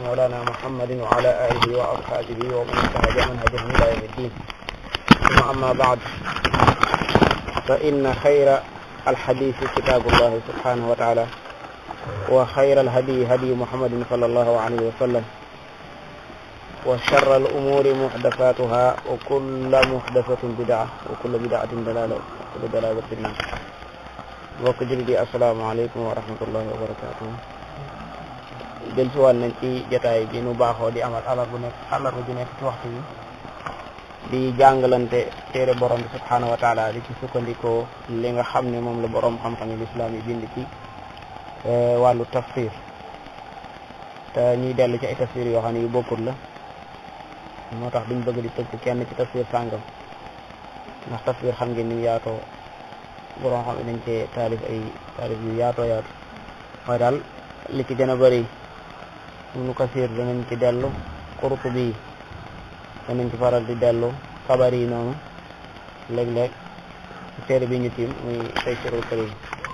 مولانا محمد وعلى آله وأصحابه ومن انتهج منهجهم إلى يوم الدين. ثم أما بعد، فإن خير الحديث كتاب الله سبحانه وتعالى، وخير الهدي هدي محمد صلى الله عليه وسلم، وشر الأمور محدثاتها، وكل محدثة بدعة، وكل بدعة ضلالة، وكل ضلالة في النار. mbokk jullit yi asalaamaaleykum wa rahmatullahi wa barakatuh. jël si woon nañ ci jotaay bi nu baaxoo di amal àllarba ju nekk ci waxtu bi di jàngalante téere borom bi subhaanahu wa taala di ci sukkandikoo li nga xam ne moom la borom xam-xam yi lislaam yi bind ci wàllu tafsir, te ñuy dellu ci ay tafsir yoo xam ne yu bokkul la. moo tax duñ bëgg di tënk kenn ci tafsir sàngam, ndax tafsir xam ngeen ni mu yaatoo, borom xam ne dañ cee taalif yu yaatoo yaatu. waaye daal li ci gën a bëri Ibnu Kasiir danañ ci dellu, Qurtubi danañ ci faral di dellu, Tabari yi noonu léeg-léeg. téere bi ñu tiim muy Taysiirul Kariim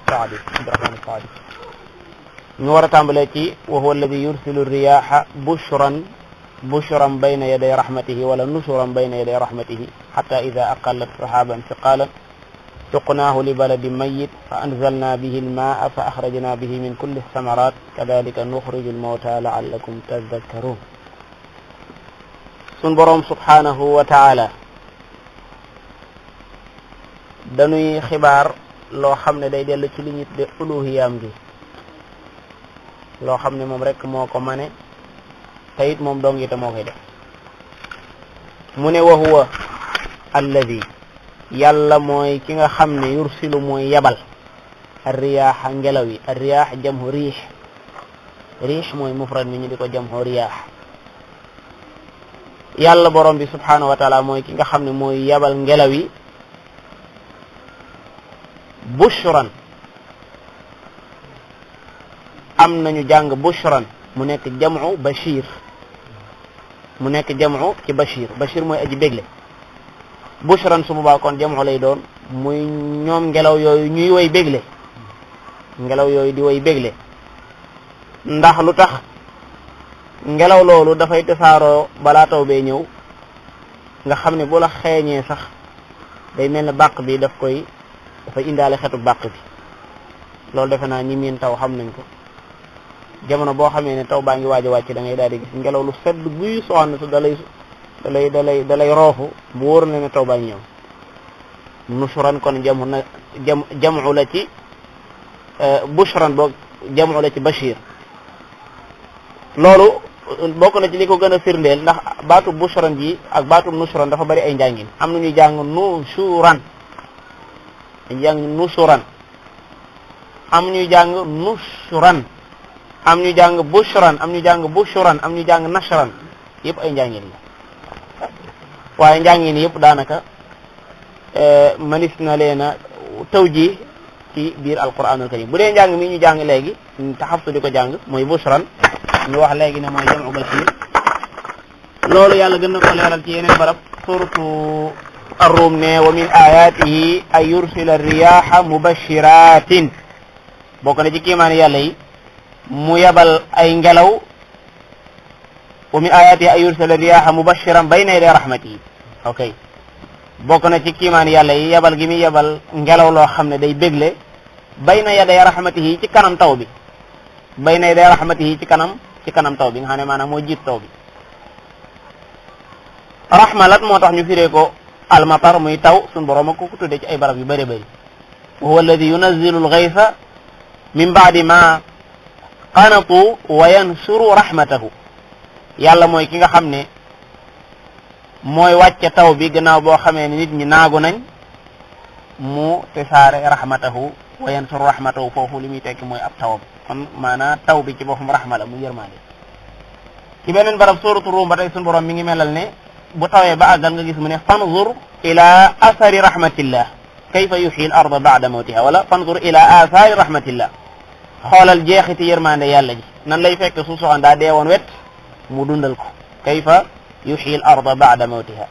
Saadi, Abdurahmaan Saadi. ñu war a tàmbalee ci wa huwa alladi yursilu riyaaha bushran bayna yaday rahmatihi wala nusuran bayna yaday rahmatihi hatta ida aqallat sahaban thiqalan suqnaahu li baladin mayyit fa anzalna bihi almaa fa axrajna bihi min kulli thamarat kadalika nuxriju almawta laallakum tadakkarun. sun boroom subhanahu wa taala dañuy xibaar loo xam ne day dellu ci li ñu tudde uluhiyaam gi, loo xam ne moom rek moo ko mane te it moom dong ite moo koy def. mu ne wa huwa alladi, yàlla mooy ki nga xam ne yursilu mooy yabal arriyaaxa ngelaw yi. arriyaax jamhu riix mooy mufrad mi ñu di ko jamhu riyaax. yàlla borom bi subhanahu wa taala mooy ki nga xam ne mooy yabal ngelaw yi bushran. am nañu jàng bushran mu nekk jam'u bashir, mu nekk jam'u ci bashir mooy aji bégle. bushran su boobaa kon jam'u lay doon, muy ñoom ngelaw yooyu ñuy way bégle, ngelaw yooyu di way bégle. ndax lu tax ngelaw loolu dafay tasaaroo balaa taw bee ñëw, nga xam ne bu la xeeñee sax day mel ne bàq bi dafay indaale xetu bàq bi. loolu defe naa ñi miin taw xam nañ ko. jamono boo xamee ne taw baa ngi waaj a wàcc da ngay daal di gis ngelaw lu sedd guy soxna su dalay roofu bu wóor na ne taw baa ngi ñëw. nusuran kon jamu la ci bushran boog jamu la ci bashir. loolu bokk na ci li ko gën a firndeel, ndax baatu bushran ji ak baatu nusuran dafa bari ay njàngin. am na ñuy jàng nusuran, dañuy jàng nusuran, am ñuy jàng nusuran, am ñu jàng bushran, am ñu jàng bushuran, am ñu jàng nashran. yëpp ay njàngin la, waaye njàngin yëpp daanaka manis na leen a tawji ci biir alquranul karim. bu dee njàng mi ñu jàng léegi te Hafs di ko jàng mooy bushran, ñu wax léegi ne mooy jam'u bashir. loolu yàlla gën na ko leeral ci yeneen barab. suratu ar-Rum ne wa min ayatihi an yursila riyaha mubashiratin. bokk na ci kiimaani yàlla yi mu yabal ay ngelaw. wa min ayatihi an yursila riyaha mubashiran bayna yaday rahmatihi. ok, bokk na ci kiimaani yàlla yi yabal gi muy yabal ngelaw loo xam ne day bégle bayna yaday rahmatihi ci kanam taw bi. bayna yaday rahmatihi ci kanam taw bi nga xam ne maanaam moo jiit taw bi. rahmalat moo tax ñu firee ko almatar, muy taw. suñu borom ak ko tuddee ci ay barab yu bëri bëri. wa huwa alladi yunazzilu alghaytha min ba'di ma qanatu wa yansuru rahmatahu. yàlla mooy ki nga xam ne mooy wàcce taw bi gannaaw boo xamee ne nit ñi naagu nañ, mu tesaare rahmatahu wa yansuru rahmatahu. foofu li muy tekki mooy ab tawam. kon maanaam taw bi ci boppam rahma la, mu yërmaande. ci beneen barab suuratu Ruum ba tey sunu borom mi ngi melal ne bu tawee ba àggal nga gis mu ne fanzur ila athari rahmatillah kayfa yuhyi al arda ba'da mawtiha, wala fanzur ila athari rahmatillah. xoolal jeexiti yërmaande yàlla ji nan lay fekk suuf soxan daa dee woon wet mu dundal ko. kayfa yuhyi al arda ba'da mawtiha.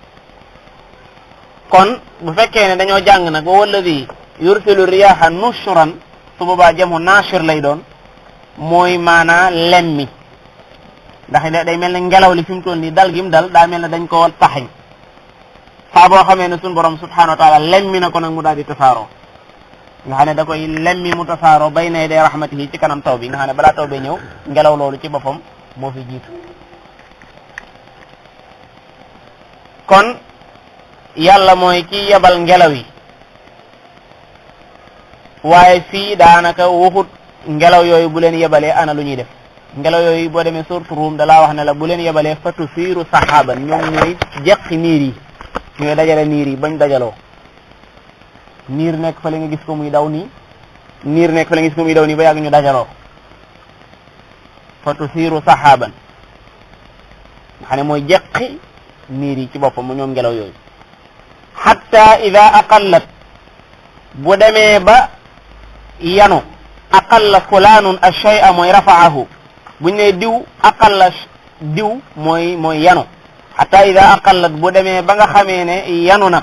kon bu fekkee ne dañoo jàng nag wa huwa alladi yursilu riyaha nushran, su boobaa jamu nashir lay doon, mooy maanaa lemmi. ndax day mel ne ngelaw li fi mu toll nii dal gi mu dal daa mel ne dañ ko taxañ saa boo xamee ne suñu borom subhanahu wa taala lemmi na ko nag mu daal di tasaaroo nga xam ne da koy lemmi mu tasaaroo bay na day rahmatihi ci kanam taw bi nga xam ne balaa taw bee ñëw ngelaw loolu ci boppam moo fi jiitu kon yàlla mooy ki yebal ngelaw yi waaye fii daanaka waxut ngelaw yooyu bu leen yebalee ana lu ñuy def ngelaw yooyu boo demee sourate Rum dalaa wax ne la bu leen yebalee fa tusiiru saxaaban ñoom ñooy jeqi niir yi ñooy dajale niir yi bañ dajaloo niir nekk fa la nga gis ko muy daw nii niir nekk fa la nga gis ko muy daw nii ba yàgg ñu dajaloo fa tusiiru saxaaban nga xam ne mooy jeqi niir yi ci boppam mu ñoom ngelaw yooyu hatta ida aqallat bu demee ba yanu aqalla fulaanun ash-shay'a mooy rafa'ahu buñ ne diw aqalla diw mooy yanu hatta ida aqallat bu demee ba nga xamee ne yanu na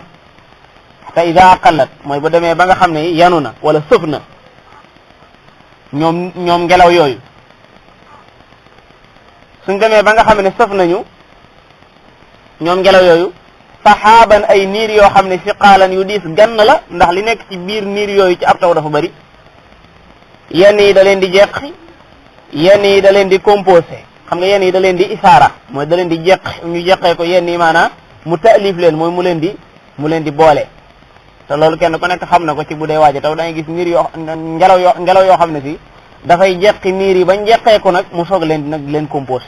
hatta ida aqallat mooy bu demee ba nga xam ne yanu na wala sëf na ñoom ngelaw yooyu suñ demee ba nga xam ne sëf nañu ñoom ngelaw yooyu saxaaban ay niir yoo xam ne siqaalan yu diis gann la ndax li nekk ci biir niir yooyu ci ab taw dafa bari yenn yi da leen di jeqi yenn yi da leen di composé xam nga yenn yi da leen di isaara mooy da leen di jeq ñu jeqee ko yenn yi maanaam mu taalif leen mooy mu leen di boole te loolu kenn ku nekk xam na ko ci bu dee waaja taw da ngay gis niir yoo ngelaw yoo xam ne si dafay jeqi niir yi bañ jeqee ko nag mu soog leen di nag leen composé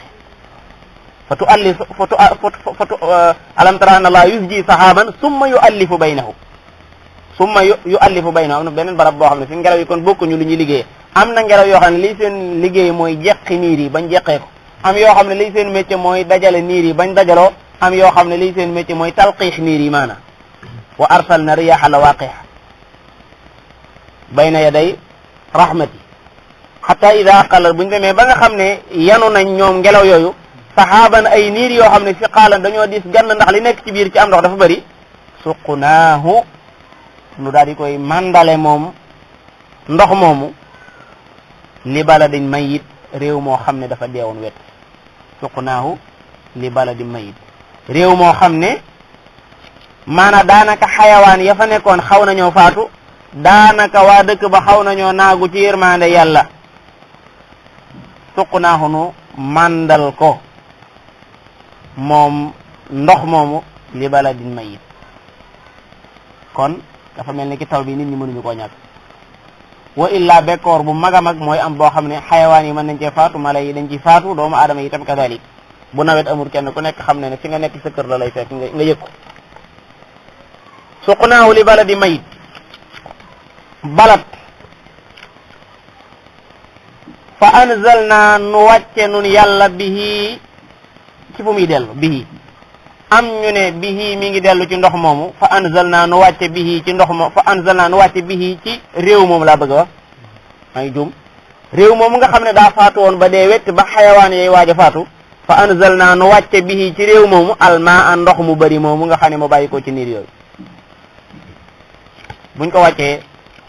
alam tara anna Allah yusji sahaban summa yu'allifu baynahu am na beneen barab boo xam ne fi ngelaw yi kon bokkuñu lu ñuy liggéey am na ngelaw yoo xam ne liy seen liggéey mooy jeqi niir yi bañ jeqee ko am yoo xam ne liy seen métier mooy dajale niir yi bañ dajaloo am yoo xam ne liy seen métier mooy talqiix niir yi maanaam wa arsalna riyaha lawaqih bayna yaday rahmati hatta ida aqallat buñ demee ba nga xam ne yanu nañ ñoom ngelaw yooyu saxaaban ay niir yoo xam ne si xaalan dañoo dis gann ndax li nekk ci biir ci am ndox dafa bëri suqnaahu nu daal di koy mandale moom ndox moomu li baladin mayit réew moo xam ne dafa deewoon wet suqnaahu li baladin mayit réew moo xam ne maanaam daanaka xayawaan ya fa nekkoon xaw nañoo faatu daanaka waa dëkk ba xaw nañoo naagu ci yërmande yàlla suqnaahu nu mandal ko moom ndox moomu li baladin mayit kon dafa mel ni ki taw bi nit ñi mënuñu koo ñàkk wa illa bekkoor bu mag a mag mooy am boo xam ne xayawaan yi mën nañ cee faatu mala yi dañ ci faatu doomu aadama yi tam kadalik bu nawet amul kenn ku nekk xam ne ne fi nga nekk sa kër la lay fekk nga yëg ko suqnaahu li baladi mayit balat fa anzalna nu wàcce nun yàlla bihi ci fu muy dellu bihi am ñu ne bihi mi ngi dellu ci ndox moomu fa anzalna nu wàcce bihi ci ndox moomu fa anzalna nu wàcce bihi ci réew moomu laa bëgg a wax maa ngi juum réew moomu nga xam ne daa faatu woon ba dee wett ba xayawaan yooyu waaj a faatu fa anzalna nu wàcce bihi ci réew moomu almaa ndox mu bari moomu nga xam ne mu bàyyi ko ci niir yooyu buñ ko wàccee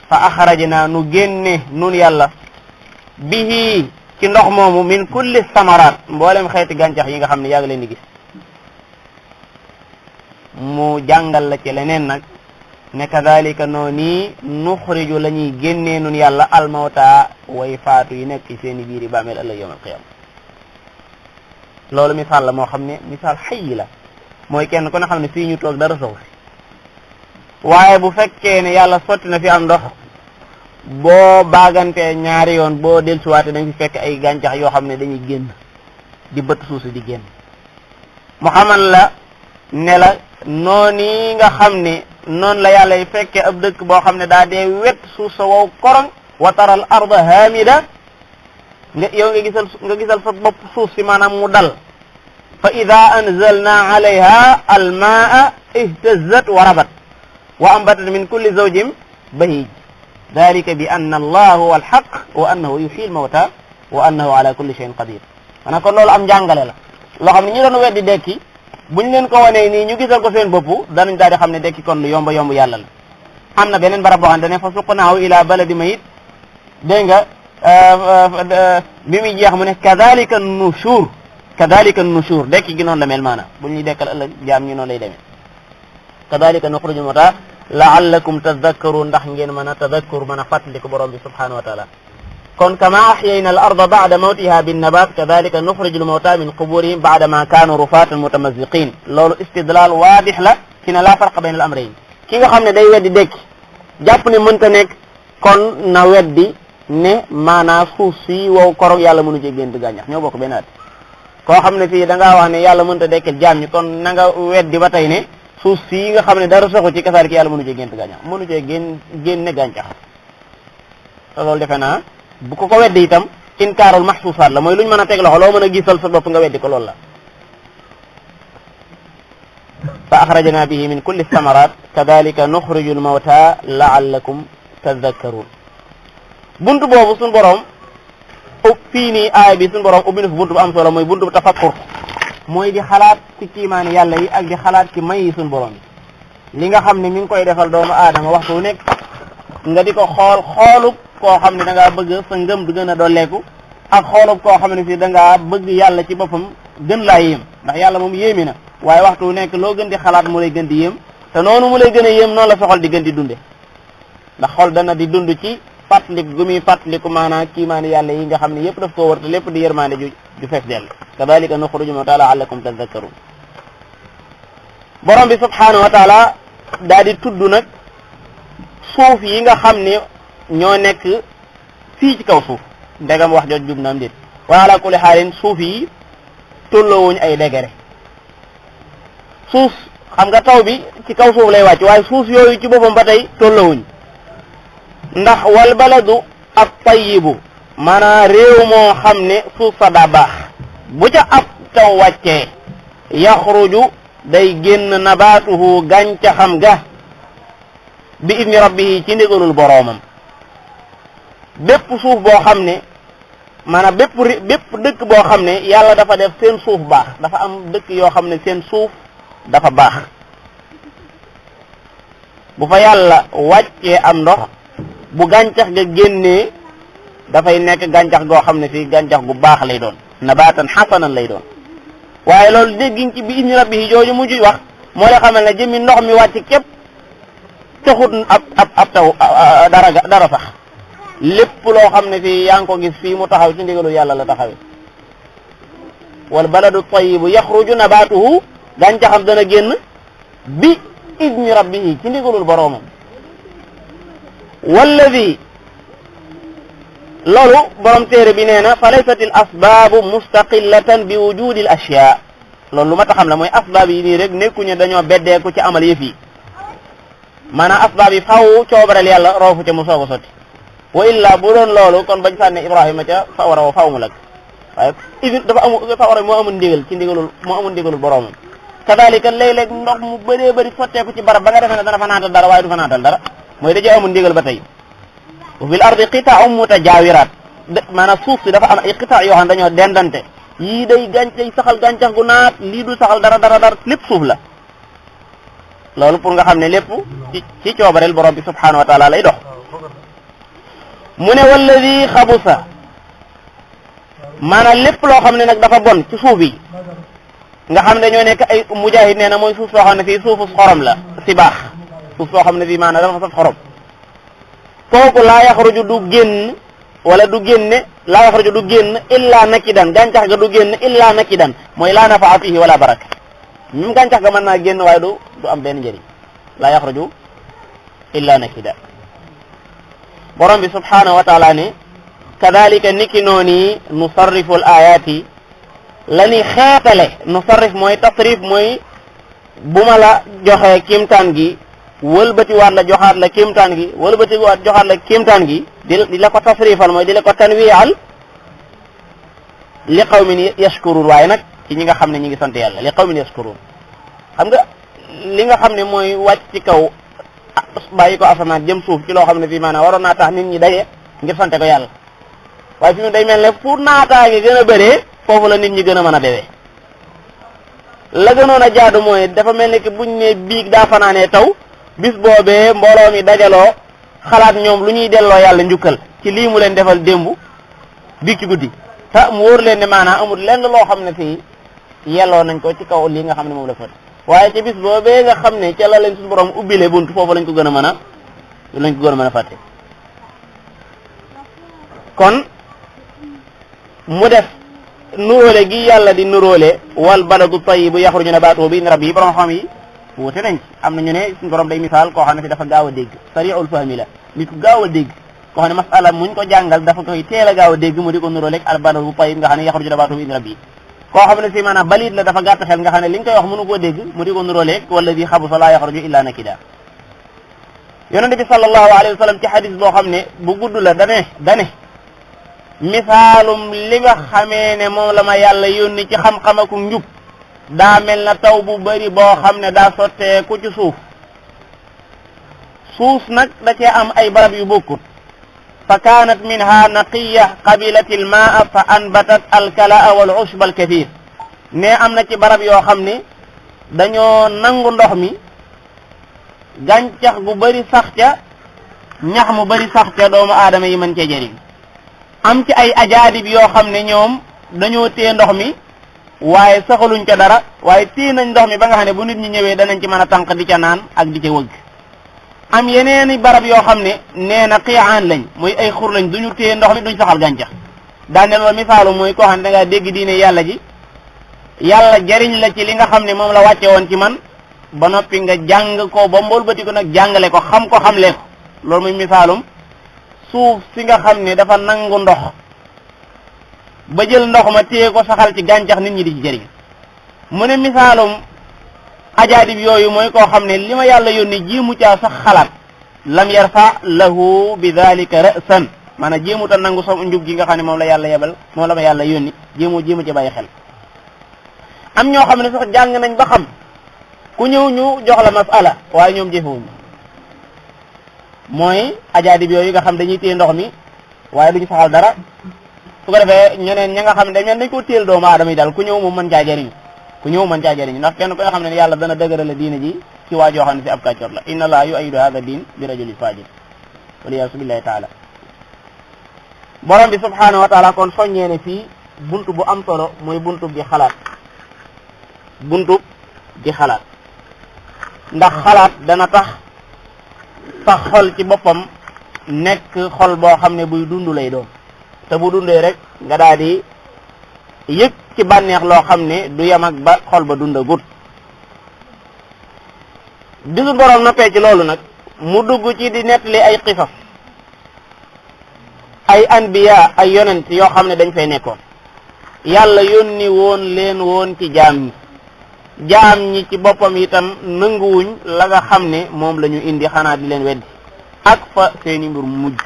fa axrajna nu génne nun yàlla bihi ci ndox moomu min kulli samaraat mboolem xeeti gàncax yi nga xam ne yaa ngi leen di gis mu jàngal la ci leneen nag ne kadalika noonu nuxriju la ñuy génnee nun yàlla almawta way faatu yi nekk ci seeni biir yi bàmmeel ëllëg yawmal qiyaama loolu misaal la moo xam ne misaal xëy la mooy kenn ku ne xam ne fii ñu toog dara sow waaye bu fekkee ne yàlla sotti na fi am ndox boo baagantee ñaari yoon boo dellusiwaatee dañ fi fekk ay gàncax yoo xam ne dañuy génn di bëtt suuf si di génn mu xamal la ne la noonu nga xam ne noonu la yàlla fekkee ab dëkk boo xam ne daa dee wet suuf sa wow korong wa taral arda hamida yow nga gisal sa bopp suuf si maanaam mu dal fa ida anzalna alayha almaa ihtazzat wa rabat wa ambatat min kulli zawjin bahij dalika bi anna allah huwa alhaq wa annahu yuhyi almawta wa annahu ala kulli shay'in qadir maanaam kon loolu am njàngale la loo xam ne ñu doon weddi dekki buñ leen ko wanee nii ñu gisal ko seen bopp danañ daal di xam ne dekki kon lu yomb yomb yàlla la am na beneen barab boo xam ne fa suqnaahu ila baladi mayit dégg nga bi muy jeex mu ne kadhalika nushur kadalika nushur dekki gi noonu la mel maanaam bu ñuy dekkal ëllëg jaam ñi noonu lay demee kadalika nuxrijul mawta laallakum tadakkaruun ndax ngeen mën a tadakkur mën a fàttaliku borom bi subhanahu wa taala kon kama ahyayna al arda ba'da mawtiha bin nabat kadalika nuxrijul mawta min quburihim ba'da ma kaanu rufatan mutamaziqin loolu istidlal waadix la ci ne laa farqa bayna al amrayn ki nga xam ne day weddi dekki jàpp ne mënta nekk kon na weddi ne maanaa suuf si wow korog yàlla mënu ci génn gàncax ñoo bokk benn at koo xam ne fii da ngaa wax ne yàlla mënta dekkil jaam ñi kon na nga weddi ba tey ne suuf si nga xam ne dara soxu ci kasaar ki yàlla mënu cee génn gàncax mënu cee génne gàncax te loolu defe naa bu ko weddi itam inkaarul maxsuusaat la mooy luñ mën a teg loxo loo mën a gisal sa bopp nga weddi ko loolu la fa axrajna bihi min kulli samarat kadalika nuxriju l mawta laallakum tadakkaruun buntu boobu suñu borom fii nii aaya bi suñu borom ubbi na fi buntu bu am solo mooy buntu bu tafakkur mooy di xalaat ci kiimaani yàlla yi ak di xalaat ci may yi suñu borom yi li nga xam ne mi ngi koy defal doomu aadama waxtu wu nekk nga di ko xoolub koo xam ne da ngaa bëgg sa ngëm du gën a dolleeku ak xoolub koo xam ne si da ngaa bëgg yàlla ci boppam gën laa yéem ndax yàlla moom yéemi na waaye waxtu wu nekk loo gën di xalaat mu lay gën di yéem te noonu mu lay gën a yéem noonu la sa xol di gën di dunde ndax xol dana di dund ci fàttaliku gu muy fàttaliku maanaam kiimaani yàlla yi nga xam ne yëpp daf koo war te lépp di yërmaande ju fees dell kadalika nuxriju mawta la'allakum tadakkarun borom bi subhanahu wa taala daa di tudd nag suuf yi nga xam ne ñoo nekk fii ci kaw suuf ndegam wax jot jub na am déet wa ala kulli xaalin suuf yi tolloowuñ ay degré suuf xam nga taw bi ci kaw suuf lay wàcc waaye suuf yooyu ci boppam ba tey tolloowuñ ndax wal baladu at tayyibu maanaam réew moo xam ne suuf sa daa baax bu ca ab taw wàccee yaxruju day génn nabaatuhu gàncaxam ga bi idni rabbihi ci ndigalul boroomam bépp suuf boo xam ne maanaam bépp dëkk boo xam ne yàlla dafa def seen suuf baax dafa am dëkk yoo xam ne seen suuf dafa baax bu fa yàlla wàccee am ndox bu gàncax ga génnee dafay nekk gàncax goo xam ne fii gàncax gu baax lay doon nabaatan xasanan lay doon waaye loolu déggiñ ci bi idni rabbihi jooju mujj wax moo la xamal ne jëmmi ndox mi wàcc képp taxut ab taw dara sax lépp loo xam ne fii yaa ngi ko gis fii mu taxaw ci ndigalu yàlla la taxawee wal baladu tayyibu yaxruju nabaatuhu gàncaxam dana génn bi idni rabbihi ci ndigalul boroomam walladi loolu borom téere bi nee na fa laysat al asbaabu mustaqillatan bi wujudi al ashyaa loolu lu ma taxam la mooy asbaab yi nii rek nekkuñu dañoo beddeeku ci amal yëf yi maanaam asbaab yi faw coobareel yàlla roofu ca mu soog a sotti wa illa bu doon loolu kon bañ sànne Ibrahima ca sawara wa faw mu lag waaye idin dafa amul sawara moo amul ndigal ci ndigalul boroomam kadalika léeg-léeg ndox mu bëree bëri sotteeku ci barab ba nga defee ne dana fa naatal dara waaye du fa naatal dara mooy dajee amul ndigal ba tey wa fil ardi qita'un mutajawiraat maanaam suuf si dafa am ay qita' yoo xam dañoo dendante yii day gàncax saxal gàncax gu naat lii du saxal dara lépp suuf la loolu pour nga xam ne lépp ci coobareel borom bi subhanahu wa taala lay dox mu ne walladi xabusa maanaam lépp loo xam ne nag dafa bon ci suuf yi nga xam ne dañoo nekk ay mujahid nee na mooy suuf soo xam ne fii suufu xorom la si baax suuf soo xam ne fii maanaam dafa saf xorom kooku laa yaxruju du génn wala du génne laa yaxruju du génn illa nakidan gàncax ga du génn illa nakidan mooy laa nafaa fihi wala baraka même gàncax ga mën naa génn waaye du am benn njëriñ laa yaxruju illa nakidan borom bi subhanahu wa taala ne kadalika niki nooni nusarrifu al ayati la ni xeetale nusarrif mooy tasrif mooy bu ma la joxee kimtaan gi wëlbati waat la joxaat la kimtaan gi wëlbati waat joxaat la kimtaan gi di la ko tasrifal mooy di la ko tanwial li qawmin yashkurun waaye nag ci ñi nga xam ne ñi ngi sant yàlla li qawmin yashkurun xam nga li nga xam ne mooy wàcc ci kaw bàyyi ko asamaan jëm suuf ci loo xam ne fii maanaam waroon naa tax nit ñi daje ngir sante ko yàlla waaye fi mu day mel ne fu naataa ngi gën a bëree foofu la nit ñi gën a mën a bewee la gënoon a jaadu mooy dafa mel ne que buñ ne biig daa fanaanee taw bis boobee mbooloo mi dajaloo xalaat ñoom lu ñuy delloo yàlla njukkal ci lii mu leen defal démb biig ci guddi te mu wóor leen ne maanaam amul lenn loo xam ne fii yelloo nañ ko ci kaw lii nga xam ne moom la fat waaye ci bis boobee nga xam ne ca la leen suñu borom ubbile buntu foofu lañ ko gën a mën a fàtte kon mu def nuróole gi yàlla di nuróole wal baladu tayyibu yaxruju nabaatuhu bi idni rabbihi borom xam yi wuute nañ ci am na ñu ne suñu borom day misaal koo xam ne si dafa gaaw a dégg sari'ul fahmi la nit ku gaaw a dégg koo xam ne masala muñ ko jàngal dafa koy teel a gaaw a dégg mu di ko nuróole al baladu tayyib nga xam ne yaxruju nabaatuhu bi idni rabbihi koo xam ne si maanaam balit la dafa gàtt xel nga xam ne li nga koy wax mënu koo dégg mu di ko nuróole wala di xabusa laa yaxruju illa nakida yonente bi sallallahu alayhi wa sallam ci xadis boo xam ne bu gudd la dane misaalum li nga xamee ne moom la ma yàlla yónni ci xam-xam ak njub daa mel na taw bu bari boo xam ne daa sottee ku ci suuf nag da cee am ay barab yu bokkut fa kaanat minha naqiya qabilat al maa fa anbatat al kalaa wal ushb al kathir ne am na ci barab yoo xam ne dañoo nangu ndox mi gàncax gu bari sax ca ñax mu bari sax ca doomu aadama yi mën cee jëriñ am ci ay ajaadib yoo xam ne ñoom dañoo téye ndox mi waaye saxaluñ ca dara waaye téye nañ ndox mi ba nga xam ne bu nit ñi ñëwee danañ ci mën a tànq di ca naan ak di ca wëgg am yeneeni barab yoo xam ne nee na xiyaan lañ muy ay xur lañ duñu téye ndox mi duñ saxal gàncax daane loolu misaalu mooy koo xam ne da ngaa dégg diine yàlla ji yàlla jariñ la ci li nga xam ne moom la wàcce woon ci man ba noppi nga jàng ko ba mbool bati ko nag jàngale ko xamle ko loolu muy misaalum suuf si nga xam ne dafa nangu ndox ba jël ndox ma téye ko saxal ci gàncax nit ñi di ci jëriñ mu ne misaalum ajaadib yooyu mooy koo xam ne li ma yàlla yónni jéemu caa sax xalaat lam yarfa lahu bi dalika ra'san maanaam jéemuta nangu som njub gi nga xam ne moom la yàlla yebal moom la ma yàlla yónni jéemu ci bàyyi xel am ñoo xam ne sax jàng nañ ba xam ku ñëw ñu jox la masala waaye ñoom jëfewuñu mooy ajaadib yooyu nga xam dañuy téye ndox mi waaye duñu saxal dara su ko defee ñeneen ña nga xam ne dañ ko téel doomu aadama yi daal ku ñëw moom mën caa jëriñu ndax kenn ko nga xam ne yàlla dana dëgëral diine ji ci waa joo xam ne si ab kàccoor la inna allaha yu'ayyidu hadha din bi rajulin fajir waliyaasu billahi taala borom bi subhanahu wa taala kon soññee ne fii buntu bu am solo mooy buntu di xalaat ndax xalaat dana tax sax xol ci boppam nekk xol boo xam ne buy dund lay doon te bu dundee rek nga daal di yëg ci bànneex loo xam ne du yem ak ba xol ba dunda gut bisu borom noppee ci loolu nag mu dugg ci di nettali ay xisas ay anbiya ay yonent yoo xam ne dañ fay nekkoon yàlla yónni woon leen woon ci jaam ñi ci boppam itam nanguwuñ la nga xam ne moom la ñu indi xanaa di leen weddi ak fa seeni mbir mujj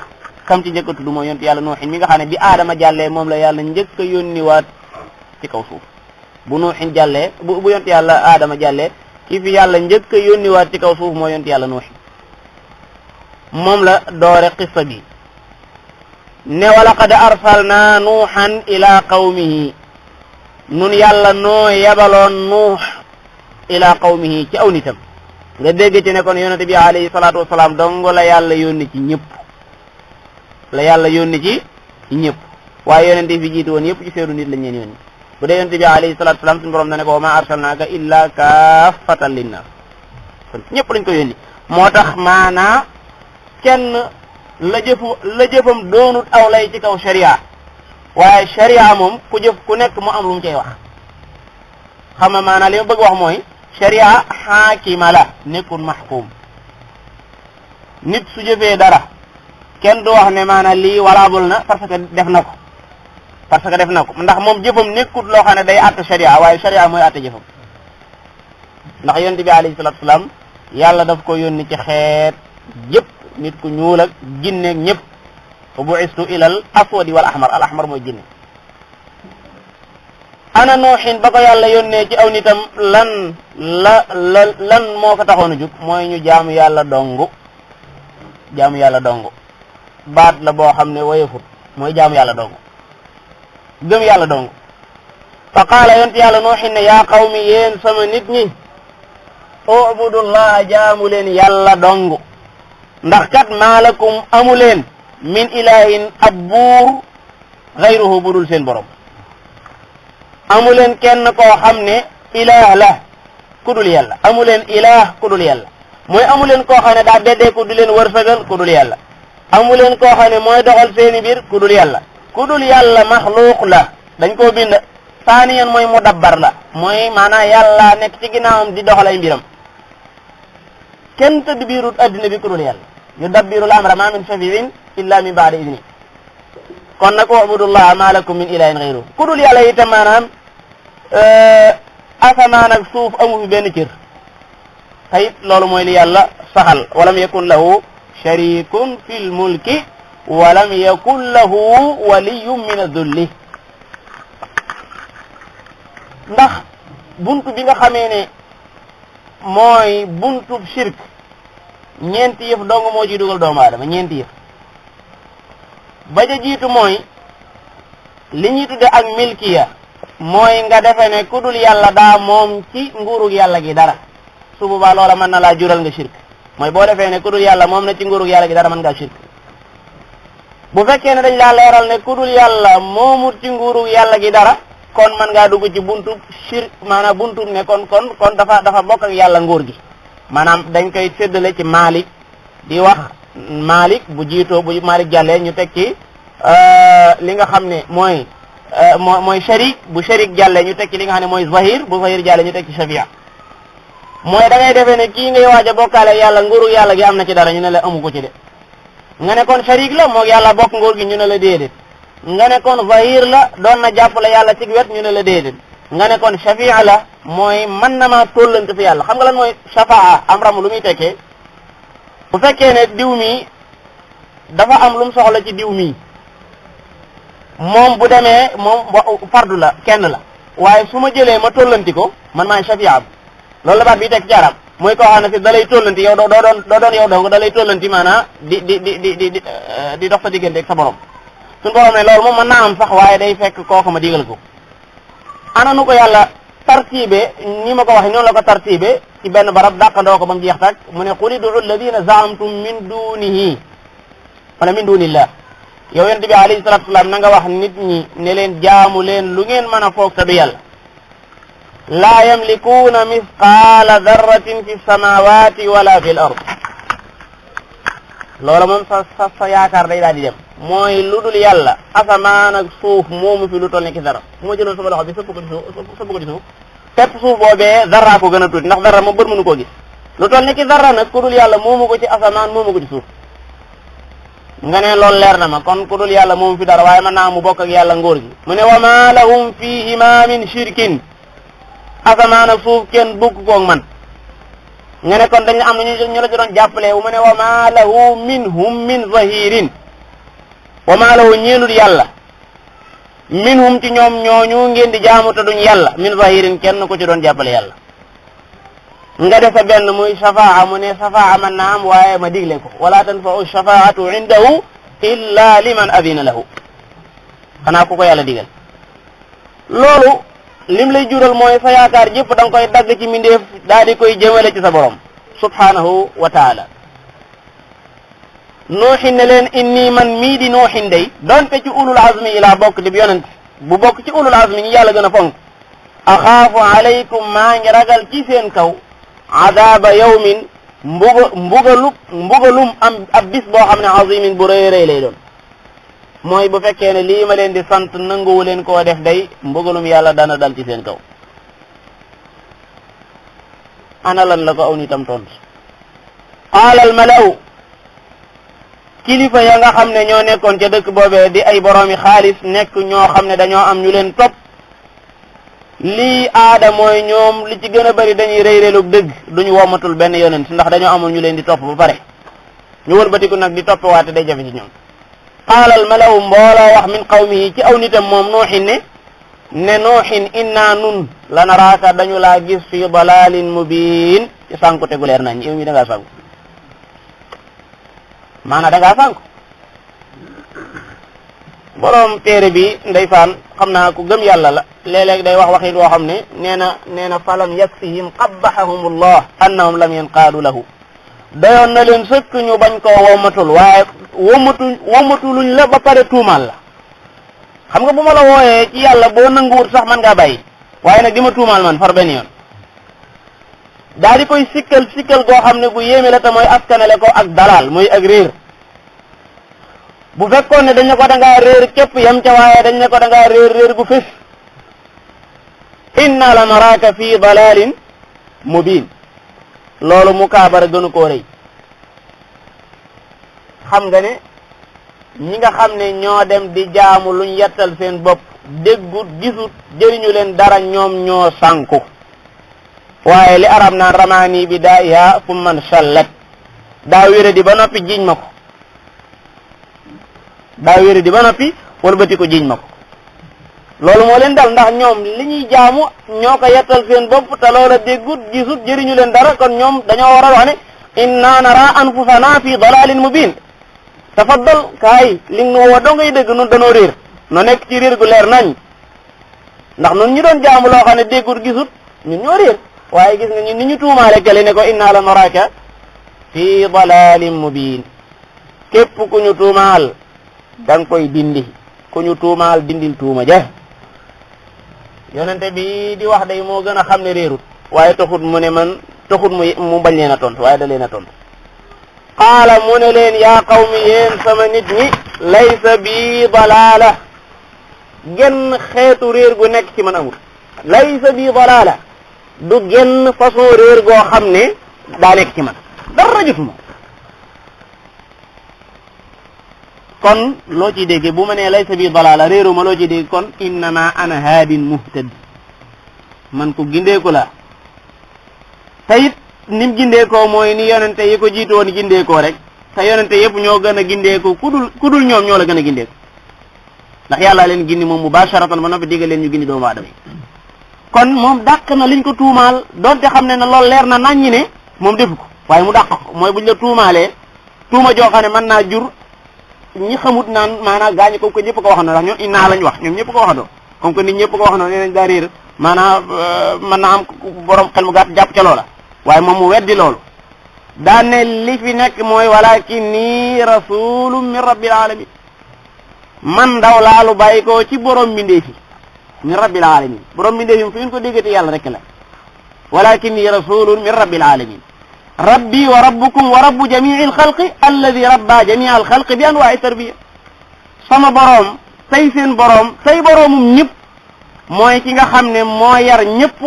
kam ci njëkk a tudd mooy yonent yàlla nuuxin mi nga xam ne bi aadama jàllee moom la yàlla njëkk a yónniwaat ci kaw suuf bu nuuxin jàllee bu yonent yàlla aadama jàllee ki fi yàlla njëkk a yónniwaat ci kaw suuf mooy yonent yàlla nuuxin moom la doore qissa gi ne wa laqad arsalna nuuxan ila qawmihi nun yàlla noo yabaloon nuux ila qawmihi ci aw nitam nga dégg ci ne kon yonente bi alayhi salaatu wasalaam dong la yàlla yónni ci ñëpp waaye yonente fi jiitu woon yëpp ci seeru nit lañ leen yónni bu dee yonente bi alayhi salaatu wasalaam suñu borom dane ko wa ma arsalnaaka illa kaafatan linnaas kon ñëpp lañ ko yónni moo tax maanaa kenn la jëfam doonut aw lay ci kaw sharia waaye sharia moom ku jëf ku nekk mu am lu mu cay wax xam nga maanaam li ma bëgg wax mooy sharia xaakima la nekkul maxkum nit su jëfee dara kenn du wax ne maanaam lii walaabul na parce que def na ko ndax moom jëfam nekkul loo xam ne day àtte sharia waaye sharia mooy àtte jëfam ndax yonent bi alayhi salaatu wasalaam yàlla daf ko yónni ci xeet yëpp nit ku ñuul ak ginneeg ñëpp fa bu'istu ilal aswadi wal ahmar al ahmar mooy jinne ana nuuxin ba ko yàlla yónnee ci aw nitam lan moo ko taxoon a jóg mooy ñu jaamu yàlla dongu baat la boo xam ne wayefut mooy jaamu yàlla dongu gëm yàlla dongu fa qaala yonent yàlla nuuxin ne yaa qawmi yéen sama nit ñi ubudullaha jaamu leen yàlla dongu ndax kat maalakum amu leen min ilahin ab buur gayruhu budul seen borom amuleen kenn koo xam ne ilaah la kudul yàlla amuleen ilaah kudul yàlla mooy amuleen koo xam ne daa beddeeku di leen wërsëgal kudul yàlla amuleen koo xam ne mooy doxal seeni biir kudul yàlla kudul yàlla maxluuq la dañ koo bind saaniyan mooy mudabbar la mooy maanaam yàlla nekk ci ginnaawam di doxal ay mbiram kenn tëdd biirut addina bi kudul yàlla yudabbiru al-amra ma min shafiin illa min ba'di idni kon nag wa'budullaha ma lakum min ilahin ghayruhu kudul yàlla itam maanaam asamaan ak suuf amu fi benn cër tayit loolu mooy li yàlla saxal walam yakun lahu sharikun fil mulki walam yakun lahu waliyyun min adh-dhulli ndax buntu bi nga xamee ne mooy buntu shirk ñeenti yëf dong moo ciy dugal doomu aadama ñeenti yëf ba ja jiitu mooy li ñuy tudde ak milkiya mooy nga defe ne ku dul yàlla daa moom ci nguurug yàlla gi dara su boobaa loola mën na laa jural nga shirk mooy boo defee ne ku dul yàlla moom na ci nguurug yàlla gi dara mën ngaa shirk bu fekkee ne dañ laa leeral ne ku dul yàlla moomut ci nguurug yàlla gi dara kon mën ngaa dugg ci buntu shirk maanaam buntu ne kon dafa bokk ak yàlla nguur gi maanaam dañ koy séddale ci Malik di wax Malik bu jiitoo bu Malik jàllee ñu teg ci li nga xam ne mooy sharik bu sharik jàllee ñu teg ci li nga xam ne mooy zahir bu zahir jàllee ñu teg ci shafia mooy da ngay defee ne kii ngay waaj a bokkaale yàlla nguuru yàlla gi am na ci dara ñu ne la amu ko ci de nga ne kon sharik la moog yàlla bokk nguur gi ñu ne la déedéet nga ne kon zahir la doon na jàppale yàlla ci wet ñu ne la déedéet nga ne kon shafia la mooy mën na maa tollante fi yàlla xam nga lan mooy shafaa am ram lu muy tekkee bu fekkee ne diw mi dafa am lu mu soxla ci diw mi moom bu demee moom fardu la kenn la waaye su ma jëlee ma tollanti ko man maay shafia bi loolu la baat bi teg ci arab mooy koo xam ne si da lay tollanti yow doo doon yow dong da lay tollanti maanaam di dox sa diggante ak sa borom suñu borom ne loolu moom mën naa am sax waaye day fekk kooku ma digal ko ana nu ko yàlla tartibe ni ma ko waxee noonu la ko tartibe ci benn barab dàqandoo ko ba mu jeex tag mu ne qul ud'u alladina zaamtum min dunihi wala min dunillah yow yonent bi alayhi salatu wasalaam na nga wax nit ñi ne leen jaamu leen lu ngeen mën a foog te du yàlla laa yamlikuuna misqaala darratin fi samawati wala fi l ard loola moom sa yaakaar day daal di dem mooy lu dul yàlla asamaan ak suuf moomu fi lu toll ne ki dara su ma jëloon sama loxo bi sëpp ko ci suuf tepp suuf boobee dara ko gën a tuuti ndax dara moom bët mënu koo gis lu toll ne ki dara nag ku dul yàlla moomu ko ci asamaan moomu ko ci suuf nga ne loolu leer na ma kon ku dul yàlla moomu fi dara waaye mën naa mu bokk ak yàlla ngóor gi mu ne wa ma lahum fihima min shirkin asamaan ak suuf kenn bokk koog man nga ne kon dañ am na ñu la ci doon jàppale wu mu ne wa ma lahu minhum min zahirin wa ma lahu ñeenul yàlla minhum ci ñoom ñooñu ngeen di jaamu te duñ yàlla min zahirin kenn ku ci doon jàppale yàlla nga defe benn muy shafaa mu ne shafaa man na am waaye ma digle ko wala tanfa'u shafaatu indahu illa liman adina lahu xanaa ku ko yàlla digal loolu lim lay jural mooy sa yaakaar jëpp da nga koy dagg ci mindeef daal di koy jëmale ci sa borom subhanahu wa taala nuuxin ne leen inni man mii di nuuxin day donte ci ulul azmi yi laa bokk di yonent bu bokk ci ulul azmi ñi yàlla gën a fonk axaafu alaykum maa ngi ragal ci seen kaw adaaba yawmin mbugalum am ab bis boo xam ne azimin bu rëy rëy lay doon mooy bu fekkee ne lii ma leen di sant nanguwu leen koo def day mbugalum yàlla dana dal ci seen kaw ana lan la ko aw nitam tontu qaala al malaw kilifa ya nga xam ne ñoo nekkoon ca dëkk boobee di ay boroomi xaalis nekk ñoo xam ne dañoo am ñu leen topp lii aada mooy ñoom li ci gën a bari dañuy réyréelug dëgg duñu womatul benn yonent ndax dañoo amul ñu leen di topp ba pare ñu wëlbatiku nag di topp waate day jafe ci ñoom qaala al malaw mbooloo wax min qawmihi ci aw nitam moom nuuxin ne nuuxin inna nun la naraaka dañu laa gis fi dalalin mubin ci sànku tegu leer nañ yow mi da ngaa sànku maanaam da ngaa sànku boroom téere bi ndeysaan xam naa ku gëm yàlla la léeg-léeg day wax waxin woo xam ne nee na falam yakfihim qabbahahum allah annahum lam yanqaadu lahu doyoon na leen sëkk ñu bañ koo womatul waaye womatuluñ la ba pare tuumaal la xam nga bu ma la wooyee ci yàlla boo nanguwut sax man ngaa bàyyi waaye nag di ma tuumaal man far benn yoon daa di koy sikkal goo xam ne bu yéeme la te mooy askanale ko ak dalal mooy ak réer bu fekkoon ne dañ ne ko da ngaa réer képp yam ca waaye dañ ne ko da ngaa réer gu fés inna la naraaka fi dalalin mubin loolu mukaabara gënu koo rëy xam nga ne ñi nga xam ne ñoo dem di jaamu luñ yettal seen bopp déggut gisut jëriñu leen dara ñoom ñoo sànku waaye li arab naan ramaani bi daa'iha summan shallat daa wére di ba noppi jiiñ ma ko daa wére di ba noppi wëlbati ko jiiñ ma ko loolu moo leen dal ndax ñoom li ñuy jaamu ñoo ko yettal seen bopp te loola déggut gisut jëriñu leen dara kon ñoom dañoo war a wax ne inna nara anfusana fi dalalin mubin tafaddal kaay li nu woo doo ngay dégg nun danoo réer no nekk ci réer gu leer nañ ndax nun ñu doon jaamu loo xam ne déggut gisut ñun ñoo réer waaye gis nga ñun ni ñu tuumaale gale ne ko inna la naraka fi dalalin mubin képp ku ñu tuumaal da nga koy dindi ku ñu tuumaal dindil tuuma ja yonente bi di wax day moo gën a xam ne réerut waaye taxut mu ne man taxut mu bañ leen a tontu waaye da leen a tontu qaala mu ne leen yaa qawmi yéen sama nit ñi laysa bi dalaala genn xeetu réer gu nekk ci man amul laysa bi dalaala du genn façon réer goo xam ne daa nekk ci man dara jotuma kon loo ciy déggee bu ma nee laysa bi dalaala réeruma loo ciy dégg kon innama ana haadin muhtad man ko gindeeku la te it nim gindeekoo mooy ni yonente yi ko jiitu woon gindeekoo rek te yonente yëpp ñoo gën a gindeeku kudul ñoom ñoo la gën a gindeeku ndax yàlla leen gindi moom mubasharatan ba noppi digal leen ñu gindi doomu aadama yi kon moom dàq na liñ ko tuumaal donte xam ne loolu leer na naññi ne moom defu ko waaye mu dàq ko mooy buñ la tuumaalee tuuma joo xam ne mën naa jur ñi xamut naan maanaam gaañu comme que ñëpp ko waxandoo ndax ñoom innaa lañ wax ñoom ñëpp ko waxandoo comme que nit ñëpp ko waxandoo nee nañ daa réer maanaam mën naa am borom xel mu gàtt jàpp ca loola waaye moom mu weddi loolu daan ne li fi nekk mooy walakinni rasulun min rabbil alamin man ndaw laalu bàyyi ko ci borom mbindeef yi min rabbil alamin borom mbindeef yi fi ngeen ko déggati yàlla rek la walakinni rasulun min rabbil alamin rabbi wa rabbukum wa rabbu jamii alxalqi alladi rabba jamii alxalqi bi anwaa'i tarbiya sama boroom tey seen boroom tey boroomum ñëpp mooy ki nga xam ne moo yar ñëpp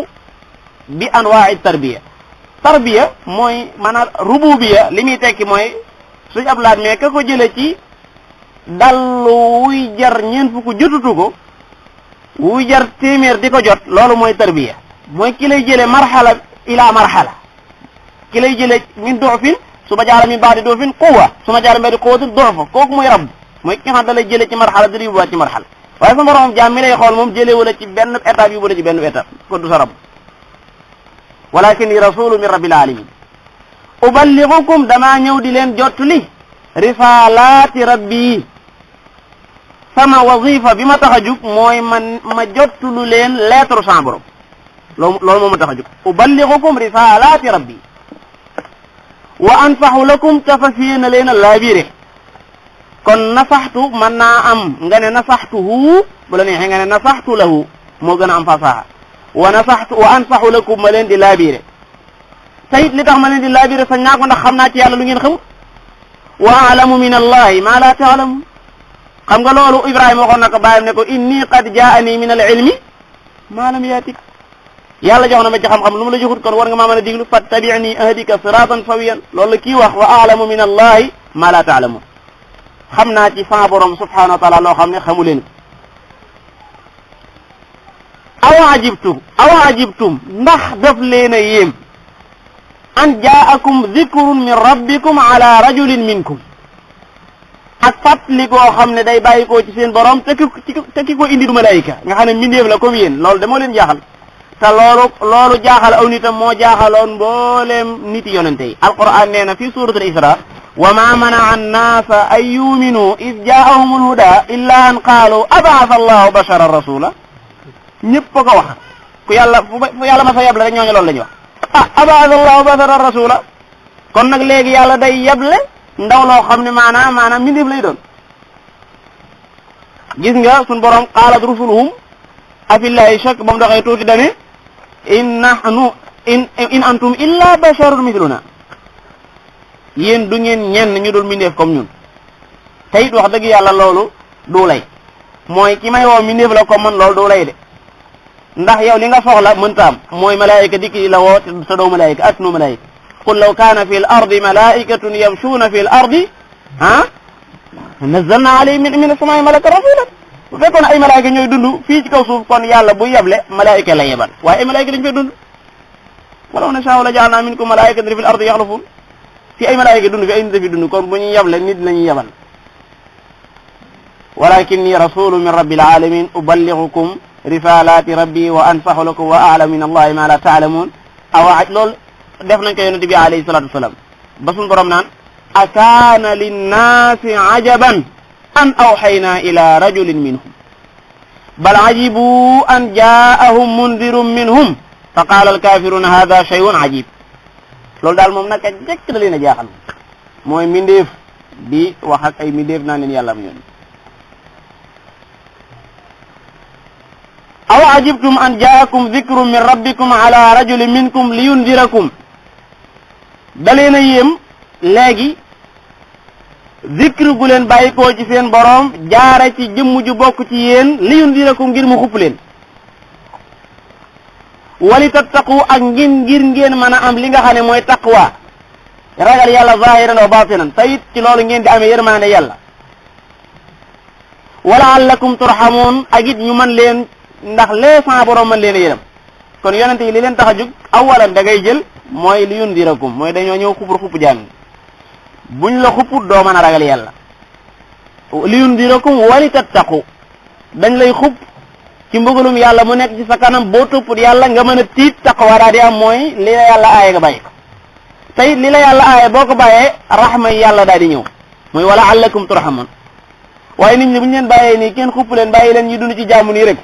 bi anwaa'i tarbiya tarbiya mooy maanaam rububiya li muy tekki mooy suñu ab laat mais ka ko jële ci dallu wuy jar ñeent fukk jotutu ko wuy jar téeméer di ko jot loolu mooy tarbiya mooy ki lay jële marxala ila marxala ki lay jëlee min doofin su ma jaara min baadi doofin quwa su ma jaara mbedi quwatin doofa kooku muy rabb mooy ki nga xam da lay jëlee ci marxala di yóbbuwaat ci marxala waaye sa borom jaam mi lay xool moom jëlee wala ci benn étape yóbbu la ci benn étape ko du sa rabb walakinni rasulu min rabbil alamin uballighukum damaa ñëw di leen jottali risalaati rabbi sama wazifa bi ma tax a jug mooy ma jottulu leen lettre sans borom loolu moo ma tax a jug uballighukum risalaati rabbi wa ansaxu lakum tafasiye na leen a laabire kon nasaxtu mën naa am nga ne nasaxtuhu bu la neexee nga ne nasaxtu lahu moo gën a am fasaxa wa ansaxu lakum ma leen di laabire te it li tax ma leen di laabire sañ naa ko ndax xam naa ci yàlla lu ngeen xamul wa alamu min allahi ma la taalamun xam nga loolu Ibrahima waxoon na ko bàyyam ne ko inni qad jaani min al ilmi ma lam yaatik yàlla jox na ma ci xam-xam lu mu la joxut kon war nga maa mën a diglu fattabi'ni ahdika siratan sawiyan loolu la kii wax wa a'lamu min allahi ma la ta'lamun xam naa ci sama borom subhanahu wa taala loo xam ne xamu leen awa ajibtum ndax daf leen a yéem an jaakum dhikrun min rabbikum ala rajulin minkum ak fàttali koo xam ne day bàyyi koo ci seen borom te ki ko indi du malaayika nga xam ne mbindeef la comme yéen loolu de moo leen jaaxal te loolu jaaxal aw nitam moo jaaxaloon mbooleem niti yonente yi alquran nee na fi surat al isra wa ma manaa annaasa an yuminu id jaahum alhuda illa an qaalu abaasa allahu basharan rasula ñëpp ko wax ku yàlla fu yàlla ma sa yeble rek ñooñu loolu la ñu wax abaasa allahu basharan rasula kon nag léegi yàlla day yeble ndaw loo xam ne maanaam mbindeef lay doon gis nga suñ borom qaalat rusuluhum afillahi shakk ba mu doxee tuuti dane in antum illa basharun mithluna yéen du ngeen ñenn ñu dul mindeef comme ñun te it wax dëgg yàlla loolu du lay mooy ki may woo mindeef la comme man loolu du lay de ndax yow li nga soxla mënta am mooy malaayika dikki la woo te doo malaayika atnu malaayika qul law kaana fi l ardi malaikatun yamshuuna fi l ardi nazzalna alayhim min as-samaa'i malaka rasulan bu fekkoon ay malaayika ñooy dund fii ci kaw suuf kon yàlla bu yeble malaayika la yebal waaye ay malaayika dañu fay dund walaw nashaa'u la ja'alnaa minkum malaa'ikatan fil ardi yaxlufuun fi ay malaayika dund fi ay nit fi dund kon bu ñuy yeble nit lañuy yebal walakinni rasulun min rabbil alamin uballighukum risalati rabbi wa ansahu lakum wa a'lamu min allahi ma la ta'lamun loolu def nañ ko yonent bi alayhi salatu wasalam ba suñu borom naan akaana linnaasi ajaban an awxayna ila rajulin minhum bal ajibu an jaa'ahum mundirun minhum fa qaala alkafiruna hada shay'un ajib loolu daal moom naka jekk da leen a jaaxal mooy mindeef di wax ak ay mindeef naan leen yàlla am yoon aw ajibtum an jaakum dhikrun min rabbikum ala rajulin minkum liyundirakum da leen a yéem léegi zikr gu leen bàyyikoo ci seen boroom jaare ci jëmm ju bokk ci yéen liyundirakum ngir mu xupp leen wali tattaqu ak ngir ngeen mën a am li nga xam ne mooy taqwa ragal yàlla zahiran wa batinan tayit ci loolu ngeen di amee yërmaande yàlla wala allakum turhamun ak it ñu mën leen ndax lee sa borom mën leen a yërëm kon yonente yi li leen tax a jóg awalan da ngay jël mooy li yundirakum mooy dañoo ñëw xupp jaam yi buñ la xupput doo mën a ragal yàlla li yundirakum wali tattaqu dañ lay xupp ci mbugalum yàlla mu nekk ci sa kanam boo topput yàlla nga mën a tiit taqwa daa di am mooy li la yàlla aaye nga bàyyi ko tey li la yàlla aaye boo ko bàyyee rahma yàlla daal di ñëw mooy wala allakum turhamun waaye nit ñi bu ñu leen bàyyee nii kenn xupp leen bàyyi leen ñu dund ci jàmm nii rek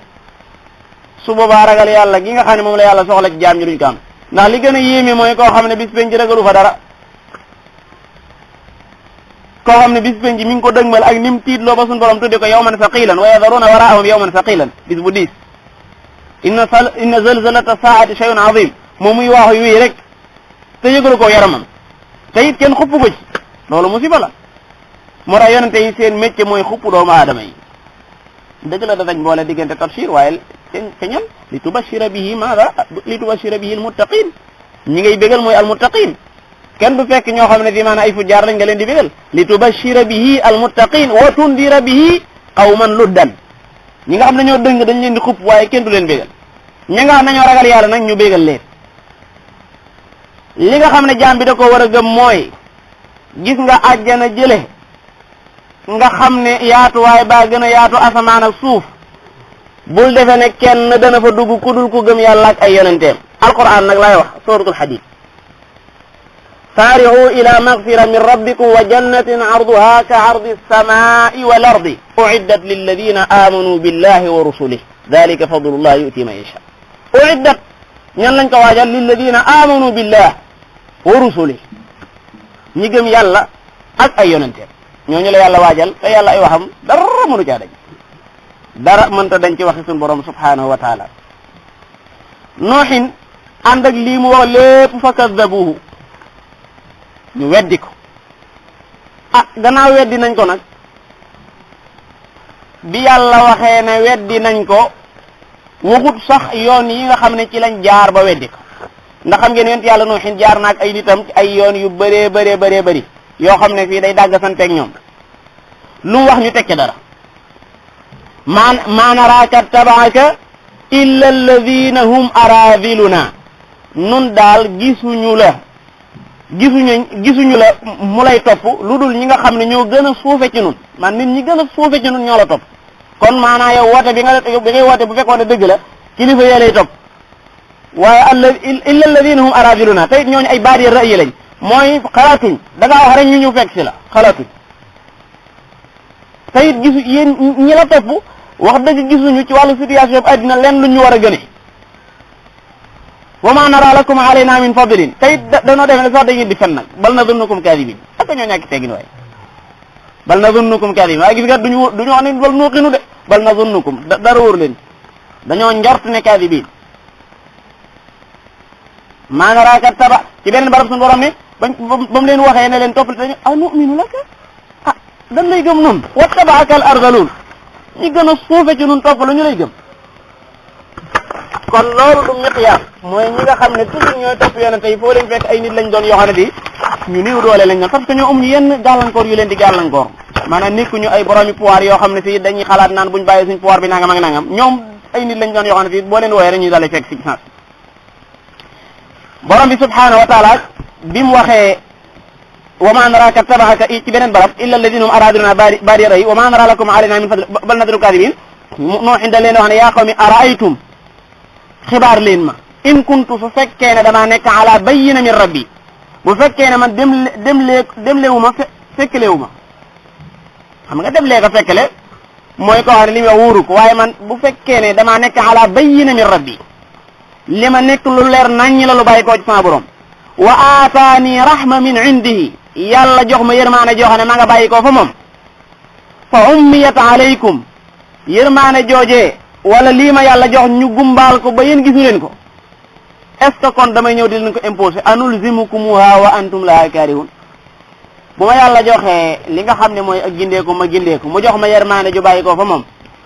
su boobaa ragal yàlla gi nga xam ne moom la yàlla soxla ci jaam ñi duñ ko am ndax li gën a yéeme mooy koo xam ne bis penc ragalu fa dara koo xam ne bis penc mi ngi ko dëgmal ak nim tiitloo ba suñu borom tudde ko yawman saqilan wa yadharuna waraahum yawman saqilan bis bu diis inna zalzalata saati shay'un azim moom muy waaxu yuy rek te yëgalu ko yaramam te it kenn xupp ko ci loolu musiba la moo tax yonente yi seen métier mooy xupp doomu aadama yi dëgg la dadañ boole diggante tabshir waaye keñal li tubashira bihi maada li tubashira bihi almuttaqin ñi ngay bégal mooy almuttaqin kenn du fekk ñoo xam ne di maanaam ay fujjaar lañ nga leen di bégal li tubashira bihi almuttaqin wa tundira bihi qawman luddan ñi nga xam ne ñoo dëng dañ leen di xupp waaye kenn du leen bégal ñi nga xam ne ñoo ragal yàlla nag ñu bégal leen li nga xam ne jaam bi da ko war a gëm mooy gis nga àjjana jële nga xam ne yaatuwaay baa gën a yaatu asamaan ak suuf bul defe ne kenn dana fa dugg ku dul ku gëm yàlla ak ay yonenteem alquran nag laay wax suratul hadid saari'u ila maghfira min rabbikum wa jannatin arduha ka ardi as-samaa'i wal ardi u'iddat lilladina amanu billahi wa rusulihi dhalika fadlullahi yu'ti man yasha u'iddat ñan lañ ko waajal lilladina amanu billahi wa rusulihi ñi gëm yàlla ak ay yonenteem ñooñu la yàlla waajal te yàlla ay waxam dara mënu caa dañ dara mënta dañ ci waxi suñu borom subhanahu wa taala nooxin ànd ak lii mu wax lépp fa kaddabuhu ñu weddi ko gannaaw weddi nañ ko nag bi yàlla waxee ne weddi nañ ko waxut sax yoon yi nga xam ne ci lañ jaar ba weddi ko ndax xam ngeen yonent yàlla nooxin jaar naag ay nitam ci ay yoon yu bëree bëri yoo xam ne fii day dàgg santeeg ñoom lu mu wax ñu tekki dara ma naraaka tabaaka illa alladina hum aradiluna nun daal gisuñu la mu lay topp lu dul ñi nga xam ne ñoo gën a suufe ci nun man nit ñi gën a suufe ci nun ñoo la topp kon maanaa yow woote bi ngay woote bu fekkoon ne dëgg la kilifa yee lay topp waaye illa alladina hum aradiluna tey ñooñu ay baadi ra'yi lañ mooy xalaatuñ da ngaa wax rek ñu ñëw fekk si la xalaatuñ te it gisu yéen ñi la topp wax dëgg gisuñu ci wàllu situation bi addina leen lu ñu war a gëne wa ma nara lakum alayna min fadlin te it danoo defe ne sax da ngeen di fen nag bal nadunnukum kadibin ak ñoo ñàkki teggin waaye bal nadunnukum kadibin waaye gis nga duñu wax ne bal nuuqinu de bal nazunnukum dara wóor leen dañoo njort ne kaadibiin maa naraaka taba ci beneen barab suñu borom ne ba mu leen waxee ne leen toppal dañu anu'minu laka dañ lay gëm noonu wattabaaka al ardaluun ñi gën a suufe ci nun topp la ñu lay gëm kon loolu du miqyaas mooy ñi nga xam ne toujours ñooy topp yonente yi foo leen fekk ay nit lañ doon yoo xam ne di ñu néew doole lañ doon parce que ñoo am ñu yenn gàllankoor yu leen di gàllankoor maanaam nekkuñu ay boroomi pouvoir yoo xam ne si dañuy xalaat naan buñ bàyyi suñ pouvoir bi nangam ak nangam ñoom ay nit lañ doon yoo xam ne si boo leen wooyee rek ñu dalee fekk si sens borom bi subhaanahu wa taala bi mu waxee wa ma naraka tabaaka ci beneen barab illa alladina hum araduna baadiya ra'yi wa ma nara lakum alayna min fadl bal nadru kadibin noo inda leen wax ne yaa qawmi araaytum xibaar leen ma in kuntu su fekkee ne damaa nekk ala bayyina min rabbi bu fekkee ne man demleewu ma fekkleewu ma xam nga demlee ko fekkle mooy koo xam ne li mu wax wóoru ko waaye man bu fekkee ne damaa nekk ala bayyina min rabbi li ma nekk lu leer naññi la lu bàyyi koo ci sama borom wa aataani rahma min indihi yàlla jox ma yërmaane joo xam ne ma nga bàyyi koo fa moom fa ummiyat alaykum yërmaane joojee wala lii ma yàlla jox ñu gumbaal ko ba yéen gisu leen ko est ce que kon damay ñëw di leen ko imposé anulzimukumuha wa antum laha karihun bu ma yàlla joxee li nga xam ne mooy ak gindeeku ma gindeeku mu jox ma yërmaane ju bàyyi koo fa moom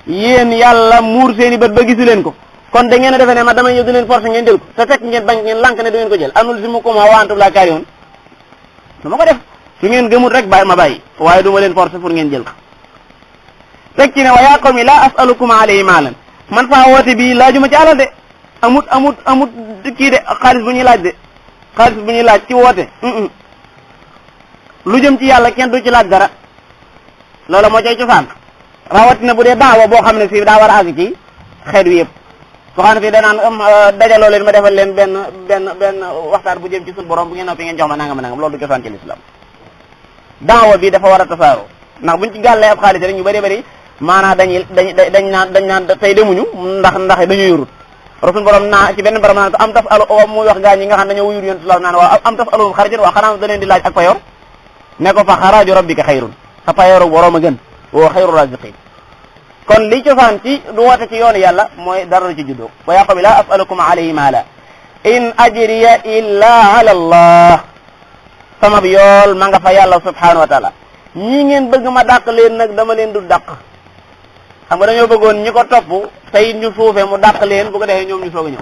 yéen yàlla muur seeni bët ba gisu leen ko kon da ngeen a defee ne ma damay ñëw di leen forcé ngeen jël ko te fekk ngeen bañ ngeen lànk ne du ngeen ko jël anulzimukumuha wa antum laha karihun du ma ko def su ngeen gëmul rek bàyyi ma bàyyi waaye du ma leen forcé pour ngeen jël ko teg ci ne wa yaa qawmi laa as'alukum alayhi maalan man saa woote bii laajuma ci alal de amut kii de xaalis bu ñuy laaj de xaalis bu ñuy laaj ci woote lu jëm ci yàlla kenn du ci laaj dara loola moo cay cosaan rawatina bu dee daawa boo xam ne fii daa war a àgg ci xeet wi yëpp soo xam ne fii danaan dajaloo leen ma defal leen benn waxtaan bu jëm ci suñu borom bu ngeen noppi ngeen jox ma nangam nangam loolu du cosaan ci l'islam daawa bi dafa war a tasaaroo ndax buñ ci gàllee ab xaalis rek ñu bëri bëri maanaam dañ naan tey demuñu ndax dañu yorut rasul borom naa ci benn borom naan ko am taf alo muy wax gaa ñi nga xam dañoo wuyur yonent sallallahu naan waaw am taf alum xarajan waa xanaa da leen di laaj ak payoor ne ko fa xaraaju rabbika xayrun sa payooru boroom a gën wa xayru raziqin kon li cosaan ci du woote ci yoonu yàlla mooy dara ci juddoo wa yaa qawmi laa as'alukum alayhi maala in ajriya illa ala allah sama bi yool ma nga fa yàlla subhanahu wa taala ñii ngeen bëgg ma dàq leen nag dama leen du dàq xam nga dañoo bëggoon ñi ko topp tey ñu suufee mu dàq leen bu ko defee ñoom ñu soog a ñëw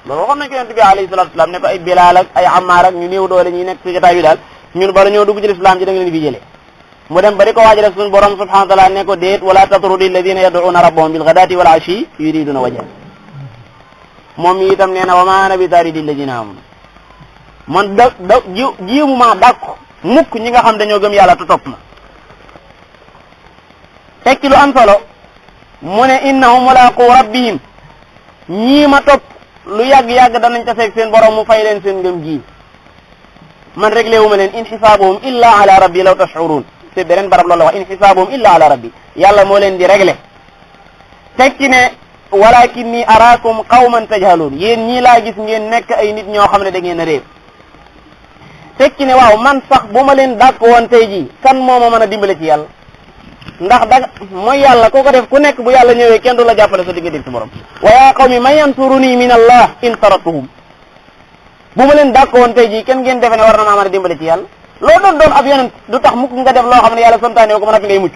loolu waxoon nañ ko yonent bi alayhi salatu wasalam ne ko ay Bilaal ak ay Ammaar ak ñu néew doole ñi nekk ci jotaay bi daal ñun bala ñoo dugg ci lislaam ji da nga leen fi jëlee mu dem ba di ko waajale suñu borom subhanahu wa taala ne ko déet wala tatrudi alladina yad'una rabbahum bil ghadati wal ashi yuriduna wajha moom itam nee na wa ma ana bi taridi alladina amanu man jiimu maa dàkku mukk ñi nga xam dañoo gëm yàlla te topp ma tekki lu am solo mu ne innahum mulaqu rabbihim ñii ma topp lu yàgg-yàgg danañ taseeg seen borom mu fay leen seen ngëm ji man réglé wu ma leen in xisaabuhum illa ala rabbi law tash'urun te beneen barab loolu la wax in xisaabuhum illa ala rabbi yàlla moo leen di réglé tekki ne walakinni araakum qawman tajhaluun yéen ñii laa gis ngeen nekk ay nit ñoo xam ne da ngeen a réer tekki ne waaw man sax bu ma leen dàkk woon tey jii kan moo ma mën a dimbale ci yàlla ndax da mooy yàlla ku ko def ku nekk bu yàlla ñëwee kenn du la jàppale sa diggante sa borom wa yaa qawmi man yansuruni min allah in taraktuhum bu ma leen dàkk woon tey jii kenn ngeen defe ne war na maa mën a dimbale ci yàlla loo doon ab yonent du tax mukk nga def loo xam ne yàlla santaane ko mën a fi ngay mucc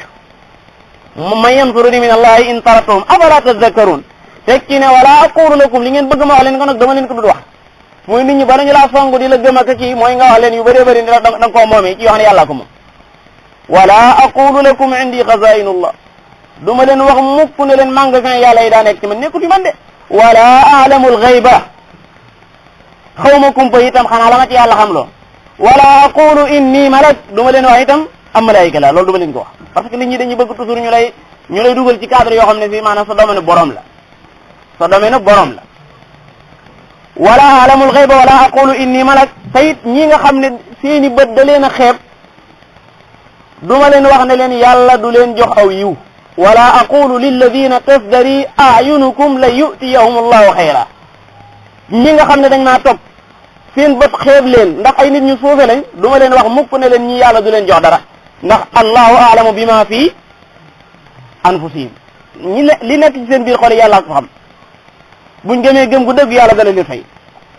man yansuruni min allah in taraktuhum afala tazakkarun tekki ne wala aqulu lakum li ngeen bëgg ma wax leen ko nag dama leen ko dul wax mooy nit ñi ba nañu laa songu di la gëm ak kii mooy nga wax leen yu bëree bëri da nga koo moomee ci yoo xam ne yàllaa ko moom wala aqulu lakum indi xazainullah du ma leen wax mukk ne leen magasin yàlla yi daa nekk ci man nekku fi man de wala aalamul ghayba xaw ma kumpa itam xanaa la ma ci yàlla xam loo wala aqulu inni malak du ma leen wax itam am malaayika la loolu du ma leen ko wax parce que nit ñi dañuy bëgg toujours ñu lay dugal ci cadre yoo xam ne fii maanaam sa domaine borom la sa domaine borom la wala aalamul ghayba wala aqulu inni malak tayit ñi nga xam ne seeni bët da leen a xeeb duma leen wax ne leen yàlla du leen jox aw yiw wala aqulu lilladina tasdari ayunukum la yutiyahum allahu xayra ñi nga xam ne dañ maa topp seen bët xeeb leen ndax ay nit ñu suufe lañ duma leen wax mukk ne leen ñi yàlla du leen jox dara ndax allahu aalamu bima fi anfusihim li nekk ci seen biir xol yàlla ko xam buñ gëmee gëm gu dëgg yàlla dana leen fay.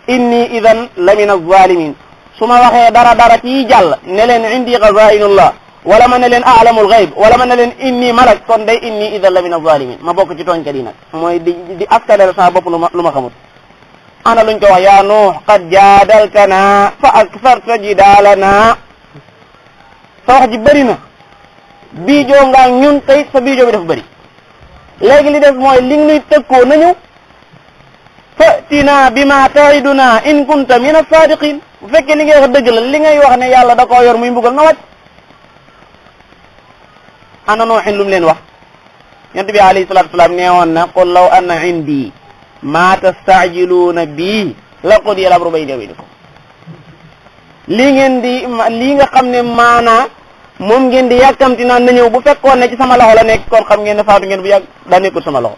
inni idan la min az-zalimin su ma waxee dara ci jàll ne leen indi xazainullah wala ma ne leen a'lamul ghaib wala ma ne leen inni malak kon day inni idan la min az-zalimin ma bokk ci tooñkat yi nag mooy di askanel sa bopp lu ma xamut. ana luñ ko wax yaa Nuux qad jaadaltana fa aktharta jidaalana sa wax ji bëri na biijoo nga ñun tey sa biijoo bi dafa bëri léegi li def mooy li nuy tëkkoo nañu fatina bima ta'iduna in kunta min as-sadiqin bu fekkee li ngay wax dëgg la li ngay wax ne yàlla da koo yor muy mbugal na wàcc. ana Nuuhin lu mu leen wax yonent bi alayhi salatu wasalaam nee woon na qul law anna indi ma tastaajiluuna bii la qudiya al-amru bayni wa baynakum lii nga xam ne maanaa moom ngeen di yàkkamti naan na ñëw bu fekkoon ne ci sama loxo la nekk kon xam ngeen ne faatu ngeen bu yàgg daa nekkul sama loxo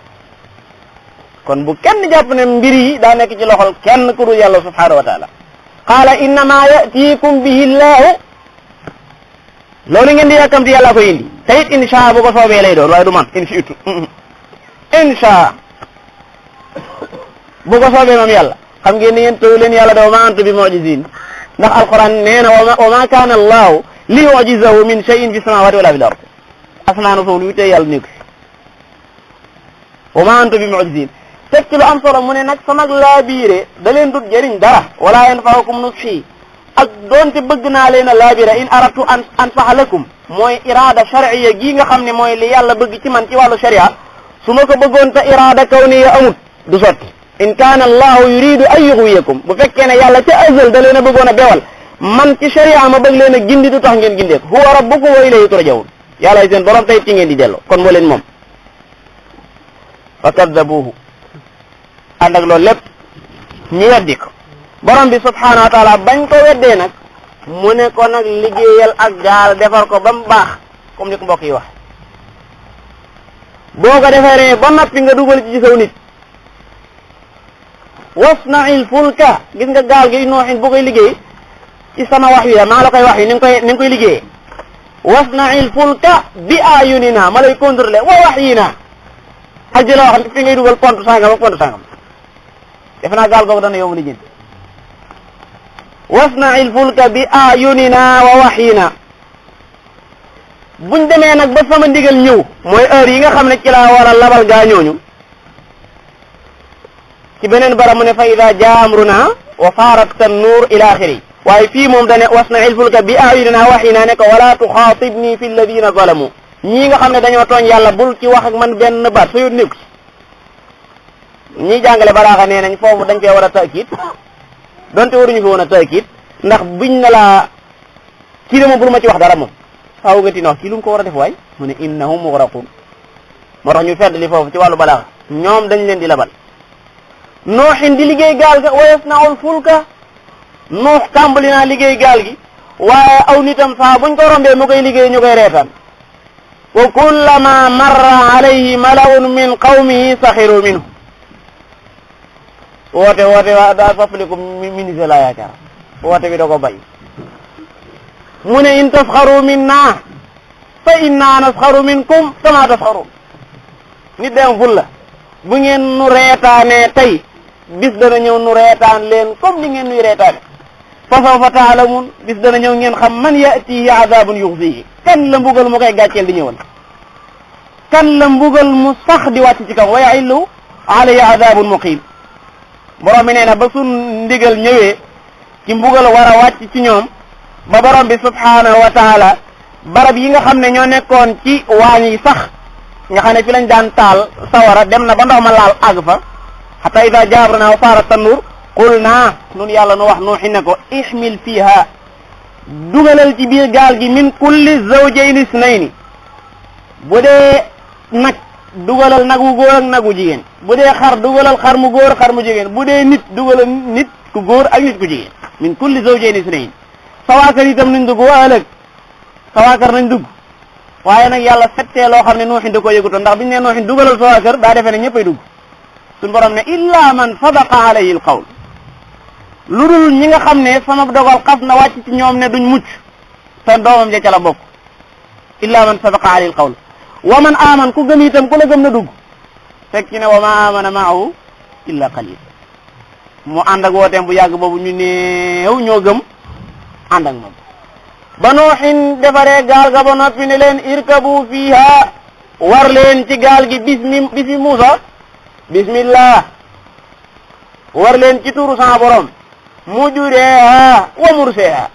kon bu kenn jàpp ne mbir yi daa nekk ci loxol kenn ku dul yàlla subhanahu wa taala qaala innama yatiikum bihi llahu loolu ngeen di yàkkamti yàlla ko indi te it insha bu ko soobee lay doon waaye du man insha bu ko soobee moom yàlla xam ngeen ni yéen taw leen yàlla da wa ma antum bi mu'jizin ndax alquran nee na wa ma kaana allahu li yu'jizahu min shay'in fi samawati wala fil ard asmaanu suuf lu tey yàlla nekk wa ma antum bi mu'jizin teg ci lu am solo mu ne nag sama laa biire da leen dut jëriñ dara wala yanfa'ukum nushi ak doonte bëgg naa leen a laabira in aratu an ansaha lakum mooy irada shar'iyya gi nga xam ne mooy li yàlla bëgg ci man ci wàllu sharia su ma ko bëggoon te irada kawniya amut du sotti in kaana allahu yuridu an yughwiyakum bu fekkee ne yàlla ca azal da leen a bëggoon a bewal man ci sharia ma bëgg leen a gindi du tax ngeen gindeeku huwa rabbukum wa ilayhi turja'un yàlla seen borom tey ci ngeen di delloo kon moo leen moom fa kaddabuhu ànd ak loolu lépp ñu weddi ko borom bi subhanahu wa taala bañ ko weddee nag mu ne ko nag liggéeyal ak gaal defar ko ba mu baax comme ni ko mbokk yi wax boo ko defaree ba noppi nga dugal ci saw nit wasna'il fulka gis nga gaal gi Nuuhin boo koy liggéey ci sama wax wi la maa la koy wax yi ni nga koy liggéeyee wasna'il fulka bi ayunina ma lay contrôler wa wahyina ak di la wax fi ngay dugal pont sangam ak pont sangam defe naa gaal googu dana yomb li jënd wasna'il fulka bi ayunina wa wahyina buñ demee nag ba sama ndigal ñëw mooy heure yi nga xam ne ci laa war a labal gaa ñooñu ci beneen bara mu ne fa ida jaa amruna wa faarat tannuur ila axiri waaye fii moom dane wasna'il fulka bi ayunina wa wahyina ne ko wala tuxaatibni fi alladina zalamu ñii nga xam ne dañoo tooñ yàlla bul ci wax ak man benn baat sa yoon nekku ci ñii jàngale balaaxa nee nañ foofu dañ fee war a taakid donte waruñu fi woon a taakid ndax biñ na laa kii de moom bul ma ci wax dara moom faaw nga ti wax kii lu mu ko war a def waay mu ne innahum mughraqun moo tax ñu fedd li foofu ci wàllu balaaxa ñoom dañ leen di labal Nuuhin di liggéey gaal ga wa yasna'ul fulka Nuux tàmbali naa liggéey gaal gi waaye aw nitam saa buñ ko rombee mu koy liggéey ñu koy reetaan wa kullama marra alayhi mala'un min qawmihi saxiru minhu woote waa daa soppaliku ministre laa yaakaar woote bi da ko bay mu ne in tasxaru minna fa inna nasxaru minkum kama tasxarun nit dem ful la bu ngeen nu reetaanee tey bis dana ñëw nu reetaan leen comme ni ngeen nuy reetaane fa sawfa taalamun bis dana ñëw ngeen xam man yatihi azabun yuxzihi kan la mbugal mu koy gàcceel di ñëwal kan la mbugal mu sax di wàcc ci kaw wa ya'illu alayhi azabun muqim borom bi nee na ba sun ndigal ñëwee ci mbugal war a wàcc ci ñoom ba borom bi subhanahu wa taala barab yi nga xam ne ñoo nekkoon ci waañ yi sax nga xam ne fi lañ daan taal sawara dem na ba ndox ma laal àgg fa hatta ida jaabrana wa faara tannuur qul naa nun yàlla nu wax Nuuhin ne ko ihmil fiha dugalal ci biir gaal gi min kulli zawjayni isnayni bu dee nag dugalal nag wu góor ak nag wu jigéen bu dee xar dugalal xar mu góor xar mu jigéen bu dee nit dugalal nit ku góor ak nit ku jigéen min kulli zawjayni isnayni sawaakar itam nañ dugg waa ëllëg sawaakar nañ dugg waaye nag yàlla fettee loo xam ne Nuuhin da ko yëgutoon ndax biñu ne Nuuhin dugalal sawaakar daa defee ne ñëppay dugg suñu borom ne illa man sadaqa alayhi alqawl lu dul ñi nga xam ne sama dogal xas na wàcc ci ñoom ne duñ mucc te doomam ja ca la bokk illa man sadaqa alayhi alqawl wa man aman ku gëm itam ku la gëm na dugg fekk ci ne wa ma amana maahu illa qalil mu ànd ak wooteem bu yàgg boobu ñu néew ñoo gëm ànd ak moom ba Nuuhin defaree gaal ga ba noppi ne leen irkabu fiha war leen ci gaal gi bismi Muusa bismillah war leen ci turu sa borom mujreha wa murseha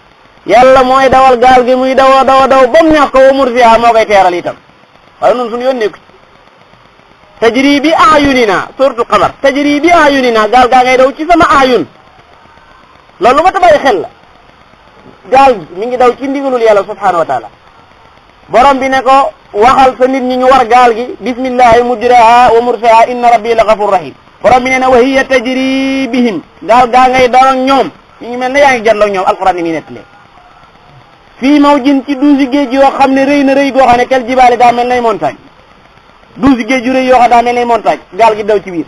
yàlla mooy dawal gaal gi muy daw ba mu neex ko wa murseha moo koy teeral itam waaye noonu suñu yoon nekku tajri bi ayunina suratu qamar tajri bi ayunina gaal gaa ngay daw ci sama ayun loolu ma ta bàyyi xel la gaal gi mi ngi daw ci ndigalul yàlla subhanahu wa taala borom bi ne ko waxal sa nit ñi ñu war gaal gi bismillahi mujraha wa mursaha inna rabbi la ghafur rahim borom bi ne ne wa hiya tajri bihim gaal gaa ngay daw ak ñoom ñu ngi mel ne yaa ngi jàll ak ñoom alquran ni muy nettalee fii mawjin ci duusi géej yoo xam ne rëy na rëy goo xam ne kel jibaale daa mel nay montagne duusi géej yu rëy yoo xam daa mel nay montagne gaal gi daw ci biir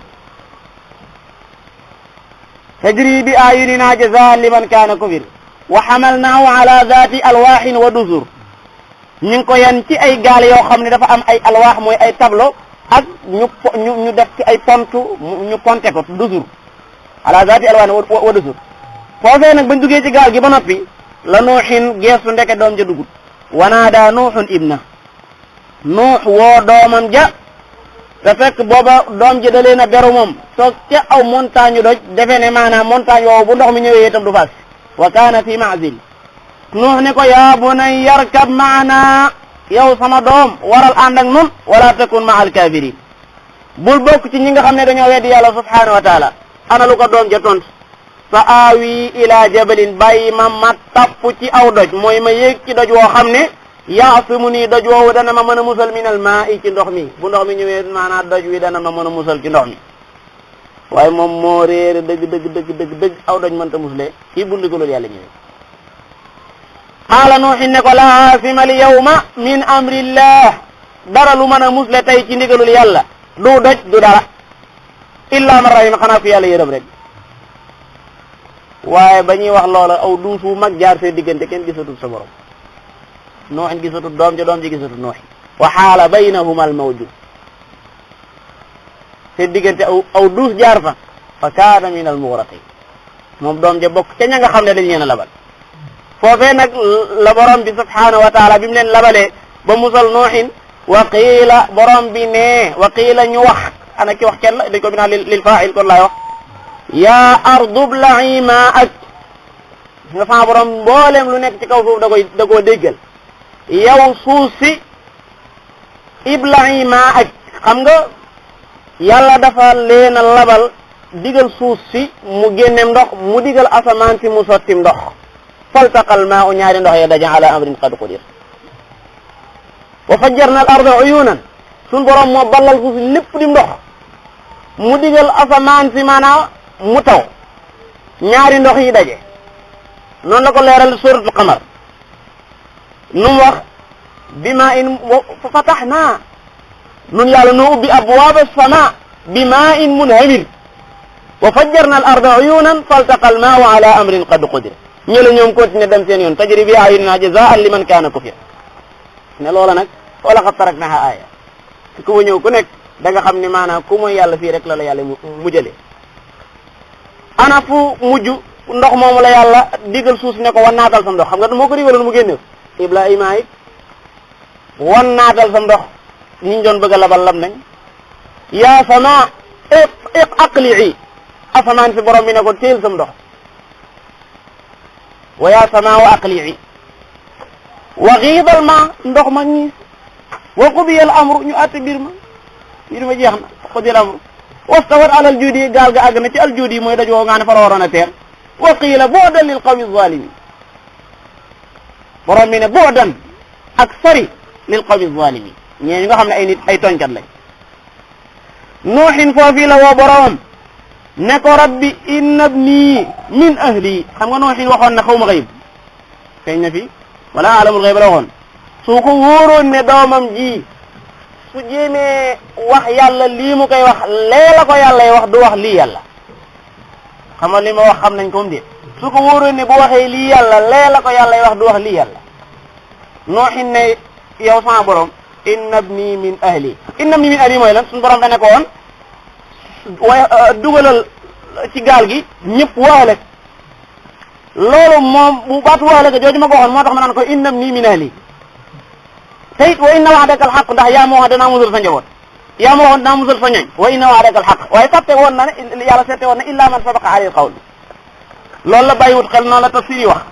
tajri bi ayunina jazaan liman kaana kufir wa hamalnaahu ala zaati alwaahin wa dusur ñu ngi ko yan ci ay gaal yoo xam ne dafa am ay alwaax mooy ay tableau ak ñu def ci ay pontu ñu ponte ko dusur ala zaati alwaahin wa dusur foofee nag bañ duggee ci gaal gi ba noppi la Nuuhin geestu ndeke doom ja dugut wanaada Nuuhun ibna Nuux woo doomam ja te fekk booba doom ji da leen a beru moom toog ca aw montagne doj defe ne maanaam montagne woowu bu ndox mi ñëwee itam du fas wa kaana fi maazil Nuux ne ko yaa bunay yarkab maana yow sama doom waral ànd ak nun wala takun ma al kafirin bul bokk ci ñi nga xam ne dañoo weddi yàlla subhanahu wa taala ana lu ko doom ja tont fa aawi ila jabalin bàyyi ma tapp ci aw doj mooy ma yéeg ci doj woo xam ne yaasimu nii doj woowu dana ma mën a musal min al maa i ci ndox mi bu ndox mi ñëwee maanaam doj wi dana ma mën a musal ci ndox mi waaye moom moo réere dëgg aw doj mënta musle kii bu ndigalul yàlla ñëwee qaala Nuuhin ne ko laa aasima al yawma min amrillah dara lu mën a musle tey ci ndigalul yàlla du doj du dara illa man rahima xanaa fi yàlla yërëm rek waaye ba ñuy wax loola aw duus wu mag jaar seen diggante kenn gisatul sa borom Nuuhin gisatul doom ji gisatul Nuuhin wa xaala baynahuma al mawju seen diggante aw duus jaar fa kaana min al mugraqin moom doom ja bokk ca ña nga xam ne dañ leen a labal foofee nag la borom bi subhanahu wa taala bi mu leen labalee ba musal Nuuhin wa qiila borom bi ne wa qiila ñu wax ana ki wax kenn la dañ ko binaa lil faa'il kon laay wax yaa ardu bla'i maa'ak nga fa borom mboolem lu nekk ci kaw suuf da koo déggal yow suuf si ibla'i maa'ak xam nga yàlla dafa leen a labal digal suuf si mu génneem ndox mu digal asamaan si mu sottim ndox faltaqal maa'u ñaari ndox ya daja ala amrin qad qadir wa fajjarna al arda uyunan suñ borom moo ballal suuf si lépp di ndox mu digal asamaan si maanaam mu taw ñaari ndox yi daje noonu la ko leeral suratul qamar nu mu wax bima in fatahnaa nun yàlla noo ubbi abwaaba sama bima in munhamir wa fajjarna al arda uyunan faltaqa al maa'u ala amrin qad qadir ñële ñoom continué dem seen yoon tajri bi a'yunina jazaan liman kaana kufir ne loola nag wala qad taraknaha aaya ku ma ñëw ku nekk da nga xam ne maanaam ku mooy yàlla fii rek la yàlla mujjale ana fu mujj ndox moomu la yàlla digal suuf ne ko wan naatal sam ndox xam nga moo ko digaloon mu génne Ibrahima it wan naatal sam ndox ñi doon bëgg a labal lam nañ yaa sama aqli'i asamaan si borom bi ne ko téel sam ndox wa yaa sama wa aqli'i wa xiidal ma ndox ma ñiis wa qudiya al amru ñu àtte mbir ma jeex na qudiya al amru wastawat ala al juudi gaal ga àgg na ci al juudi mooy daj woo nga ne fa la waroon a teer wa qiila bu'dan lil qawmi zalimin borom bi ne bu'dan ak sori lil qawmi zalimin ñee ñi nga xam ne ay nit ay tooñkat lañ Nuuhin foofii la woo boromam ne ko rabbi inna ibni min ahli xam nga Nuuhin waxoon na xaw ma xayib feeñ na fi wala alamul xayb la waxoon su ko wóoroon ne doomam ji su jéemee wax yàlla lii mu koy wax lee la ko yàlla wax du wax lii yàlla xam nga li ma wax xam nañ ko de su ko wóoroon ne bu waxee lii yàlla lee la ko yàlla wax du wax lii yàlla Nuuhin ne yow sama borom inna ibni min ahli. inna ibni min ahli mooy lan suñu borom da ne ko woon dugalal ci gaal gi ñëpp waale loolu moom bu baatu waale ga jooju ma ko waxoon moo tax ma naan ko inna ibni min ahli te it wa inna wa'daka al-haqq ndax yaa ma wax danaa musal sa njaboot yaa ma waxoon danaa musal sa ñoñ wa inna wa'daka al-haqq waaye fàtte woon na ne yàlla seete woon na illa man sabaqa alayhi al-qawl loolu la bàyyiwut xel noonu la tafsir yi wax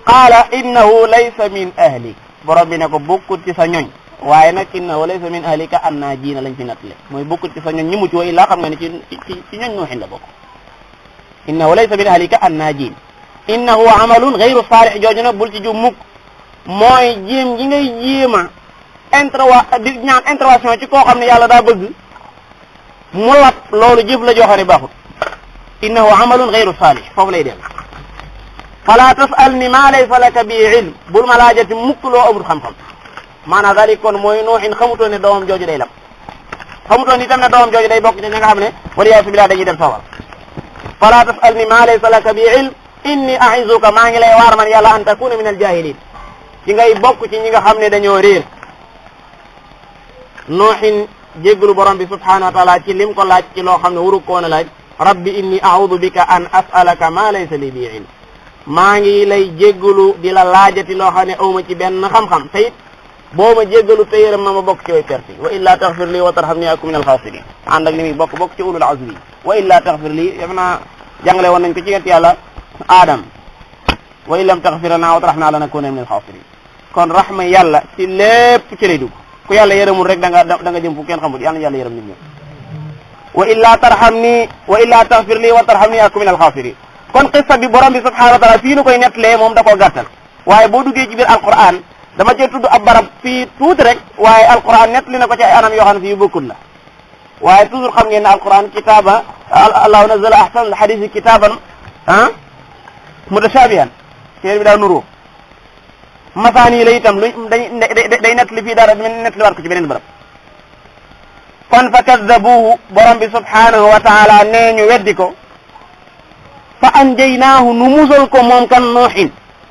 qaala innahu laysa min ahli borom bi ne ko bokkut ci sa ñoñ waaye nag innahu laysa min ahlika annaajiina lañ fi nattale mooy bokkut ci sa ñoñ ñi mucc wa illaa xam nga ne ci ñoñ nuuxin la bokk innahu laysa min ahlika annaajiin innahu amalun ghayru saalih jooju nag bul ci jum mukk mooy jéem ji ngay jéema di ñaan intervention ci koo xam ne yàlla daa bëgg mu lap loolu jëf la joo xam ne baaxut innahu amalun ghayru saalih foofu lay dem fala tasalni ma laysa laka bi ilm bul ma laajati mukk loo amul xam-xam maanaam daal kon mooy nuuxin xamutoon ne doomam jooju day lap xamutoon itam ne doomam jooju day bokk ci ñi nga xam ne waliyaasu billah dañuy dem sawar fala tasalni ma laysa laka bi ilm inni a'izuka maa ngi lay waar man yàlla an takuna min al jahilin ci ngay bokk ci ñi nga xam ne dañoo réer nuuxin jéggalu borom bi subhanahu wa taala ci lim ko laaj ci loo xam ne waru koon a laaj rabbi inni a'udhu bika an as'alaka ma laysa li bi ilm maa ngi lay jéggalu di la laajati loo xam ne awma ci benn xam-xam te it boo ma jéggalu te yërëm ma bokk ci way perti wa illa taghfir li wa tarhamni akun min al khasirin ànd ak li muy bokk ci ulul azmi wa illa taghfir li def naa jàngale woon nañ ko ci yent yàlla Adam wa illam taghfir lana wa tarhamna lanakuna min al khasirin kon rahma yàlla ci lépp ci lay dugg ku yàlla yërëmul rek da nga jëm fu kenn xamul yàlla yàlla yërëm nit ñi wa illa tarhamni wa illa taghfir li wa tarhamni akun min al khasirin kon qissa bi borom bi subhanahu wa taala fii nu koy nettalee moom da koo gàttal waaye boo duggee ci biir alquran dama cee tudd ab barab fii tuuti rek waaye alquran nettali na ko ci ay anam yoo xam ne fii bokkul la waaye toujours xam ngeen ne alquran kitaaba allahu nazzala ahsan al hadisi kitaban mutashabihan téere bi daa nuroo masaani la itam luñ day nettali fii dara nettali waat ko ci beneen barab kon fa kaddabuhu borom bi subhanahu wa taala nee ñu weddi ko fa anjaynaahu nu musal ko moom kan nuuxin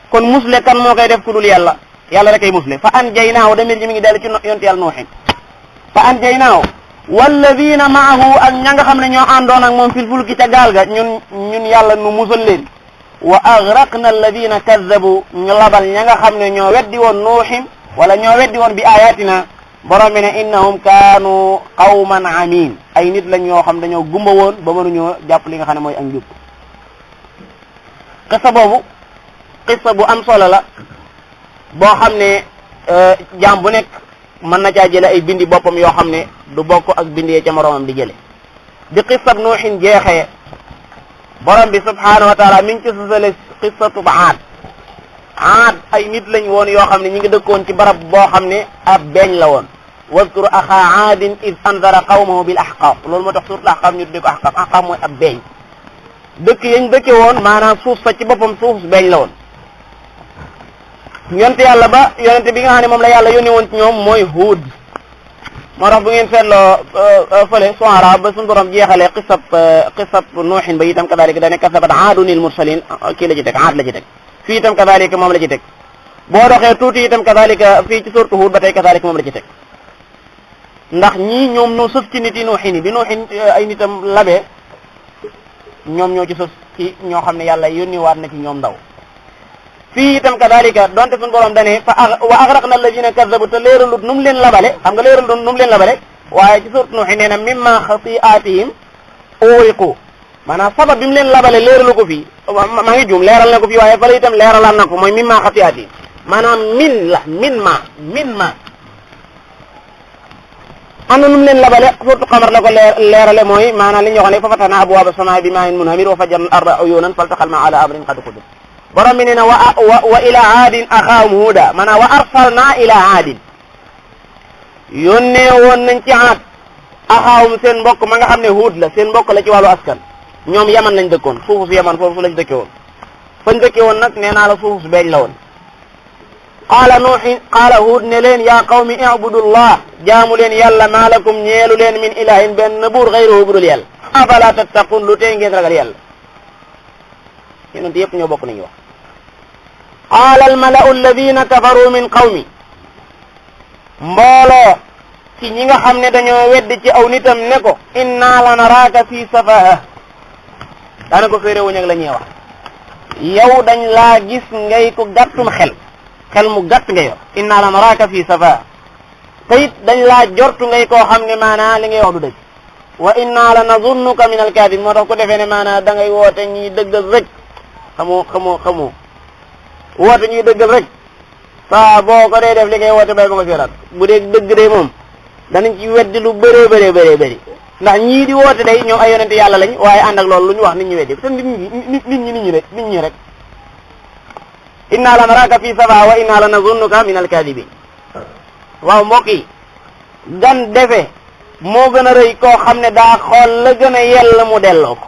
kon musle kan moo koy def ku dul yàlla yàlla rek ay musle fa anjaynaahu damir ji mi ngi dellu ci yonent yàlla nuuxin fa anjaynaahu walladina maahu ak ña nga xam ne ñoo àndoon ak moom fil fulki ca gaal ga ñun yàlla nu musal leen wa agraqna alladina kaddabu ñu labal ña nga xam ne ñoo weddi woon nuuxin wala ñoo weddi woon bi ayatina borom bi ne innahum kaanu qawman amin ay nit lañ ñoo xam dañoo gumba woon ba mënuñoo jàpp li nga xam ne mooy ak njub qissa boobu qissa bu am solo la boo xam ne jaam bu nekk mën na caa jële ay bindi boppam yoo xam ne du bokk ak bindee ca moroomam di jële bi qissab nuuxin jeexee borom bi subhanahu wa taala mi ngi ci sosale qissatu aad ay nit lañ woon yoo xam ne ñi ngi dëkkoon ci barab boo xam ne ab beeñ la woon wazkur axaa aadin id anzara qawmahu bil ahqaf loolu moo tax suuratul ahqaf ñu tuddee ko ahqaf mooy ab beeñ dëkk yañ dëkke woon maanaam suuf sa ci boppam suuf beeñ la woon yonte yàlla ba yonente bi nga xam ne moom la yàlla yónni woon ci ñoom mooy Huud moo tax bu ngeen seetloo fële Suara ba suñu borom jeexalee qissab nuuxin ba itam kadalika dane kasabat aadunil mursalin kii la ci teg aad la ci teg fii itam kadalika moom la ci teg boo doxee tuuti itam kadalika fii ci suurtu Huud ba tey kadalika moom la ci teg ndax ñii ñoom ñoo sës ci nit yi nuuxin yi bi nuuxin ay nitam labee ñoom ñoo ci sës ci ñoo xam ne yàlla yónni waat na ci ñoom ndaw fii itam kadalika donte suñu borom dane wa agraqna alladina kaddabu te leeralut nu mu leen labale xam nga leeralut nu mu leen labale waaye ci suurtu nuuxin nee na mimma xati'atihim uwiqu maanaam sabab bi mu leen labale leeralu ko fii maa ngi juum leeral na ko fii waaye fala itam leeralaan na ko mooy mimma xati'atihim maanaam min ma am na nu mu leen labale surtout xamar la ko leerale mooy maanaam li ñu waxoon ne fa fatahna abwaaba samaa'i bimaa'in munhamir wa fajjarna al-arda uyuunan faltaqa al-maa'u ala amrin qad qudir borom bi nee na wa ila aadin axaahum huuda maanaam wa arsalna ila aadin yónnee woon nañ ci aad axaahum seen mbokk ma nga xam ne huud la seen mbokk la ci wàllu askan ñoom yaman lañ dëkkoon suufu su yaman foofu lañ dëkke woon fañ dëkke woon nag nee naa la suufu su beeñ la woon qaala huud ne leen yaa qawmi i'budullah jaamu leen yàlla maa lakum ñeelu leen min ilahin benn buur xayruhu budul yàlla afala tattaqun lu tee ngeen ragal yàlla yonent yëpp ñoo bokk nañu wax qaala almalau alladina kafaru min qawmi mbooloo ci ñi nga xam ne dañoo weddi ci aw nitam ne ko inna la naraaka fi safaha daana ko féeré wuñ ak la ñuy wax yow dañ laa gis ngay ko gàttum xel mu gàtt nga yor inna la naraaka fi safaha te it dañ laa jortu ngay koo xam ne maanaa li ngay wax du dëgg wa inna la nazunnuka min alkaadib moo tax ko defee ne maanaa da ngay woote ñuy dëggal rek xamoo woote ñuy dëggal rek saa boo ko dee def li ngay woote bay ba nga seeraat bu dee dëgg de moom danañ ci weddi lu bëree bëri ndax ñii di woote day ñoom ay yonente yàlla lañ waaye ànd ak loolu lu ñu wax nit ñi weddi te nit ñi rek inna la naraka fi safa wa inna la nazunnuka min alkadibin waaw mbokk yi gan defe moo gën a rëy koo xam ne daa xool la gën a yell mu delloo ko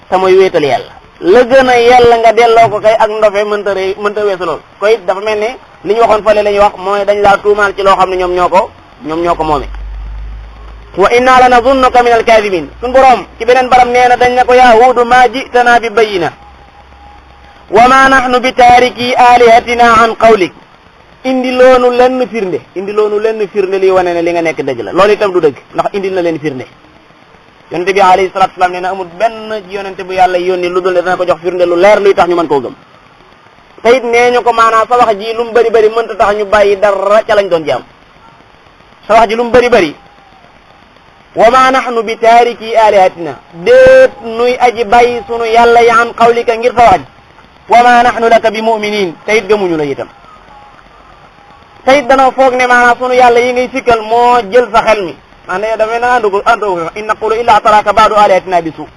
te mooy wéetal yàlla la gën a yell nga delloo ko kay ak ndofe mënta weesu lool koy dafa mel ne li ñu waxoon fële la ñuy wax mooy dañ laa tuumaal ci loo xam ne ñoom ñoo ko moome wa inna la nazunnuka min alkadibin suñ boroom ci beneen baram nee na dañ ne ko yaa huudu maa jitana bi bayina wa ma nahnu bi taariki alihatina an qawlik indi loonu lenn firnde lii wane ne li nga nekk dëgg la loolu itam du dëgg ndax indil na leen firnde yonente bi alayhi salatu wasalam nee na amul benn yonente bu yàlla yónni lu dul ne dana ko jox firnde lu leer luy tax ñu mën koo gëm te it nee ñu ko maanaam sa wax ji lu mu bëri mënta tax ñu bàyyi dara ca lañ doon jaam sa wax ji lu mu bëri wa ma nahnu bi taariki alihatina déet nuy aji bàyyi sunu yàlla yi an qawlika ngir sa wax ji wa ma nahnu laka bi muminin te it gëmuñu la itam te it dana foog ne maanaam sunu yàlla yi ngay sikkal moo jël sa xel mi maanaam dafay na àndu in naqulu illa taraka baadu alihatina bi suu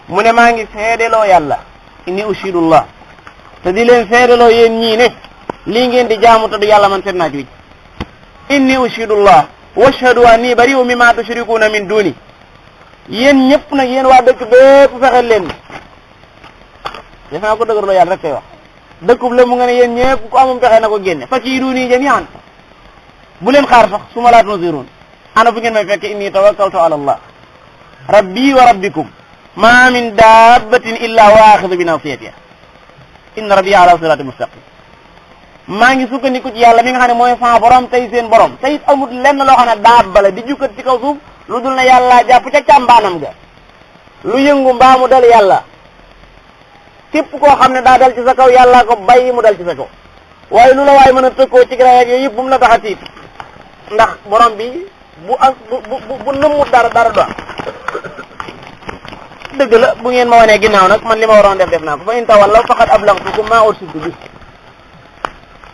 mu ne maa ngi seedeloo yàlla inni ushidullah te di leen seedeloo yéen ñii ne lii ngeen di jaamu te du yàlla man seet naa ci inni ushidullah washhadu anni bari'un mimma tushrikuuna min duni yéen ñëpp nag yéen waa dëkk bépp fexeel leen def naa ko dëgërloo yàlla rek koy wax dëkkub la mu nga ne yéen ñëpp ku amum pexe na ko génne fakiiduunii jamii'an bu leen xaar sax summa laa tunziruun ana fu ngeen may fekk inni tawakkaltu ala allah rabbi wa rabbikum ma min dabbatin illa wa axidu bi nasiyatiha inna rabbi ala siraatin mustaqim maa ngi sukkandiku ci yàlla mi nga xam ne mooy sa borom tey seen borom te it amul lenn loo xam ne daaba la di jukkat ci kaw suuf lu dul ne yàlla jàpp ca càmbaanam ga lu yëngu mbaa mu dal yàlla képp koo xam ne daa dal ci sa kaw yàlla ko bàyyi mu dal ci sa kaw waaye lu la waaye mën a tëkkoo ci graye ak yooyu yëpp bu mu la tax a tiit ndax borom bi bu nëmmut dara do dëgg la bu ngeen ma wanee ginnaaw nag man li ma waroon def naa ko fa in tawallaw faqad ablaghtukum ma ursiltu bi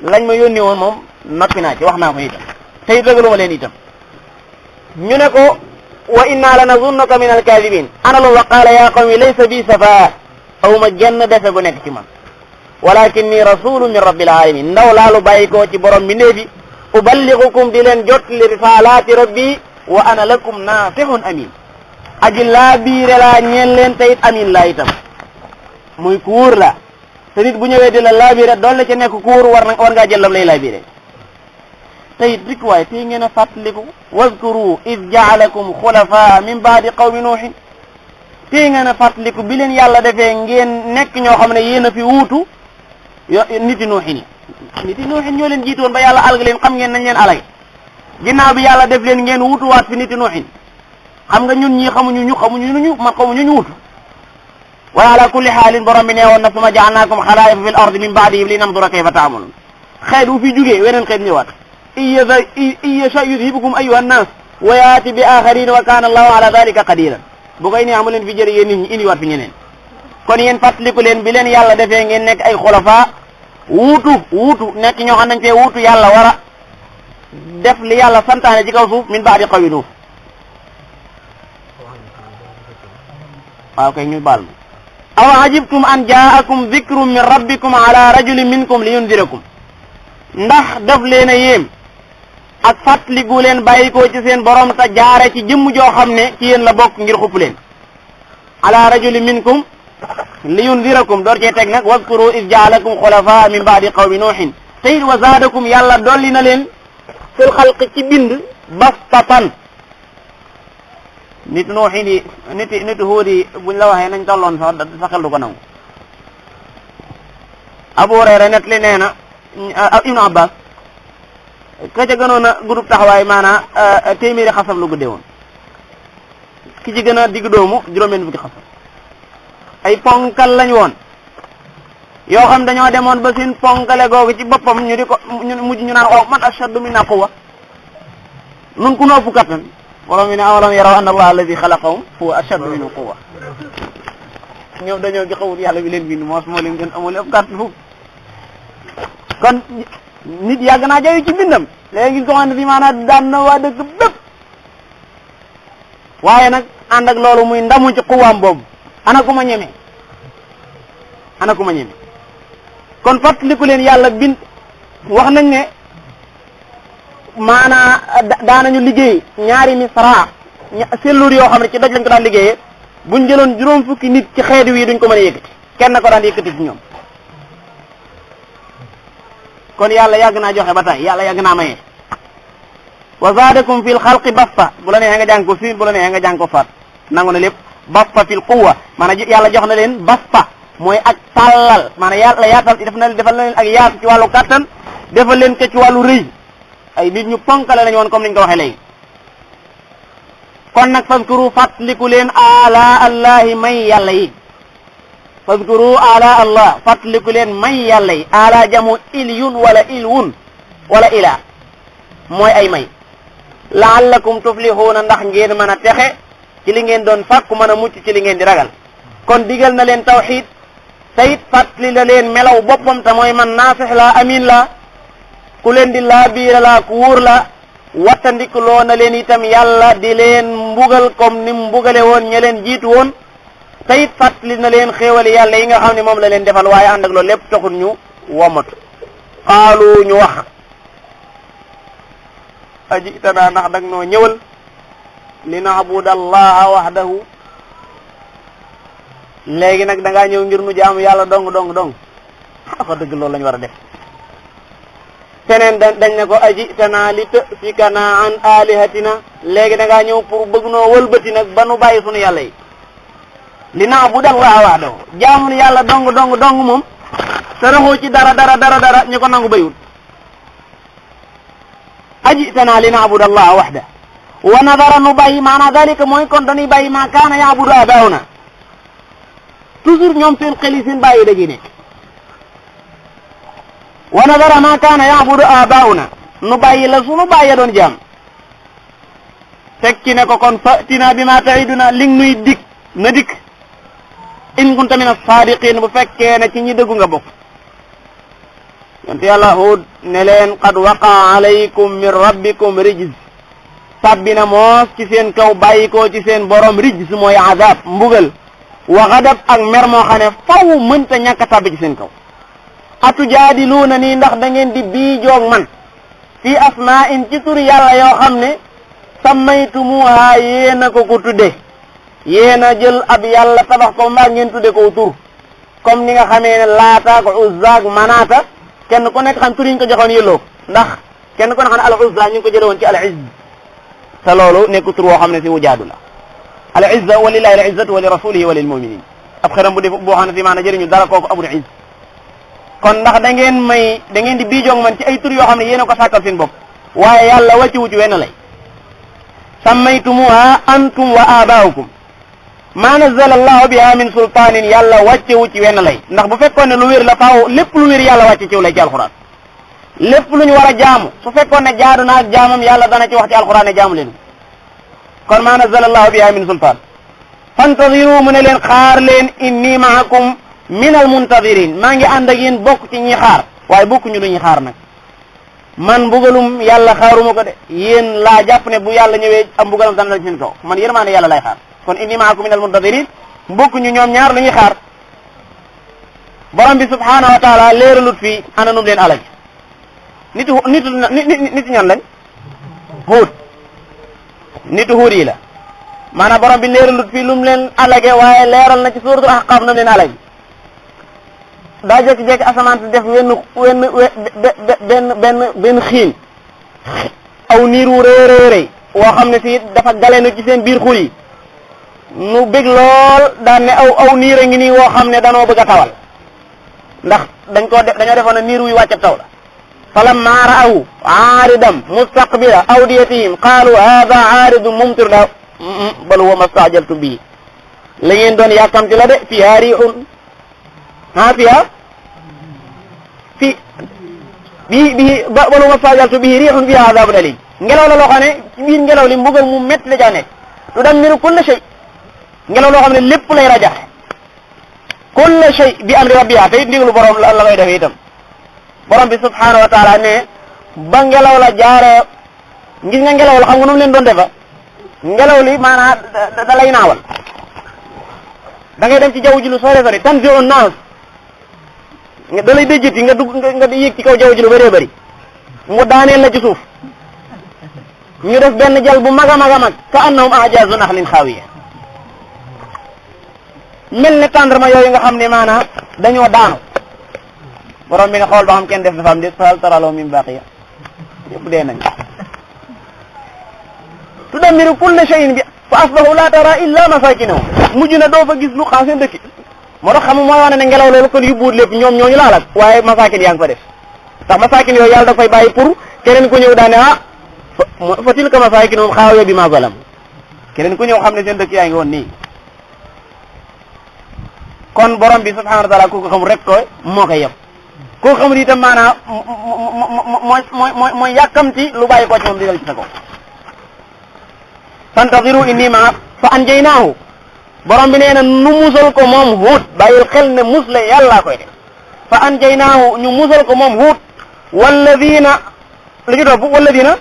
lañ ma yónni woon moom noppi naa ci wax naa ko itam te it rëgalu ma leen itam ñu ne ko wa inna la nazunnuka min alkadibin ana lu wa qaala ya qawmi laysa bi safa aw ma genn defe bu nekk ci man walakinni rasulu min rabbil alamin ndaw laalu bàyyi ko ci borom bi néebi uballigukum di leen jot li risalaati rabbi wa ana lakum naasihun amin aji laa biire laa ñeen leen te it amin laa itam muy ku wóor la te nit bu ñëwee di la laabire doole ca nekk ku wóor war ngaa jël lam lay laabire te it rik waay tey ngeen a fàttaliku wazkuru id jaalakum xulafaa min baadi qawmi nuuhin tey ngeen a fàttaliku bi leen yàlla defee ngeen nekk ñoo xam ne yéen a fi wuutu niti nuuhin ñoo leen jiitoon ba yàlla alga leen xam ngeen nañ leen alage ginnaaw bi yàlla def leen ngeen wuutuwaat fi niti nuuhin xam nga ñun ñii xamuñu ñu wuutu wa ala kulli xaalin borom bi nee woon na suma jaalnaakum xalaa'ifa fil ardi min ba'dihim li nanzura kayfa ta'maluun xeet wu fi jugee weneen xeet ñëwaat in yasha yudhibukum ayyuha nnaas wa yaati bi aaxariin wa kaana allahu ala dalika qadiran bu koy ne amu leen fi jëre yéen nit ñi indiwaat fi ñeneen kon yéen fàttaliku leen bi leen yàlla defee ngeen nekk ay xulafa wuutu nekk ñoo xam nañ fee wuutu yàlla war a def li yàlla santaane ci kaw suuf min ba'di qawmi Nuuh waaw kay ñu baal ma aw ajibtum an jaakum dhikrun min rabbikum ala rajulin minkum li yundirakum ndax daf leen a yéem ak fàttali gu leen bàyyi ko ci seen borom te jaare ci jëmm joo xam ne ci yéen la bokk ngir xupp leen ala rajulin minkum li yundirakum door cee teg nag wazkuru iz jaalakum xulafa min baadi qawmi nuuhin te it wa zaadakum yàlla dolli na leen fil xalq ci bind bastatan nit nuuhin yi nit huud yi buñ la waxee nañ tolloon sax sa xel du ko nangu Abu Hurayra net li nee na Ibnu Abbas ka ca gënoon a groupe taxawaay maanaam téeméeri xasab lu guddee woon ki ci gën a digg doomu juróom-benn fukki xasab ay ponkal lañ woon yoo xam dañoo demoon ba seen ponkale googu ci boppam ñu di ko mujj ñu naan o man ashaddu minna quwwa nun ku noppu kattan wala mu ne awalam yaraw anna allaha alladi xalaqahum huwa ashaddu minhum quwwa ñoom dañoo gi xawul yàlla bi leen bind moos moo leen gën amul ëpp kattan foofu kon nit yàgg naa jayu ci bindam léegi gis ko xam ne si maanaam daan na waa dëkk bépp waaye nag ànd ak loolu muy ndamu ci quwaam boobu ana ku ma ñeme kon fàttaliku leen yàlla bind wax nañ ne maanaa daanañu liggéey ñaari misra sellur yoo xam ne ci doj lañ ko daan liggéeyee buñ jëloon juróom fukki nit ci xeet wi duñ ko mën a yëkkati kenn ko daan yëkkati ci ñoom kon yàlla yàgg naa joxe ba tey yàlla yàgg naa maye wa zaadakum fil xalqi basta bu la neexee nga jàng ko siin bu la neexee nga jàng ko faat nangu na lépp basta fil quwwa maanaam yàlla jox na leen basta mooy ak tàllal maanaam yàlla yaatal defal na leen ak yaatu ci wàllu kàttan defal leen ko ci wàllu rëy ay nit ñu ponkale lañu woon comme niñ ko waxee léegi kon nag fazkuru fàttaliku leen ala allahi may yàlla yi fazkuru ala allah fàttaliku leen may yàlla yi ala jamu ilyun wala ilwun wala ila mooy ay may laallakum tuflihuuna ndax ngeen mën a texe ci li ngeen doon fàkku mën a mucc ci li ngeen di ragal kon digal na leen tawxid sayit fàttali la leen melaw boppam te mooy man naasix la amin la ku leen di laa biira la ku wóor la wattandikuloo na leen itam yàlla di leen mbugal comme ni mbugale woon ña leen jiitu woon sayit fàttali na leen xéewali yàlla yi nga xam ne moom la leen defal waaye ànd ak loolu lépp taxul ñu womatu qaalu ñu wax ajitana ndax dag noo ñëwal li na'buda allaha wahdahu léegi nag da ngaa ñëw ngir nu jaamu yàlla dong ko dëgg loolu lañu war a def feneen dañ ne ko ajitana li tufikana an alihatina léegi da ngaa ñëw pour bëgg noo wëlbati nag ba nu bàyyi sunu yàlla yi li na'buda allaha wahdahu jaamu nu yàlla dong moom te raxoo ci dara ñu ko nangu bayul ajitana li na'buda allaha wahda wa nadara nu bàyyi maanaam dalika mooy kon dañuy bàyyi ma kaana ya'budu abauna toujours ñoom seen xel yi seen bàyyi dañuy nekk wa nadara ma kaana ya'budu abauna nu bàyyi la sunu bàyyi doon jaam teg ci ne ko kon fatina bi ma ta'iduna li nuy dik na dik in kunta min as-sadiqin bu fekkee ne ci ñi dëggu nga bokk yonte yàlla Huud ne leen qad waqa alaykum min rabbikum rijz sabbina moos ci seen kaw bàyyikoo ci seen borom rijz mooy azab mbugal wa ghadab ak mer moo xam ne faw mënta ñàkk a tabbi ci seen kaw atujaadiluuna nii ndax da ngeen di bii joog man fii asmaa'in ci turi yàlla yoo xam ne sammaytumuha yéen a ko tudde yéen a jël ab yàlla tabax ko mbaa ngeen tudde ko tur comme ni nga xamee ne Laata ak Uzza ak Manaata kenn ku nekk xam tur yi ñu ko joxoon yëlloo ndax kenn ku nekk xam ne al Uzza ñu ngi ko jële woon ci al Izz te loolu nekk tur woo xam ne si wu jaadu la al izza wa lillahi al izzatu wa li rasulihi wa lil mu'minin ab xëram bu def boo xam ne si maanaam jëriñu dara kooku amul izz kon ndax da ngeen di biijoog man ci ay tur yoo xam ne yéen a ko sàkkal seen bopp waaye yàlla wàcciwu ci wenn lay sammaytumuha antum wa abaa'ukum ma nazzala allahu biha min sultaanin yàlla wàccewu ci wenn lay ndax bu fekkoon ne lu wér la faaw lépp lu wér yàlla wàcce ciw lay ci alquran lépp lu ñu war a jaamu su fekkoon ne jaadu na ak jaamam yàlla dana ci wax ci alquran ne jaamu leen kon ma nazzala allahu biha min sultaan fantadiru mu ne leen xaar leen inni maakum min al muntadirin maa ngi ànd ak yéen bokk ci ñi xaar waaye bokkuñu lu ñuy xaar nag man mbugalum yàlla xaaruma ko de yéen laa jàpp ne bu yàlla ñëwee am mbugalam dana la seen kaw man yërmaande yàlla lay xaar kon inni maakum min al muntadirin bokkuñu ñoom ñaar lu ñuy xaar borom bi subhanahu wa taala leeralut fii ana num leen alaj nitu ñan lañ Huud nitu Huud yi la maanaam borom bi leeralut fii lu mu leen alage waaye leeral na ci suuratul Ahqaaf na leen alage daa jékki-jékki asamaan si def benn xiin aw niir wu rëy woo xam ne si dafa galenu ci seen biir xur yi nu bég lool daan ne aw niir a ngi nii woo xam ne danoo bëgg a tawal ndax dañoo defoon ne niir wuy wàcc taw la falamma ra'aw aaridan mustaqbila awdiyatihim qaalu hadha aaridun mumtiruna bal huwa mastajaltum bihi la ngeen doon yàkkamti la de fiha riihun bal huwa mastajaltum bihi riihun fiha adhabun alim ngelaw la loo xam ne ci biir ngelaw li mbugal mu métti la caa nekk tudammiru kulla shay ngelaw loo xam ne lépp lay rajaxe kulla shay bi amri rabbiha te it ndigalu borom la koy defee itam borom bi subhanahu wa taala ne ba ngelaw la jaaree gis nga ngelaw la xam nga nu mu leen doon defa ngelaw li maanaam da lay naawal da ngay dem ci jaww ji lu sore sore tanzi'u naas da lay déjjati nga dugg nga yéeg ci kaw jaww ji lu bëree bëri mu daaneel la ci suuf ñu def benn jal bu mag a mag a mag ka annahum a'jaazu naxlin xaawiya mel ne tàndarma yooyu nga xam ne maanaam dañoo daanu borom bi ne xool ba xam kenn def dafa am de fahal tara lahum min baaqiya yëpp dee nañ tudammiru kulla shay'in bi fa asbahu la tara illa masakinahum mujj na doo fa gis lu xaas seen dëkk moo tax xam mooy wane ne ngelaw loolu kon yóbbuwut lépp ñoom ñooñu laalak waaye masakin yaa ngi fa def ndax masakin yooyu yàlla da fay bàyyi pour keneen ku ñëw daane fa tilka masakinuhum xaawiya bima zalam keneen ku ñëw xam ne seen dëkk yaa ngi woon nii kon borom bi subhanahu wa taala ku ko xamul rek ko moo koy yem ku ko xamul itam maanaam mooy yàkkamti lu bàyyi ko ci moom di dal ci sa kaw fantadiru inni ma fa anjaynaahu borom bi nee na nu musal ko moom Huud bàyyil xel ne musle yàllaa koy def fa anjaynaahu ñu musal ko moom Huud walladina lu ñu topp walladina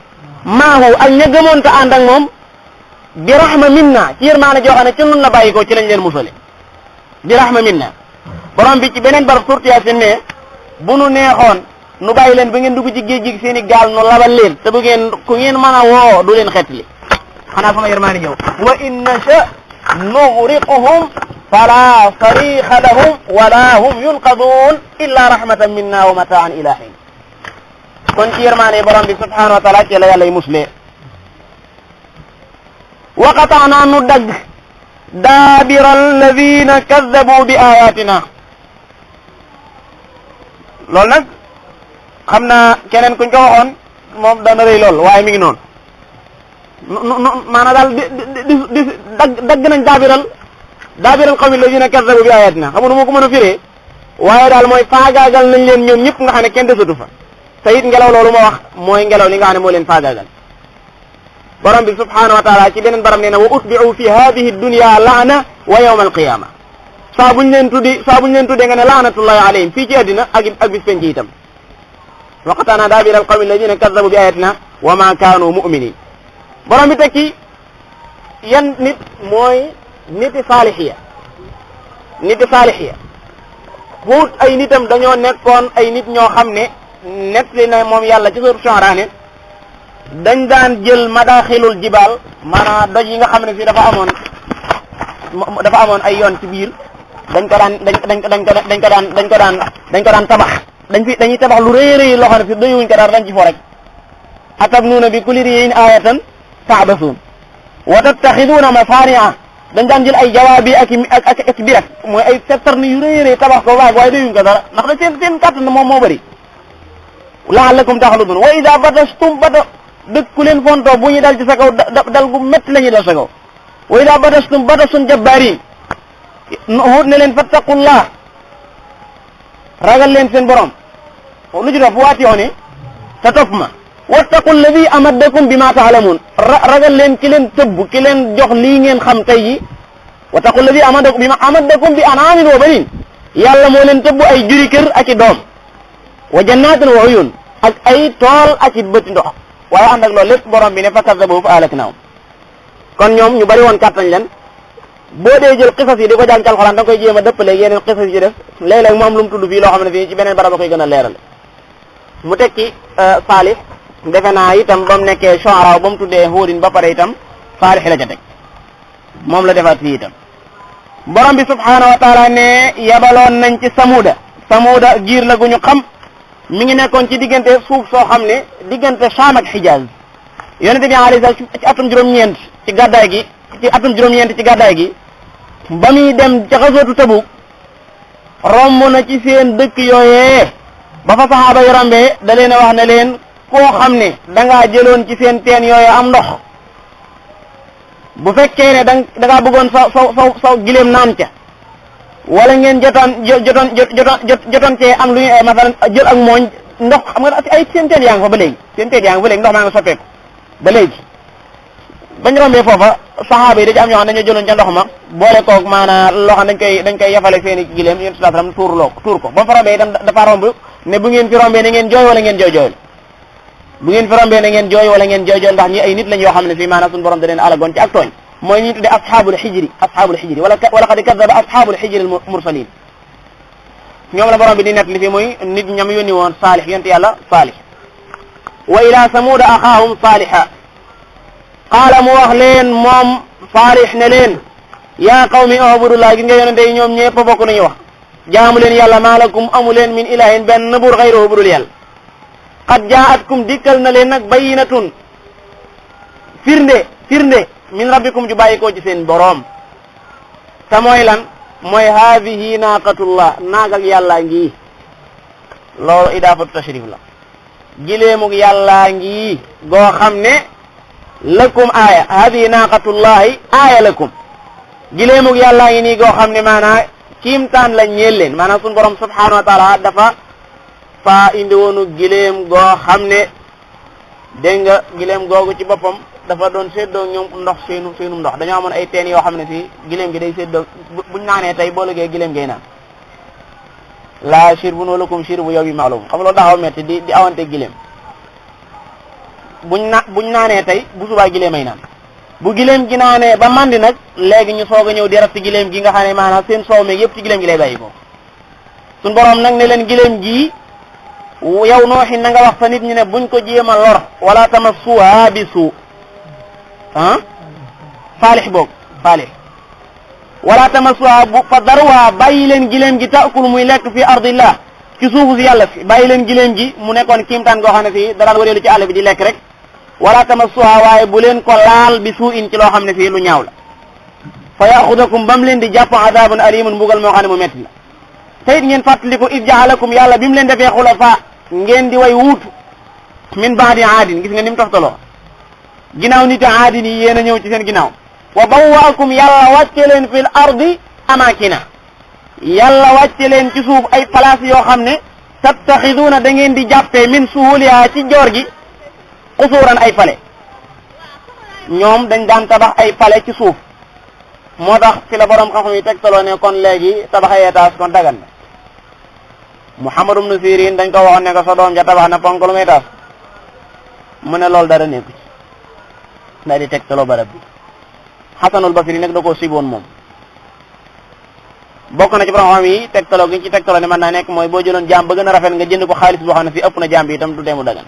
maahu ak ña gëmoon te ànd ak moom bi rahma minna ci yërmaane joo xam ne ci nun la bàyyi ko ci lañ leen musale bi rahma minna borom bi ci beneen barab surtout Yaasin ne bu nu neexoon nu bàyyi leen ba ngeen dugg ci géej gi seen i gaal nu labal leen te bu ngeen ku ngeen mën a woo du leen xettali xanaa sama yërmaane ñëw wa in nasha nughriquhum fala sarixa lahum wala hum yunqadun illa rahmatan minna wa mataan ila hin kon ci yërmaane borom bi subhanahu wa taala ci la yàlla y musle wa qataana nu dagg daabira alladina kaddabu bi ayatina loolu nag xam naa keneen kuñ ko waxoon moom dana rëy lool waaye mi ngi noonu maanaam daal di dagg nañ daabiral qawmi alladina kaddabu bi ayatina xam nga nu ma ko mën a firee waaye daal mooy faagaagal nañ leen ñoom ñëpp nga xam ne kenn desatu fa te it ngelaw loolu ma wax mooy ngelaw li nga xam ne moo leen faagaagal borom bi subhanahu wa taala ci beneen baram nee na wa utbi'u fi hadhihi dunya laana wa yawma alqiyama saa buñ leen tuddee nga ne laanatullahi alayhim fii ci àddina ak bis penc itam wa qataana daabira alqawmi alladina kaddabu bi ayatina wa ma kaanu mu'minin borom bi teg ci yan nit mooy niti saalihiya Huud ay nitam dañoo nekkoon ay nit ñoo xam ne nettali na moom yàlla ci sourate Shu'ara ne dañ daan jël madaxilul jibaal maanaam doj yi nga xam ne fii dafa amoon ay yoon ci biir dañ ko daan tabax dañuy tabax lu rëy rëy loo xam ne fi doyuwuñ ko dara dañ ci fo rek atabnuuna bi kulli ri'in ayatan ta'basuun wa tattaxiduuna masaani'a dañ daan jël ay jawaabi ak birak mooy ay settarni yu rëy rëy tabax ko waag waaye doyuwuñ ko dara ndax da seen kàttan moom moo bëri la'allakum taxluduun wa idaa badastum dëkku leen fonto bu ñu dal ci sa kaw dal gu métti la ñuy dal sa kaw wa idaa badastum badasun jabbaariin Huud ne leen fattaqullah ragal leen seen borom lu ci def waatiyoone te topp ma wattaqu alladi amaddakum bima taalamuun ragal leen ki leen tëbb ki leen jox lii ngeen xam tey yi wattaqu alladi amaddakum bi anaamin wa baniin yàlla moo leen tëbb ay juri kër ak i doom wa jannaatin wa uyuun ak ay tool ak i bëti ndox waaye ànd ak loolu lépp borom bi ne fa kazzabuuhu fa ahlaknaahum kon ñoom ñu bari woon kàttañ leen boo dee jël xisas yi di ko jàng ci alxuraan da nga koy jéem a dëppale yeneen xisas yi ci def léeg-léeg mu am lu mu tudd fii loo xam ne fii ci beneen barab a koy gën a leeral mu tekki Saalih defe naa itam ba mu nekkee Shu'ara ba mu tuddee Huudin ba pare itam Saalih la ca teg moom la defaat fii itam borom bi subhaanahu wa taala ne yabaloon nañ ci Samuuda giir la gu ñu xam mi ngi nekkoon ci diggante suuf soo xam ne diggante Shaam ak Hijaaz yonente bi alayhi salaam ci atum juróom-ñeent ci gàddaay gi ba muy dem ca xasootu Tabuk romb na ci seen dëkk yooyee ba fa saxaaba yi rombee da leen a wax ne leen koo xam ne dangaa jëloon ci seen teen yooyee am ndox bu fekkee ne dangaa bëggoon sa gileem naan ca wala ngeen jotoon cee am lu ñu masalan jël ak mooñ ndox xam nga ay seen teen yaa ngi fa ba léegi seen teen yaa ngi fa léegi ndox maa nga soppeeku ba léegi bañ rombee foofa saxaaba yi da ci am ñoo xam ne dañoo jëloon ca ndox ma boole koog maanaam loo xam dañ koy yafale seen i gileem yéen sallallahu alayhi wasallam tuur ko ba mu fa rombee itam dafa romb ne bu ngeen fi rombee na ngeen jooy wala ngeen jooy bu ngeen fi rombee na ngeen jooy wala ngeen jooy ndax ñi ay nit lañ yoo xam ne fii maanaam suñu borom da leen alagoon ci ak tooñ mooy ñi tuddee ashabul hijri wala qad kadaba ashabul hijri al mursalin ñoom la borom bi di net li fi muy nit ñam yónni woon Saalih yonent yàlla Saalih wa ila samuuda axaahum saaliha qaala mu wax leen moom Saalih ne leen yaa qawmi ubudullah gis nga yonente yi ñoom ñëpp bokk nañu wax jaamu leen yàlla maalakum amu leen min ilahin benn buur xayruhu budul yàlla qad jaatkum dikkal na leen nag bayyinatun firnde min rabbikum ju bàyyikoo ci seen boroom te mooy lan mooy haadihi naaqatullah naagal yàllaa ngi loolu idaafatu tashrif la gileemug yàllaa ngi goo xam ne lakum aaya haadihi naaqatullahi aaya lakum gileemug yàllaa ngi nii goo xam ne maanaa kiimtaan la ñeel leen maanaam suñu borom subhanahu wa taala dafa faa indi woonu gileem goo xam ne dégg nga gileem googu ci boppam dafa doon séddoo ñoom ndox seenu ndox dañoo amoon ay teen yoo xam ne fii gileem gi day séddoo buñ naanee tey boo lëgee gileem ngay naan laa shirbun wa lakum shirbu yawmin ma'lum xam loolu daxaw metti di awante gileem buñ naanee tey bu subaa gileem ay naan bu gileem gi naanee ba mandi nag léegi ñu soog a ñëw di raf ci gileem gi nga xam ne maanaam seen soow meeg yëpp ci gileem gi lay bàyyi ko suñ borom nag ne leen gileem gii yow nooxi na nga wax sa nit ñi ne buñ ko jéem a lor wala tamassuha bi suu Saalih boog Saalih wala tamassuha bu fa darwa bàyyi leen gileem gi taakul muy lekk fi ardillah ci suufu si yàlla si bàyyi leen gileem gi mu nekkoon kiimtaan goo xam ne fii daraan wareelu ci àll bi di lekk rek wala tamassuha waaye bu leen ko laal bi suu in ci loo xam ne fii lu ñaaw la fa yaxudakum bam leen di jàpp adabun alimun mbugal moo xam ne mu metti la te it ngeen fàttaliku id jaalakum yàlla bi mu leen defee xulafa ngeen di way wuutu min baadi aadin gis nga ni mu toftaloo ginnaaw nit aadin yi yéen a ñëw ci seen ginnaaw wa bawwaakum yàlla wàcce leen fil ardi amakina yàlla wàcce leen ci suuf ay place yoo xam ne tattaxiduuna da ngeen di jàppee min suhuliha ci joor gi xusuuran ay pale ñoom dañ daan tabax ay pale ci suuf moo tax fi la borom xam-xam yi tegtaloo ne kon léegi tabax ay étage kon dagan na Muhammad ibn Sirin dañ ko waxoon ne ko sa doom ja tabax na ponk lu muy étage mu ne loolu dara nekku ci ndaa di tegtaloo barab bi Hasanul Basri nag da koo siboon moom bokk na ci borom xam yi tegtaloo gi ci tegtaloo ne mën naa nekk mooy boo jëloon jaam ba gën a rafet nga jënd ko xaalis boo xam ne fii ëpp na jaam bi itam du deemu dagan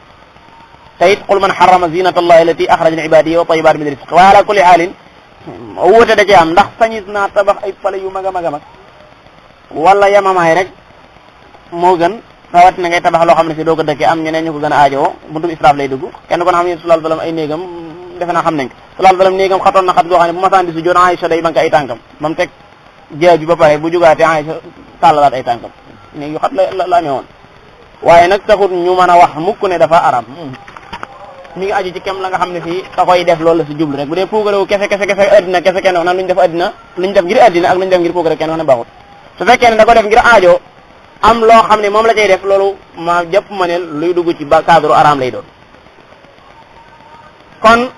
te it qul man harrama zinata allahi allati axraja li ibadihi wa tayyibat min rizq wa ala kulli haalin wuute da ci am ndax sañis naa tabax ay pale yu mag a mag a mag wala yamamaay rek moo gën rawatina ngay tabax loo xam ne si doo ko dëkkee am ñeneen ñu ko gën a aajowoo buntum israaf lay dugg kenn ko na xam ne sallallahu alayhi wasallam ay néegam defe naa xam nañ ko sallallahu alayhi wasallam néegam xatoon na xat goo xam ne bu masaan di su joon Aïcha day bank ay tànkam ba mu teg jaa bi ba pare bu jugaatee Aïcha tàllalaat ay tànkam néeg yu xat la amee woon waaye nag taxut ñu mën a wax mukk ne dafa aram mi ngi aju ci kem la nga xam ne fii ka koy def loolu la si jublu rek bu dee puukarewu kese addina kese kenn wax na lu ñu def addina lu ñu def ngir addina ak lu ñu def ngir puukare kenn wax ne baaxut su fekkee ne da ko def ngir aajo am loo xam ne moom la cay def loolu ma jàpp ma ne luy dugg ci ba cadre araam lay doon kon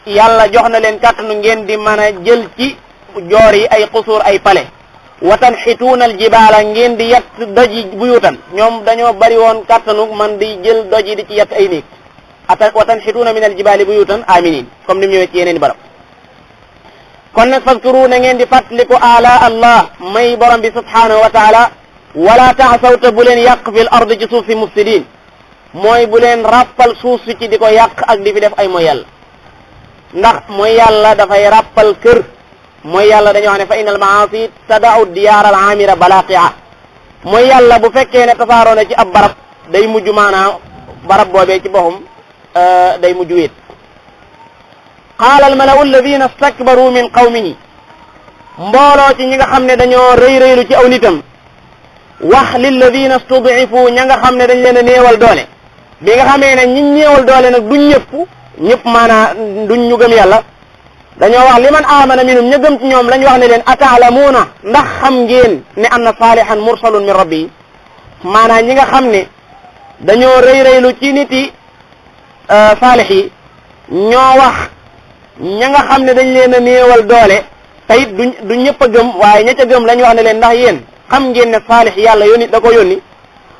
yàlla jox na leen kàttanu ngeen di mën a jël ci joor yi ay xusuur ay pale watan xituunal jibaala ngeen di yett doj yi buyutan ñoom dañoo bari woon kàttanu man di jël doj yi di ci yett ay néeg watan xituuna min al jibaali buyutan aminin comme ni mu ñëwee ci yeneen barab kon nag fadkuru na ngeen di fàttaliku ala allah may borom bi subhanahu wa taala wala taasawta bu leen yàq fil ard ci suuf si mufsidin mooy bu leen ràppal suuf si ci di ko yàq ak di fi def ay mooy yàlla ndax mooy yàlla dafay ràppal kër mooy yàlla dañoo xam ne fa innal maasi tada'u diyaar al amira balaqia mooy yàlla bu fekkee ne tasaaroo na ci ab barab day mujj maanaam barab boobee ci boppam day mujj wéet qaala al mala'u alladina stakbaru min qawmihi mbooloo ci ñi nga xam ne dañoo rëy rëylu ci aw nitam wax lilladina stud'ifu ña nga xam ne dañ leen a néewal doole bi nga xamee ne ñi néewal doole nag duñ ñëpp maanaa duñ ñu gëm yàlla dañoo wax liman amana minhum ña gëm ci ñoom lañ wax ne leen ataalamuuna ndax xam ngeen ne anna salihan mursalun min rabbi maanaa ñi nga xam ne dañoo rëy-rëylu ci nit yi saalix yi ñoo wax ña nga xam ne dañ leen a néewal doole tayit du ñëpp a gëm waaye ña ca gëm lañ wax ne leen ndax yéen xam ngeen ne saalix yàlla yónni da ko yónni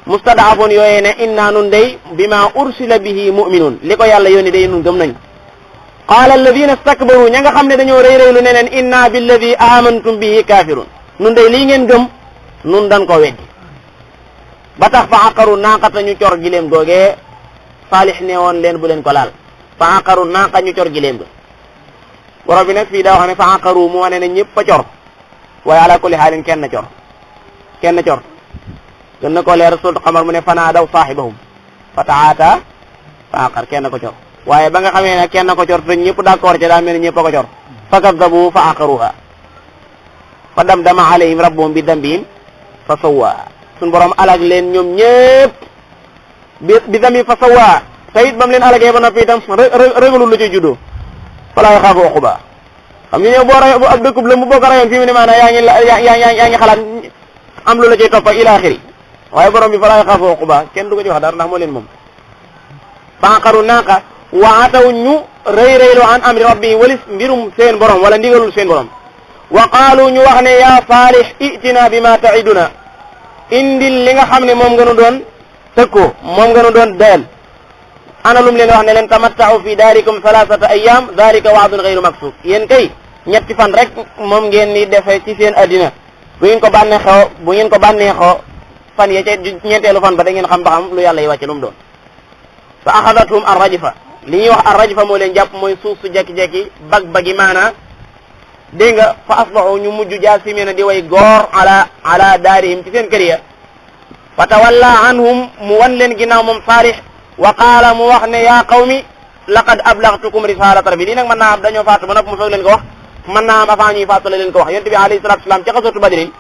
mustadaafoon yooyee ne inna nun day bima ursila bihi mu'minun li ko yàlla yónni day nun gëm nañ qaala alladina stakbaru ña nga xam ne dañoo rëy-rëylu ne leen inna billadi amantum bihi kafirun nun day lii ngeen gëm nun dan ko weddi ba tax fa aqaru naaqata ñu cor gileem googee saalix ne woon leen bu leen ko laal fa aqaru naaqa ñu cor gileem ga borom bi nag fii daa wax ne fa aqaru mu wane ne ñëpp a cor waaye ala kulli xaalin kenn cor gën na ko leer sultu xamar mu ne fanaa daw saaxibahum fa taata fa aqar kenn ko cor waaye ba nga xamee ne kenn ko cor te ñëpp d'accord ca daa mel ni ñëpp a ko cor fa kaddabu fa aqaruha fa damdama alayhim rabbuhum bi dambihim fa sawwa suñ borom alag leen ñoom ñëpp bi dami fa sawwa tayit bam leen alagee ba noppi itam rëgalul lu ci juddoo falaa yaxaafu uquba xam nga ñëw boo ray ab dëkkub la mu boo ko rayoon fi mu ne maanaam yaa ngi xalaat am lu la ciy topp ila axiri waaye borom bi falaa yaxaafu uquba kenn du ko ci wax dara ndax moo leen moom fanqaru naaqa waataw ñu rëy-rëylu an amri rabbi walis mbirum seen borom wala ndigalul seen borom wa qaalu ñu wax ne yaa saalih itina bima taiduna indil li nga xam ne moom nga nu doon tëkkoo moom nga nu doon dayal ana lum leen wax ne leen tamatta'u fi daarikum salasata ayyam dalika wa'dun ghayru maksub yéen kay ñetti fan rek moom ngeen ni defe ci seen addina bu ngeen ko bànneexoo fan ya ca ñeenteelu fan ba da ngeen xam ba xam lu yàlla yi wàcce lu mu doon fa axadathum ar-rajfa li ñuy wax ar-rajfa moo leen jàpp mooy suuf su jekki-jekki bag-bagi maana dégg nga fa asbahu ñu mujj jaasimiina di way góor ala daarihim ci seen kër ya fa tawalla anhum mu wan leen ginnaaw moom saalih wa qaala mu wax ne yaa qawmi laqad ablaghtukum risalata rabbi lii nag mën naa am dañoo faatu ba noppi mu soog leen ko wax mën naa am avant ñuy faatu la leen ko wax yonent bi alayhi salatu wasalam ca xasatu badrin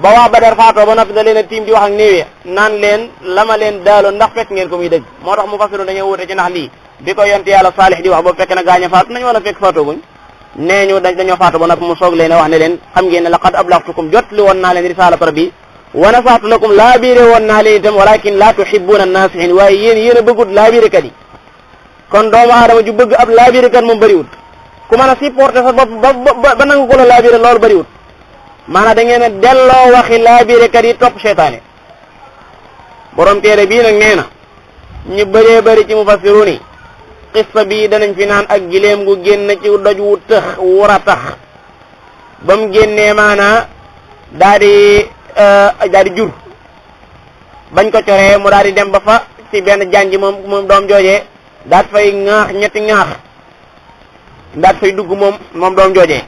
ba waa Badar faatoo ba noppi da leen a tiim di wax ak néew naan leen la ma leen daaloon ndax fekk ngeen ko muy dëgg moo tax mu fasiru dañoo wute ci ndax lii bi ko yonent yàlla saalih di wax boobu fekk na gaañ a faatu nañu wala fekk faatoo guñ nee ñu dañoo faatu ba noppi mu soog leen a wax ne leen xam ngeen ne laqad ablaghtukum jot li woon naa leen risalata rabbi wa nasaatu lakum laabiire woon naa leen itam walakin la tuhibbuna an-nasihin waaye yéen a bëggut laabirekat yi kon doomu aadama ju bëgg ab laabirekat moom bëriwut ku mën a supporter sa bopp ba nangu ko la laabire loolu bëriwut maanaam da ngeen a delloo waxi laabirekat yi topp seytaane borom téere bii nag nee na ñu bëree bëri ci mufassirun yi qissa bii danañ fi naan ak gileem gu génn ci doj wu tëx wura tax ba mu génnee maanaa daa di jur bañ ko coree mu daal di dem ba fa ci benn janj moom doom joojee daat fay ŋaax ñetti ŋaax daat fay dugg moom doom joojee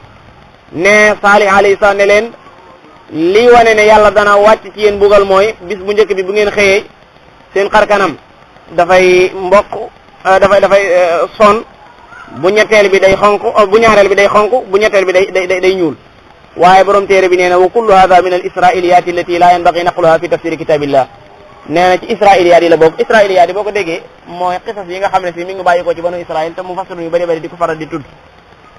ne Saalih alayhi salaam ne leen lii wane ne yàlla dana wàcc ci yéen mbugal mooy bis bu njëkk bi bu ngeen xëyee seen xarkanam dafay mboq dafay son bu ñetteel bi day xonk bu ñaareel bi day xonk bu ñetteel bi day ñuul waaye borom téere bi nee na wa kullu hadha min al israiliyat allati la yanbaghi naqluha fi tafsir kitabillah nee na ci israiliyat yi la bokk israiliyat yi boo ko déggee mooy xisas yi nga xam ne si mi ngi bàyyi ko ci banu israil te mu fassiru yu bëri bëri di ko faral di tudd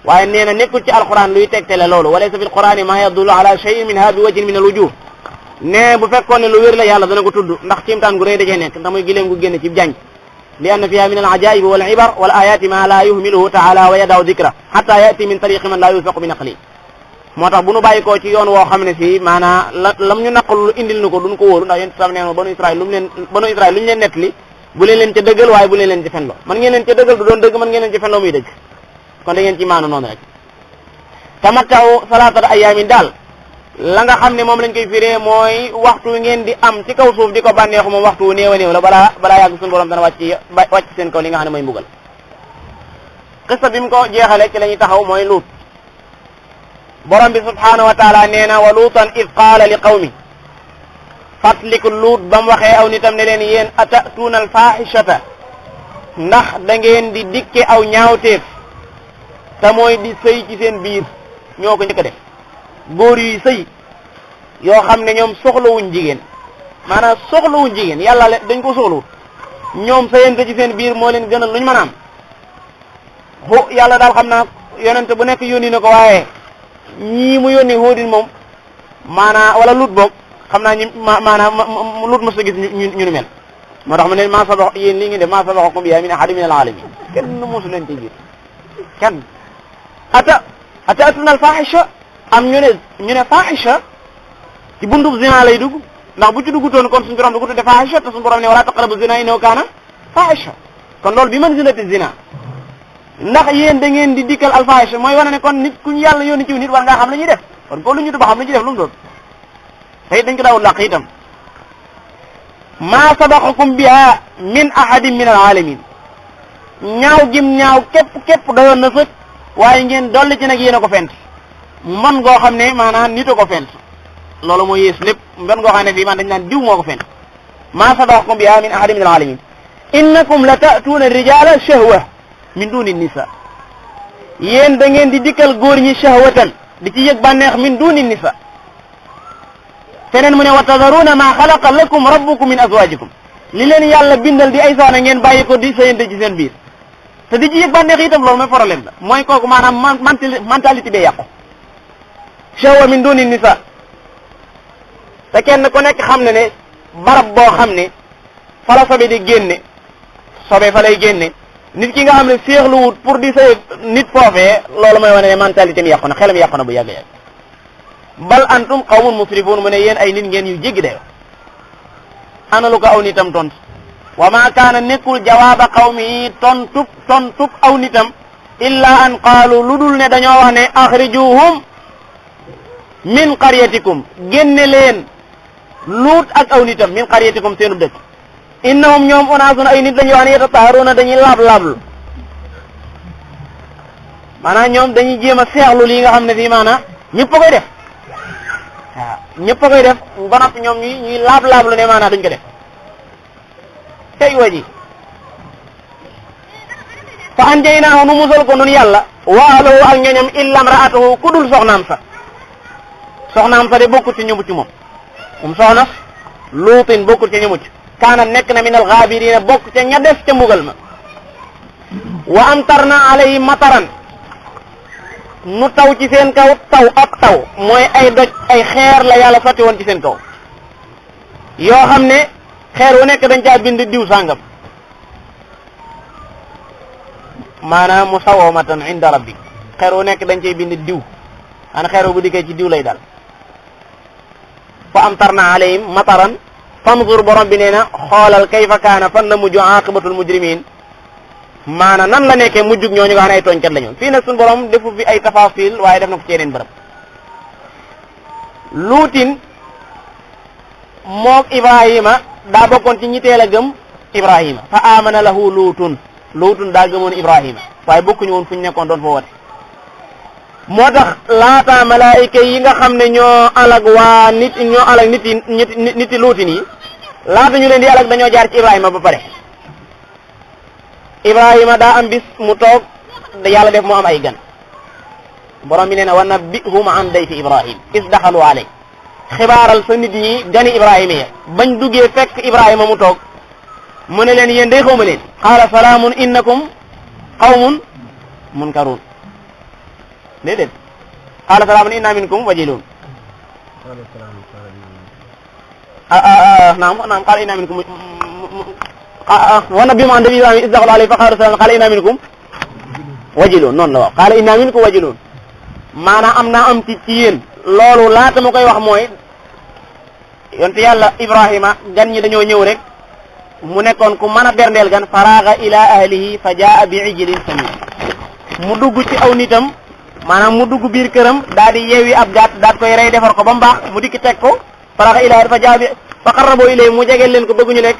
waaye nee na nekkul ci alquran luy tegtale loolu walaysa fi alqurani ma yadullu ala shay'in minha bi wajhin min al wujuh ne bu fekkoon ne lu wér la yàlla dana ko tudd ndax kiimtaan gu rëy dajee nekk ndax muy gileem gu génn ci janj li anna fiha min al ajaib wal ibar wal ayati ma la yuhmiluhu taala wa yadaw dhikra hatta yati min tariqi man la yufaqu bi naqli moo tax bu nu bàyyi ko ci yoon woo xam ne si maanaa lam ñu naqal indil nu ko duñ ko wóoru ndax yéen sam nee na banu Israël lu ñu leen nettali bu leen ca dëggal waaye bu leen ci fenloo man ngeen leen ca dëggal du doon dëgg man ngeen leen ci fenloo muy dëgg kon da ngeen ci maanu noonu rek tamattaw salaata ayaamin daal la nga xam ne moom lañ koy firee mooy waxtu ngeen di am ci kaw suuf di ko bànneexu moom waxtu wu néew a néew la balaa yàgg suñu borom dana wàcc seen kaw li nga xam ne mooy mbugal xissa bi mu ko jeexale ci la ñuy taxaw mooy Luut borom bi subhanahu wa taala nee na wa luutan id qaala li qawmi fàttaliku Luut ba mu waxee aw nitam ne leen yéen atatuuna al fahishata ndax da ngeen di dikke aw ñaawteef te mooy di sëy ci seen biir ñoo ko njëkk a def góor yuy sëy yoo xam ne ñoom soxlawuñ jigéen maanaam soxlawuñ jigéen yàlla dañ ko soxlawut ñoom sayante ci seen biir moo leen gënal luñ mën a am yàlla daal xam naa yonente bu nekk yónni na ko waaye ñii mu yónni Huudin moom maanaa wala Lut boog xam naa ñi maanaam Lut mos a gis ñu nu mel moo tax mu ne maa sabax yéen lii ngi def maa sabaxakum bihaa min ahadin min al-aalamiin kenn mosu leen ci jiit kenn ata'tuuna al-faahisha am ñu ne faahisha ci buntu zina lay dugg ndax bu ci duggutoon kon suñu borom du ko tudde faahisha te suñu borom ne wala taqrabu zina innahu kaana faahisha kon loolu bi manzilati zina ndax yéen da ngeen di dikkal al-faahisha mooy wane ne kon nit ku ñu yàlla yónni ci nit war ngaa xam la ñuy def kon ko lu ñu ba xam la ñuy def lu mu doon tey dañ ko daawul làq itam maa sabaqakum biha min ahadin min al-alamin ñaaw gim ñaaw képp doyoon na sëkk waaye ngeen dolli ci nag yéen a ko fent man goo xam ne maanaam nit a ko fent loolu mooy yées lépp mbon goo xam ne fii man dañ naan diw moo ko fent maa sabaqakum biha min ahadin min al-alamin innakum la ta'tuuna rijala shahwa min duni nisa yéen da ngeen di dikkal góor ñi shahwatan di ci yëg bànneex min duni nisa feneen mu ne wa tadaruuna maa xalaqa lakum rabbukum min azwajikum li leen yàlla bindal di ay soxna ngeen bàyyi ko di sëyante ci seen biir te di ci yëg bànneex itam loolu mooy problème la mooy kooku maanaam mentalité bee yàqu shahwa min duni nisa te kenn ku nekk xam ne ne barab boo xam ne fa la sobe di génne sobe fa lay génne nit ki nga xam ne féexluwut pour di sëy nit foofee loolu mooy wane ne mentalité mi yàqu na xelam yàqu na bu yàgg-yàgg bal antum qawmun musrifuun mu ne yéen ay nit ngeen yu jéggi dayo ana lu ko aw nitam tontu wa ma kaana nekkul jawaaba qawmi tontub aw nitam illa an qaalu lu dul ne dañoo wax ne axrijuhum min qaryatikum génne leen luut ak aw nitam min qaryatikum seenu dëkk innahum ñoom unaasun ay nit lañuy wax ne yatataharuuna dañuy laab-laablu maanaam ñoom dañuy jéem a seexlu lii nga xam ne fii maanaam ñëpp a koy def waaw ñëpp a koy def ba noppi ñoom ñuy laab-laablu ne maanaam duñ ko def tey waji fa anjaynaahu nu musal ko nun yàlla wa ahlahu ak ñoñam illa imra'atahu ku dul soxnaam sa de bokkut ci ñu mucc moom soxna luutin bokkut ci ñu mucc kaana nekk na min al-ghaabiriina bokk ca ña des ca mbugal ma wa amtarna alayhim mataran nu taw ci seen kaw taw mooy ay doj ay xeer la yàlla sotti woon ci seen kaw yoo xam ne xeer wu nekk dañ caa bind diw sàngam maanaam musawwamatan inda rabbik xeer wu nekk dañ cay bind diw ana xeer wu bu dikkee ci diw lay dal fa amtarna alayhim mataran fanzur borom bi nee na xoolal kayfa kaana fan la mujj aqibatul mujrimin maana nan la nekkee mujjug ñooñu nga xam ne ay tooñkat la ñu fii nag suñu borom defu fi ay tafasil waaye def na ko ci yeneen bërëb luutin moog Ibrahima daa bokkoon ci ñi teel a gëm Ibrahima fa amana lahu luutun daa gëmoon Ibrahima waaye bokkuñu woon fu ñu nekkoon doon fa woote moo tax laata malaayika yi nga xam ne ñoo alag niti luutin yi laata ñu leen di alag dañoo jaar ci Ibrahima ba pare Ibrahima daa am bis mu toog yàlla def mu am ay gan borom bi nee na wa nabbihum an dayfi Ibrahim is daxalu alay xibaaral sa nit ñi gani Ibrahima ya bañ duggee fekk Ibrahima mu toog mu ne leen yéen day xawma leen qaala salaamun innakum qawmun munkaruun déedéet qaala salaamun inna minkum wajiluun naam qaala inna minkum wa nabbihum an dayfi Ibrahim is daxalu alay fa qaala salaamun qaala inna minkum wajiluun noonu la wax qaala inna minkum wajiluun maanaam am naa am ci yéen loolu laata ma koy wax mooy yonte yàlla Ibrahima gan ñi dañoo ñëw rek mu nekkoon ku mën a berndeel gan faraaga ila ahlihi fa jaa bi ijlin samin mu dugg ci aw nitam maanaam mu dugg biir këram daal di yeewi ab gàtt daat koy rey defar ko ba mu baax mu dikki teg ko faraaga ila fa jaa bi fa qarrabo ilay mu jegeel leen ko bëgguñu lekk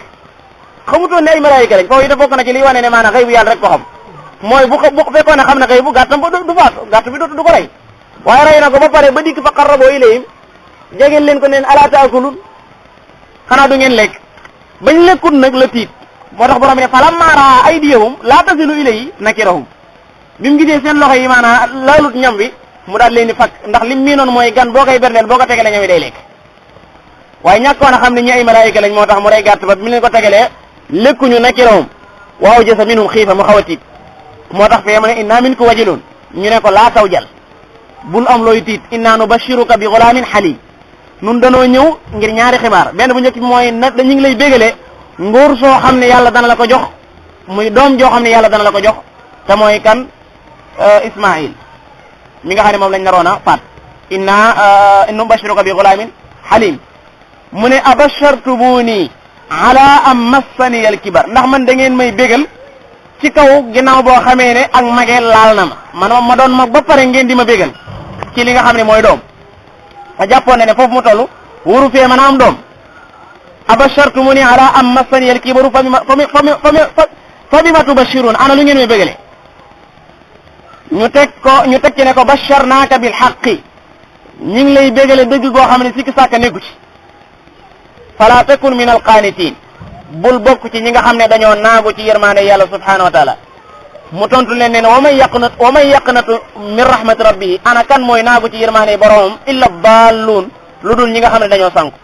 xamutoon ne ay malaayika lañ foofu it bokk na ci liy wane ne maanaam xëy bu yàlla rek ko xam mooy bu fekkoon ne xam ne xëy bu gàttam ba du faatu gàtt bi du ko rey waaye rey na ko ba pare ba dikk fa qarrabo ilayhim jegeel leen ko neen alaa taakulun xanaa du ngeen lekk bañ lekkut nag la tiit moo tax borom ne falammaa raa aydiyahum laa tasilu ilayhi nakirahum bi mu gisee seen loxo yi maanaam laalut ñam bi mu daal leen di fakk ndax lim miinoon mooy gan boo koy berndeel boo ko tegalee ñam yi day lekk waaye ñàkkoon a xam ne ñi ay malaayika lañ moo tax mu rey gàtt ba mi leen ko tegalee lekkuñu nakirahum waaw jësa minhum xiifa mu xaw a tiit moo tax fee mu ne inna minkum wajiluun ñu ne ko laa tawjal bul am looy tiit inna nubashiruka bi gulaamin halim nun danoo ñëw ngir ñaari xibaar benn bu njëkk bi mooy na ñu ngi lay bégalee nguur soo xam ne yàlla dana la ko jox muy doom joo xam ne yàlla dana la ko jox te mooy kan Ismaïl mi nga xam ne moom lañ naroon a faat inna nubashiruka bi gulaamin halim mu ne abashartumuni ala am massani al kibar ndax man da ngeen may bégal ci kaw ginnaaw boo xamee ne ak magee laal na ma ma doon mag ba pare ngeen di ma bégal ci li nga xam ne mooy doom fa jàppoon ne foofu mu toll wuru fee mën a am doom abashartumuni ala am massani al kibaru fa bima tubashirun ana lu ngeen may bégale ñu teg ci ne ko basharnaaka bil haqqi ñu ngi lay bégale dëgg goo xam ne sikki sàkka nekku ci fala takun min al qaanitiin bul bokk ci ñi nga xam ne dañoo naagu ci yërmaande yàlla subhanahu wa taala mu tontu leen ne wa man yaqnatu min rahmati rabbihi ana kan mooy naagu ci yërmaande boromam illa daalluun lu dul ñi nga xam ne dañoo sànku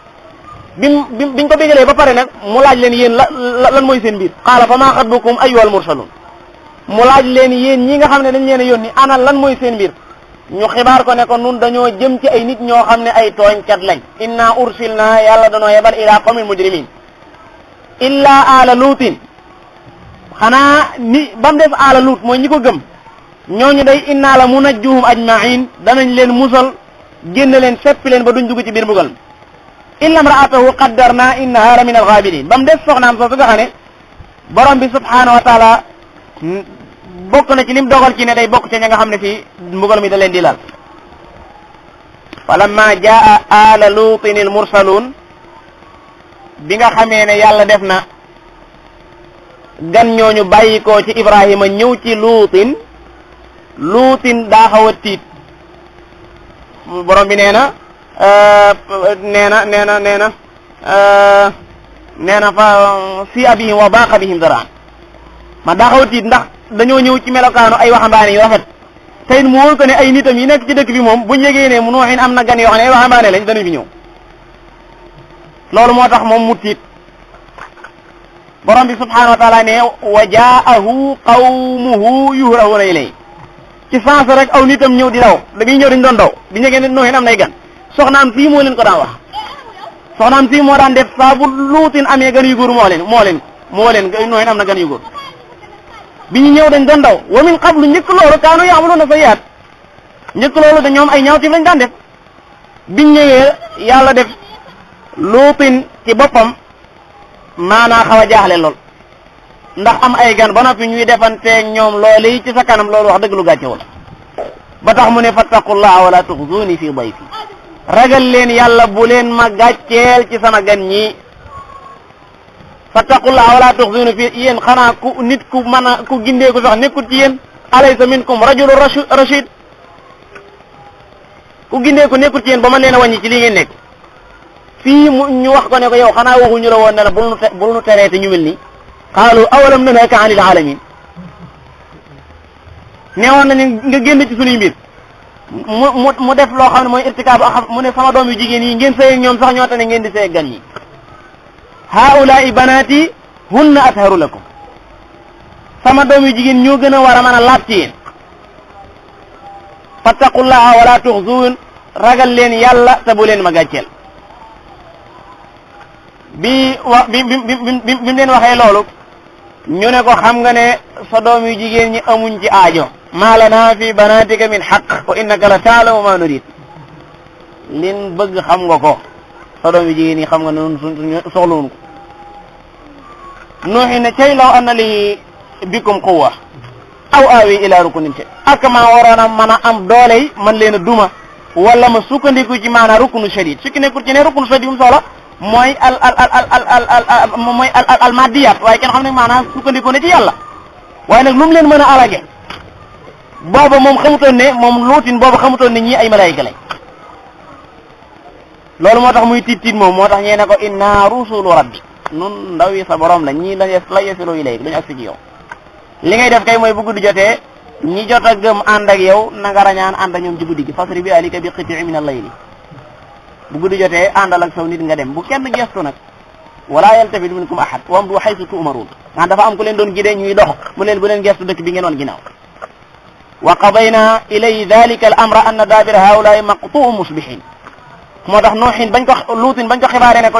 biñ ko bégalee ba pare nag mu laaj leen yéen lan mooy seen mbir qaala fa maa xatbukum ayyuhal mursaluun mu laaj leen yéen ñi nga xam ne dañ leen a yónni ana lan mooy seen mbir ñu xibaar ko ne ko nun dañoo jëm ci ay nit ñoo xam ne ay tooñkat lañ inna ursilna yàlla dañoo yebal ila qawmin mujrimin illa ala luutin xanaa ni ba mu def ala luut mooy ñi ko gëm ñooñu day inna la munajjuhum ajmain danañ leen musal génn leen seppi leen ba duñ dugg ci biir mbugal illa imraatahu qaddarna innaha la min alxaabiriin ba mu def soxnaam soo su nga xam ne borom bi subhanahu wa taala bokk na ci lim dogal ci ne day bokk ci ña nga xam ne fii mbugal mi da leen di laal falamma jaa ala luutin al mursaluun bi nga xamee ne yàlla def na gan ñooñu bàyyi ko ci Ibrahima ñëw ci luutin daa xaw a tiit borom bi nee na fa si abihim wa baaqa bihim daraan man daa xaw a tiit ndax dañoo ñëw ci melokaanu ay waxambaane yu rafet tey mu wóor ko ne ay nitam yi nekk ci dëkk bi moom buñ yëgee ne mu nooxin am na gan yoo xam ne ay waxambaane lañ danañ fi ñëw loolu moo tax moom mu tiit borom bi subhanahu wa taala ne wa jaahu qawmuhu yuhrawuna ilay ci sens rek aw nitam ñëw di daw da ngay ñëw dañ doon daw bi ñëgee ne nooxin am nay gan soxnaam fii moo leen ko daan wax soxnaam fii moo daan def saa bu luutin amee gan yu góor moo leen nooxin am na gan yu góor bi ñu ñëw dañ doon daw wa min qablu njëkk loolu kaanu ya'maluna sayyi'aat njëkk loolu da ñoom ay ñaawteef lañ daan def biñ ñëwee yàlla def luutin ci boppam maanaa xaw a jaaxle lool ndax am ay gan ba noppi ñuy defanteeg ñoom loolu yi ci sa kanam loolu wax dëgg lu gàccewul ba tax mu ne fattaqullaha wala tuxzuni fi dayfi ragal leen yàlla bu leen ma gàcceel ci sama gan ñi fattaqullaha wala tuxzuni fi yéen xanaa ku nit ku mën a ku gindeeku sax nekkul ci yéen alaysa minkum rajulun rashid ku gindeeku nekkul ci yéen ba man leen a wàññi ci li ngeen nekk fii ñu wax ko ne ko yow xanaa waxuñu la woon ne la bul nu teree te ñu mel nii qaalu awalam nanhaka anil alamin neewoon nañu nga génn ci suñuy mbir mu def loo xam ne mooy irtikaabu xam mu ne sama doom yu jigéen yi ngeen sëy ak ñoom sax ñoo tax ne ngeen di sëy ak gan ñi haulaai banaati hunna atharu lakum sama doom yu jigéen ñoo gën a war a mën a laab ci yéen fattaqullaha wala tuxzuun ragal leen yàlla te bu leen ma gàcceel bi leen waxee loolu ñu ne ko xam nga ne sa doom yu jigéen ñi amuñ ci aajo ma lana fi banatika min haqq wa innaka la taalamu ma nurid lin bëgg xam nga ko sa doom yu jigéen ñi xam nga ne noonu soxlawuñ ko nuuxi ne cay law anna li bikum quwwa aw aawi ila rukunin te ak maa waroon a mën a am dooley man leen a duma wala ma sukkandiku ci maanaam rukunu shadid sukki nekkul ci ne rukunu shadid mu soxla mooy al madiyat waaye kenn xam ne maanaam sukkandiku ne ci yàlla waaye nag lu mu leen mën a alage booba moom xamutoon ne moom luutin booba xamutoon ne ñii ay malaayika lañ loolu moo tax muy tiit moom moo tax ñee ne ko inna rusulu rabbi nun ndaw yi sa borom la ñii la yasilu ilayk duñu agsi ci yow li ngay def kay mooy bu guddi jotee ñi jot a gëm ànd ak yow na nga rañaan ànd ak ñoom ci guddi gi fasri bi alika bi qiti min al-layli bu guddi jotee àndal ak saw nit nga dem bu kenn gestu nag wala yaltafit minkum ahad wam du haythu tu'marun nga dafa am ku leen doon gidee ñuy dox mu leen bu leen gestu dëkk bi ngeen woon ginnaaw wa qadayna ilayhi dhalika al amra anna daabira haula'i maqtu'un musbihin moo tax nooxin bañ ko luutin bañ ko xibaaree ne ko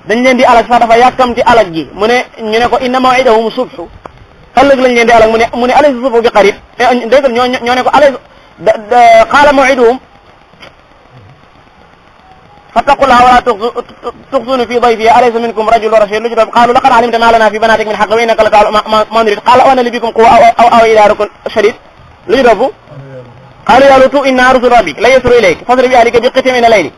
dañ leen di alag sax dafa yàkkamti alag gi mu ne ñu ne ko inna maw'idahum subhu ëllëg lañ leen di alag mu ne alaysa subhu bi qarib dégg ñoo ne ko alaysa qaala maw'iduhum fattaqullaha wala tuxzuni fi dayfi alaysa minkum rajulun rashid lu ci topp qaalu laqad alimta ma lana fi banatik min haqq wa innaka la ta'lamu ma nurid qaala wa anna li bikum quwwa aw ila rukun shadid lu ci topp qaalu ya luutu inna rusulu rabbik la yasru ilayk fasri bi ahlika bi qit'in min al-layli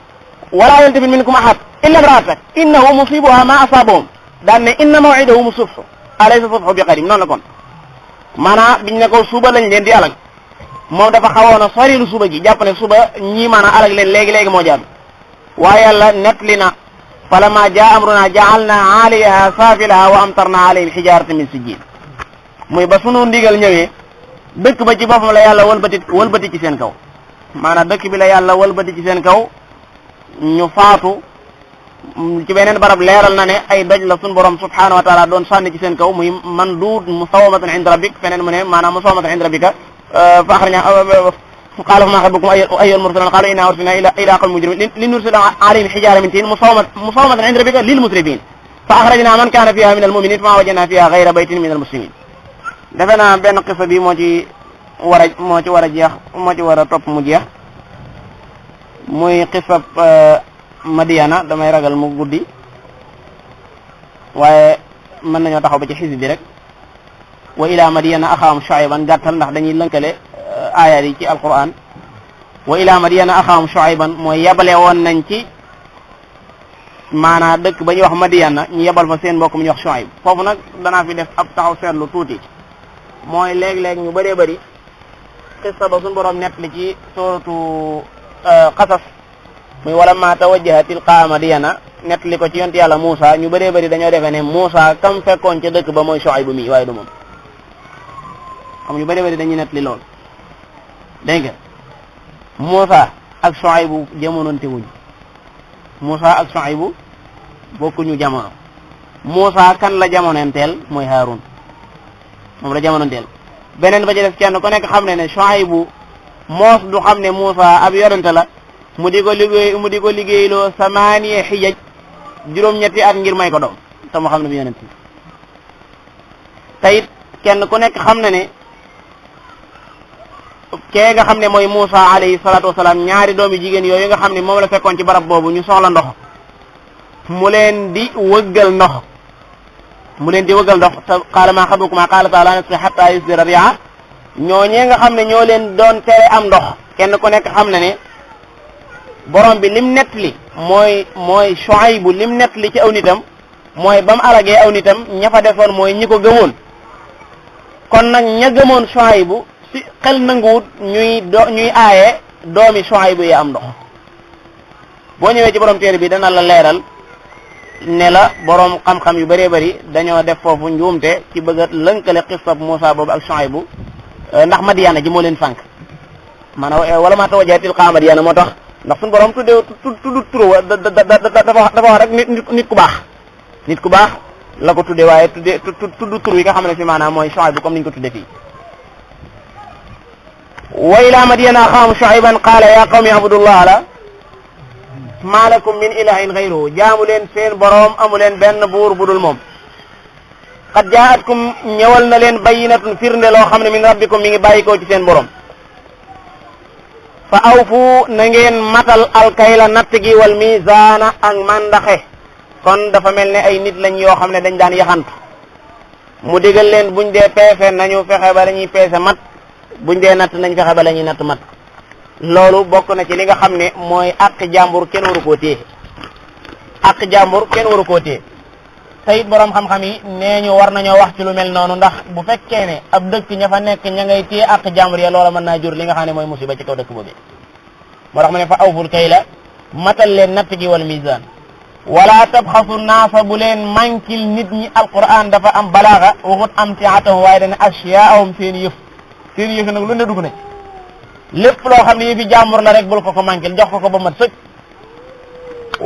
wala yaltafit minkum ahad illa imra'atak innahu musibuha ma asabahum daan ne inna maw'idahum subhu alaysa subhu bi qarib noonu la kon maanaam biñ ne ko suba lañ leen di alag moom dafa xawoon a sori lu suba gi jàpp ne suba ñii maanaam alag leen léegi moo jaam waaye yàlla nettali na falamma jaa amruna ja'alna 'aliyaha safilaha wa amtarna 'alayhim hijaratan min sijjil muy ba sunu ndigal ñëwee dëkk ba ci boppam la yàlla wëlbati ci seen kaw maanaam dëkk bi la yàlla wëlbati ci seen kaw ñu faatu ci beneen barab leeral na ne ay doj la sunu borom subhanahu wa ta'ala doon sànni ci seen kaw muy mandud musawamatan 'inda rabbik feneen mu ne maanaam musawamatan 'inda rabbika fa akhrajna qaala famaa xatbukum ayyuhal mursaluun qaaluu innaa ursilnaa ilaa qawmin mujrimiin linursila 'alayhim hijaaratan min tiin musawwamatan 'inda rabbika lil musrifiin fa akhrajnaa man kaana fiihaa minal mu'miniin famaa wajadnaa fiihaa ghayra baytin minal muslimiin. defe naa benn qissa bi moo ci war a topp mu jeex muy qissab Madiyana damay ragal mu guddi waaye mën nañoo taxaw ba ci xisib bi rek wa ilaa Madiyana axaahum Shu'ayban gàttal ndax dañuy lënkale aayaat yi ci alquran wa ila Madiyana axaahum Shu'ayban mooy yebale woon nañ ci maanaa dëkk ba ñuy wax Madiyana ñu yebal fa seen mbokk mu ñuy wax Shu'ayb foofu nag danaa fi def ab taxaw seetlu tuuti mooy léeg-léeg ñu bëree bëri xissa ba suñu borom nett li ci suratu Qasas muy wala ma tawajjaha tilqaa Madiyana nett li ko ci yonent yàlla Muusa ñu bëree bëri dañoo defee ne Muusa kam fekkoon ca dëkk ba mooy Shu'ayb mi waaye du moom xam ñu bëree bëri dañuy nett li lool dégg nga Muusa ak Shuaybu jamononte wuñ Muusa ak Shuaybu bokkuñu jamono Muusa kan la jamonoonteel mooy Haarun moom la jamonoonteel beneen ba ci def kenn ku nekk xam ne Shuaybu moos du xam ne Muusa ab yonente la mu di ko liggéeyloo 8 xijaj juróom-ñetti at ngir may ko doom te mu xam ne bi yonente tayit kenn ku nekk xam ne kee nga xam ne mooy Muusa alayhi salaatu wasalaam ñaari doomi jigéen yooyu nga xam ne moom la fekkoon ci barab boobu ñu soxla ndox mu leen di wëggal ndox te qaala maa xatbukumaa qaalataa laa nasqii hattaa yusdira rii'a ñooñee nga xam ne ñoo leen doon tere am ndox kenn ku nekk xam ne borom bi lim nettali mooy Shuaybu lim nettali ci aw nitam mooy ba mu alagee aw nitam ña fa defoon mooy ñi ko gëmoon kon nag ña gëmoon Shuaybu si xel nanguwut ñuy aaye doomi Shuaybu yi am ndox boo ñëwee ci borom téere bi dana la leeral ne la borom xam-xam yu bëree bëri dañoo def foofu njuumte ci bëgg a lënkale xissab Muusa boobu ak Shuaybu ndax Madiyana ji moo leen sànq maanaam wala maa tawajjaha tilqaa Madiyana moo tax ndax suñu borom tudd turu wa dafa wax rek nit ku baax la ko tuddee waaye tudd tur yi nga xam ne fi maanaam mooy Shuaybu comme niñ ko tuddee fii wa ila Madiyana axaahum Shuayban qaala ya qawmi abudullaha maa lakum min ilahin ghayruhu jaamu leen seen boroom amu leen benn buur budul moom qad jaatkum ñëwal na leen bayyinatun firnde loo xam ne min rabbikum mi ngi bàyyikoo ci seen boroom fa awfu na ngeen matal alkayla natt gi wal mizaana ak mandaxe kon dafa mel ne ay nit lañ yoo xam ne dañ daan yaxantu mu digal leen buñ dee peese nañu fexe ba la ñuy peese mat buñ dee natt nañ fexe ba la ñuy natt mat loolu bokk na ci li nga xam ne mooy àq jàmbur kenn waru koo téye àq jàmbur kenn waru koo téye te it borom xam-xam yi nee ñu war nañoo wax ci lu mel noonu ndax bu fekkee ne ab dëkk ña fa nekk ña ngay téye àq jàmbur ya loola mën naa jur li nga xam ne mooy musiba ci kaw dëkk boobu moo tax mu ne fa awful kayla matal leen natt gi wal mizaan wala tabxasu naasa bu leen mankil nit ñi alquran dafa am balaaxa waxut am tiatahum waaye dana asyaahum seen yëf nag lu ne dugg na lépp loo xam ne yëfi jàmbur la rek bul ko mankil jox ko ba mat sëkk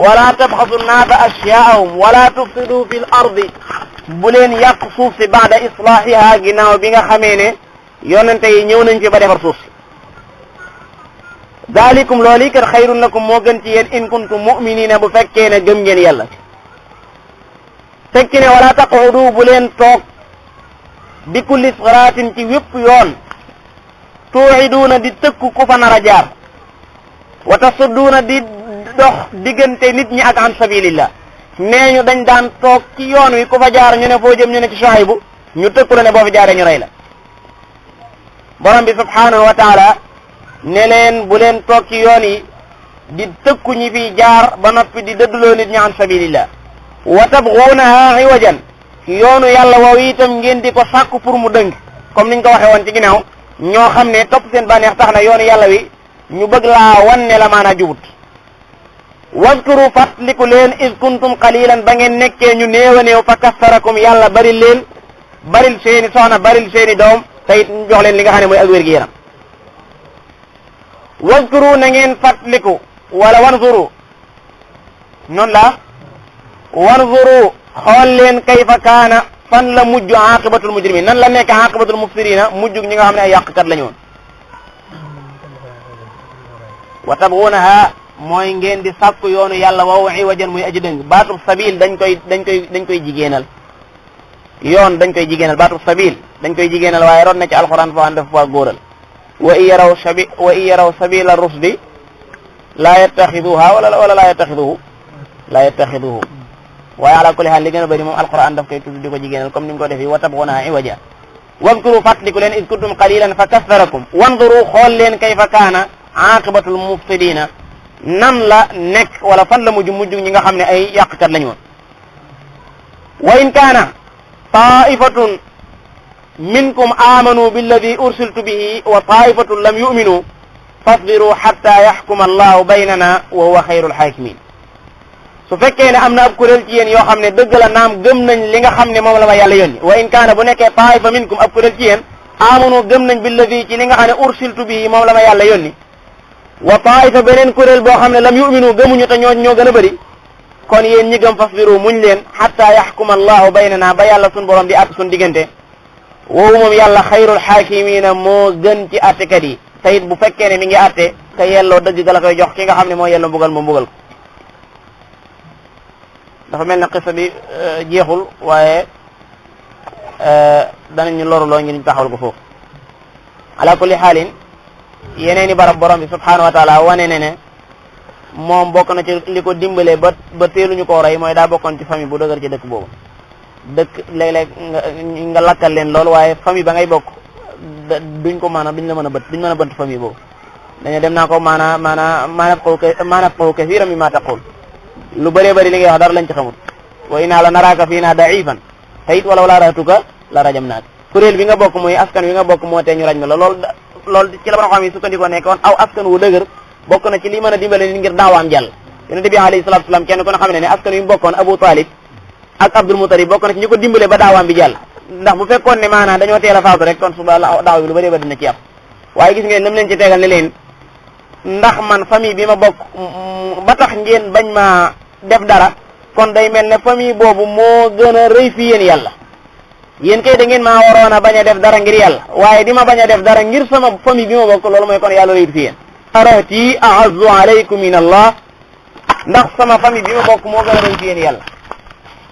wala tabxasu naasa ashyaahum wala tufsidu fi l ardi bu leen yàq suuf si baada islaahiha ginnaaw bi nga xamee ne yonente yi ñëw nañ fi ba defar suuf si dalikum loolu kat xayrun lakum moo gën ci yéen in kuntum muminina bu fekkee ne gëm ngeen yàlla tekki ne wala taqudu bu leen toog bi kulli siraatin ci wépp yoon tuuxiduuna di tëkku ku fa nar a jaar wa tasudduuna di dox diggante nit ñi ak an sabilillah nee ñu dañ daan toog ci yoon wi ku fa jaar ñu ne foo jëm ñu ne ci Shuaybu ñu tëkku la ne boo fi jaaree ñu rey la borom bi subhanahu wa taala ne leen bu leen toog ci yoon yi di tëkku ñi fi jaar ba noppi di dëdduloo nit ñi an sabilillah wa tabghunaha iwajan yoonu yàlla woowu itam ngeen di ko sàkku pour mu dëng comme niñ ko waxee woon ci ginnaaw ñoo xam ne topp seen bànneex tax na yoonu yàlla wi ñu bëgg laa wan ne la maanaa jubut wazkuru fàttaliku leen iz kuntum qalilan ba ngeen nekkee ñu néew a néew fa kassarakum yàlla baril leen baril seeni soxna baril seeni doom te it ñu jox leen li nga xam ne mooy ak wér gi yaram wazkuru na ngeen fàttaliku wala wanzuru noonu la wanzuru xool leen kayfa kaana fan la mujj aqibatul mujrimin nan la nekk aqibatul mufsirina mujj ñi nga xam ne ay yàqkat lañu woon wa tabghunaha mooy ngeen di sàkku yoonu yàlla waw iwajan muy aji dëng baatub sabil dañ koy jigéenal yoon dañ koy jigéenal baatub sabil dañ koy jigéenal waaye ron na ci alquran foo xam def fa góoral wa in yaraw sabila rusdi laa yattaxiduha wala laa yattaxiduhu waaye ala kulli haal li gën a bëri moom alquran daf koy tudd di ko jigéenal comme ni mu ko defee wa tabghunaha iwaja wazkuru fàttaliku leen iz kuntum qalilan fa kassarakum wanzuru xool leen kayfa kaana aqibatul mufsidina nan la nekk wala fan la mujj ñi nga xam ne ay yàqkat lañu woon wa in kaana taifatun minkum amanu billadi ursiltu bihi wa taifatun lam yuminu fasbiru hatta yaxkuma allahu baynana wa huwa xayrul xaakimin su fekkee ne am na ab kuréel ci yéen yoo xam ne dëgg la naam gëm nañ li nga xam ne moom la ma yàlla yónni wa in kaana bu nekkee taifa minkum ab kuréel ci yéen amanu gëm nañ billadi ci li nga xam ne ursiltu bihi moom la ma yàlla yónni wa taifa beneen kuréel boo xam ne lam yuminu gëmuñu te ñoo gën a bëri kon yéen ñi gëm fasbiru muñ leen hatta yaxkuma allahu baynana ba yàlla sun borom di àtt sun diggante woowu moom yàlla xayrul xaakimina moo gën ci àttekat yi te it bu fekkee ne mi ngi àtte te yelloo dëgg ga la koy jox ki nga xam ne moo yelloo mbugal mu mbugal ko dafa mel ne xisa bi jeexul waaye danañu loruloo ñu taxawal ko foofu ala kulli xaalin yeneeni barab borom bi subhanahu wa taala wane ne moom bokk na ci li ko dimbalee ba teeluñu koo rey mooy daa bokkoon ci famille bu dëgër ci dëkk boobu dëkk léeg-léeg nga lakkal leen loolu waaye famille ba ngay bokk duñ ko maanaam duñ la mën a duñ mën a bënt famille boobu dañu dem naa ko maanaam xaw kasiiran mimmaa taqul lu bëree bëri li ngay wax dara lañ ci xamut wa innaa la naraaka fiinaa da'iifan te it walaw laa ra'aytuka la rajamnaak kuréel bi nga bokk muy askan wi nga bokk moo tee ñu raj ma la loolu ci la borom xam yi sukkandikoo nekk woon aw askan wu dëgër bokk na ci li mën a dimbale nit ngir daawaam jàll yonente bi alayhi salaatu salaam kenn ku ne xam ne askan wi mu bokkoon Abu Talib ak Abdul Mutalib bokk na ci ñu ko dimbale ba daawaam bi jàll ndax bu fekkoon ne maanaam dañoo teel a faatu rek kon suba daaw bi lu bëree ba dina ci am waaye gis ngeen nam leen ci tegal ne leen ndax man famille bi ma bokk ba tax ngeen bañ ma def dara kon day mel ne famille boobu moo gën a rëy fi yéen yàlla yéen kay da ngeen maa waroon a bañ a def dara ngir yàlla waaye di ma bañ a def dara ngir sama famille bi ma bokk loolu mooy kon yàlla rëyut fi yéen arati a'azzu alaykum min allah ndax sama famille bi ma bokk moo gën a rëy fi yéen yàlla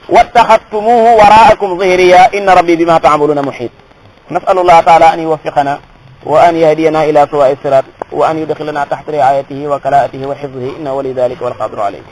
wattaxadtumuhu waraakum zahriya inna rabbi bima ta'maluna muhit nasalu allah taala an yuwaffiqana wa an yahdiyana ila sawa'i sirat wa an yudkhilana tahta ri'ayatihi wa kalaatihi wa hifzihi inna wali dhalika wal qadiru alayhi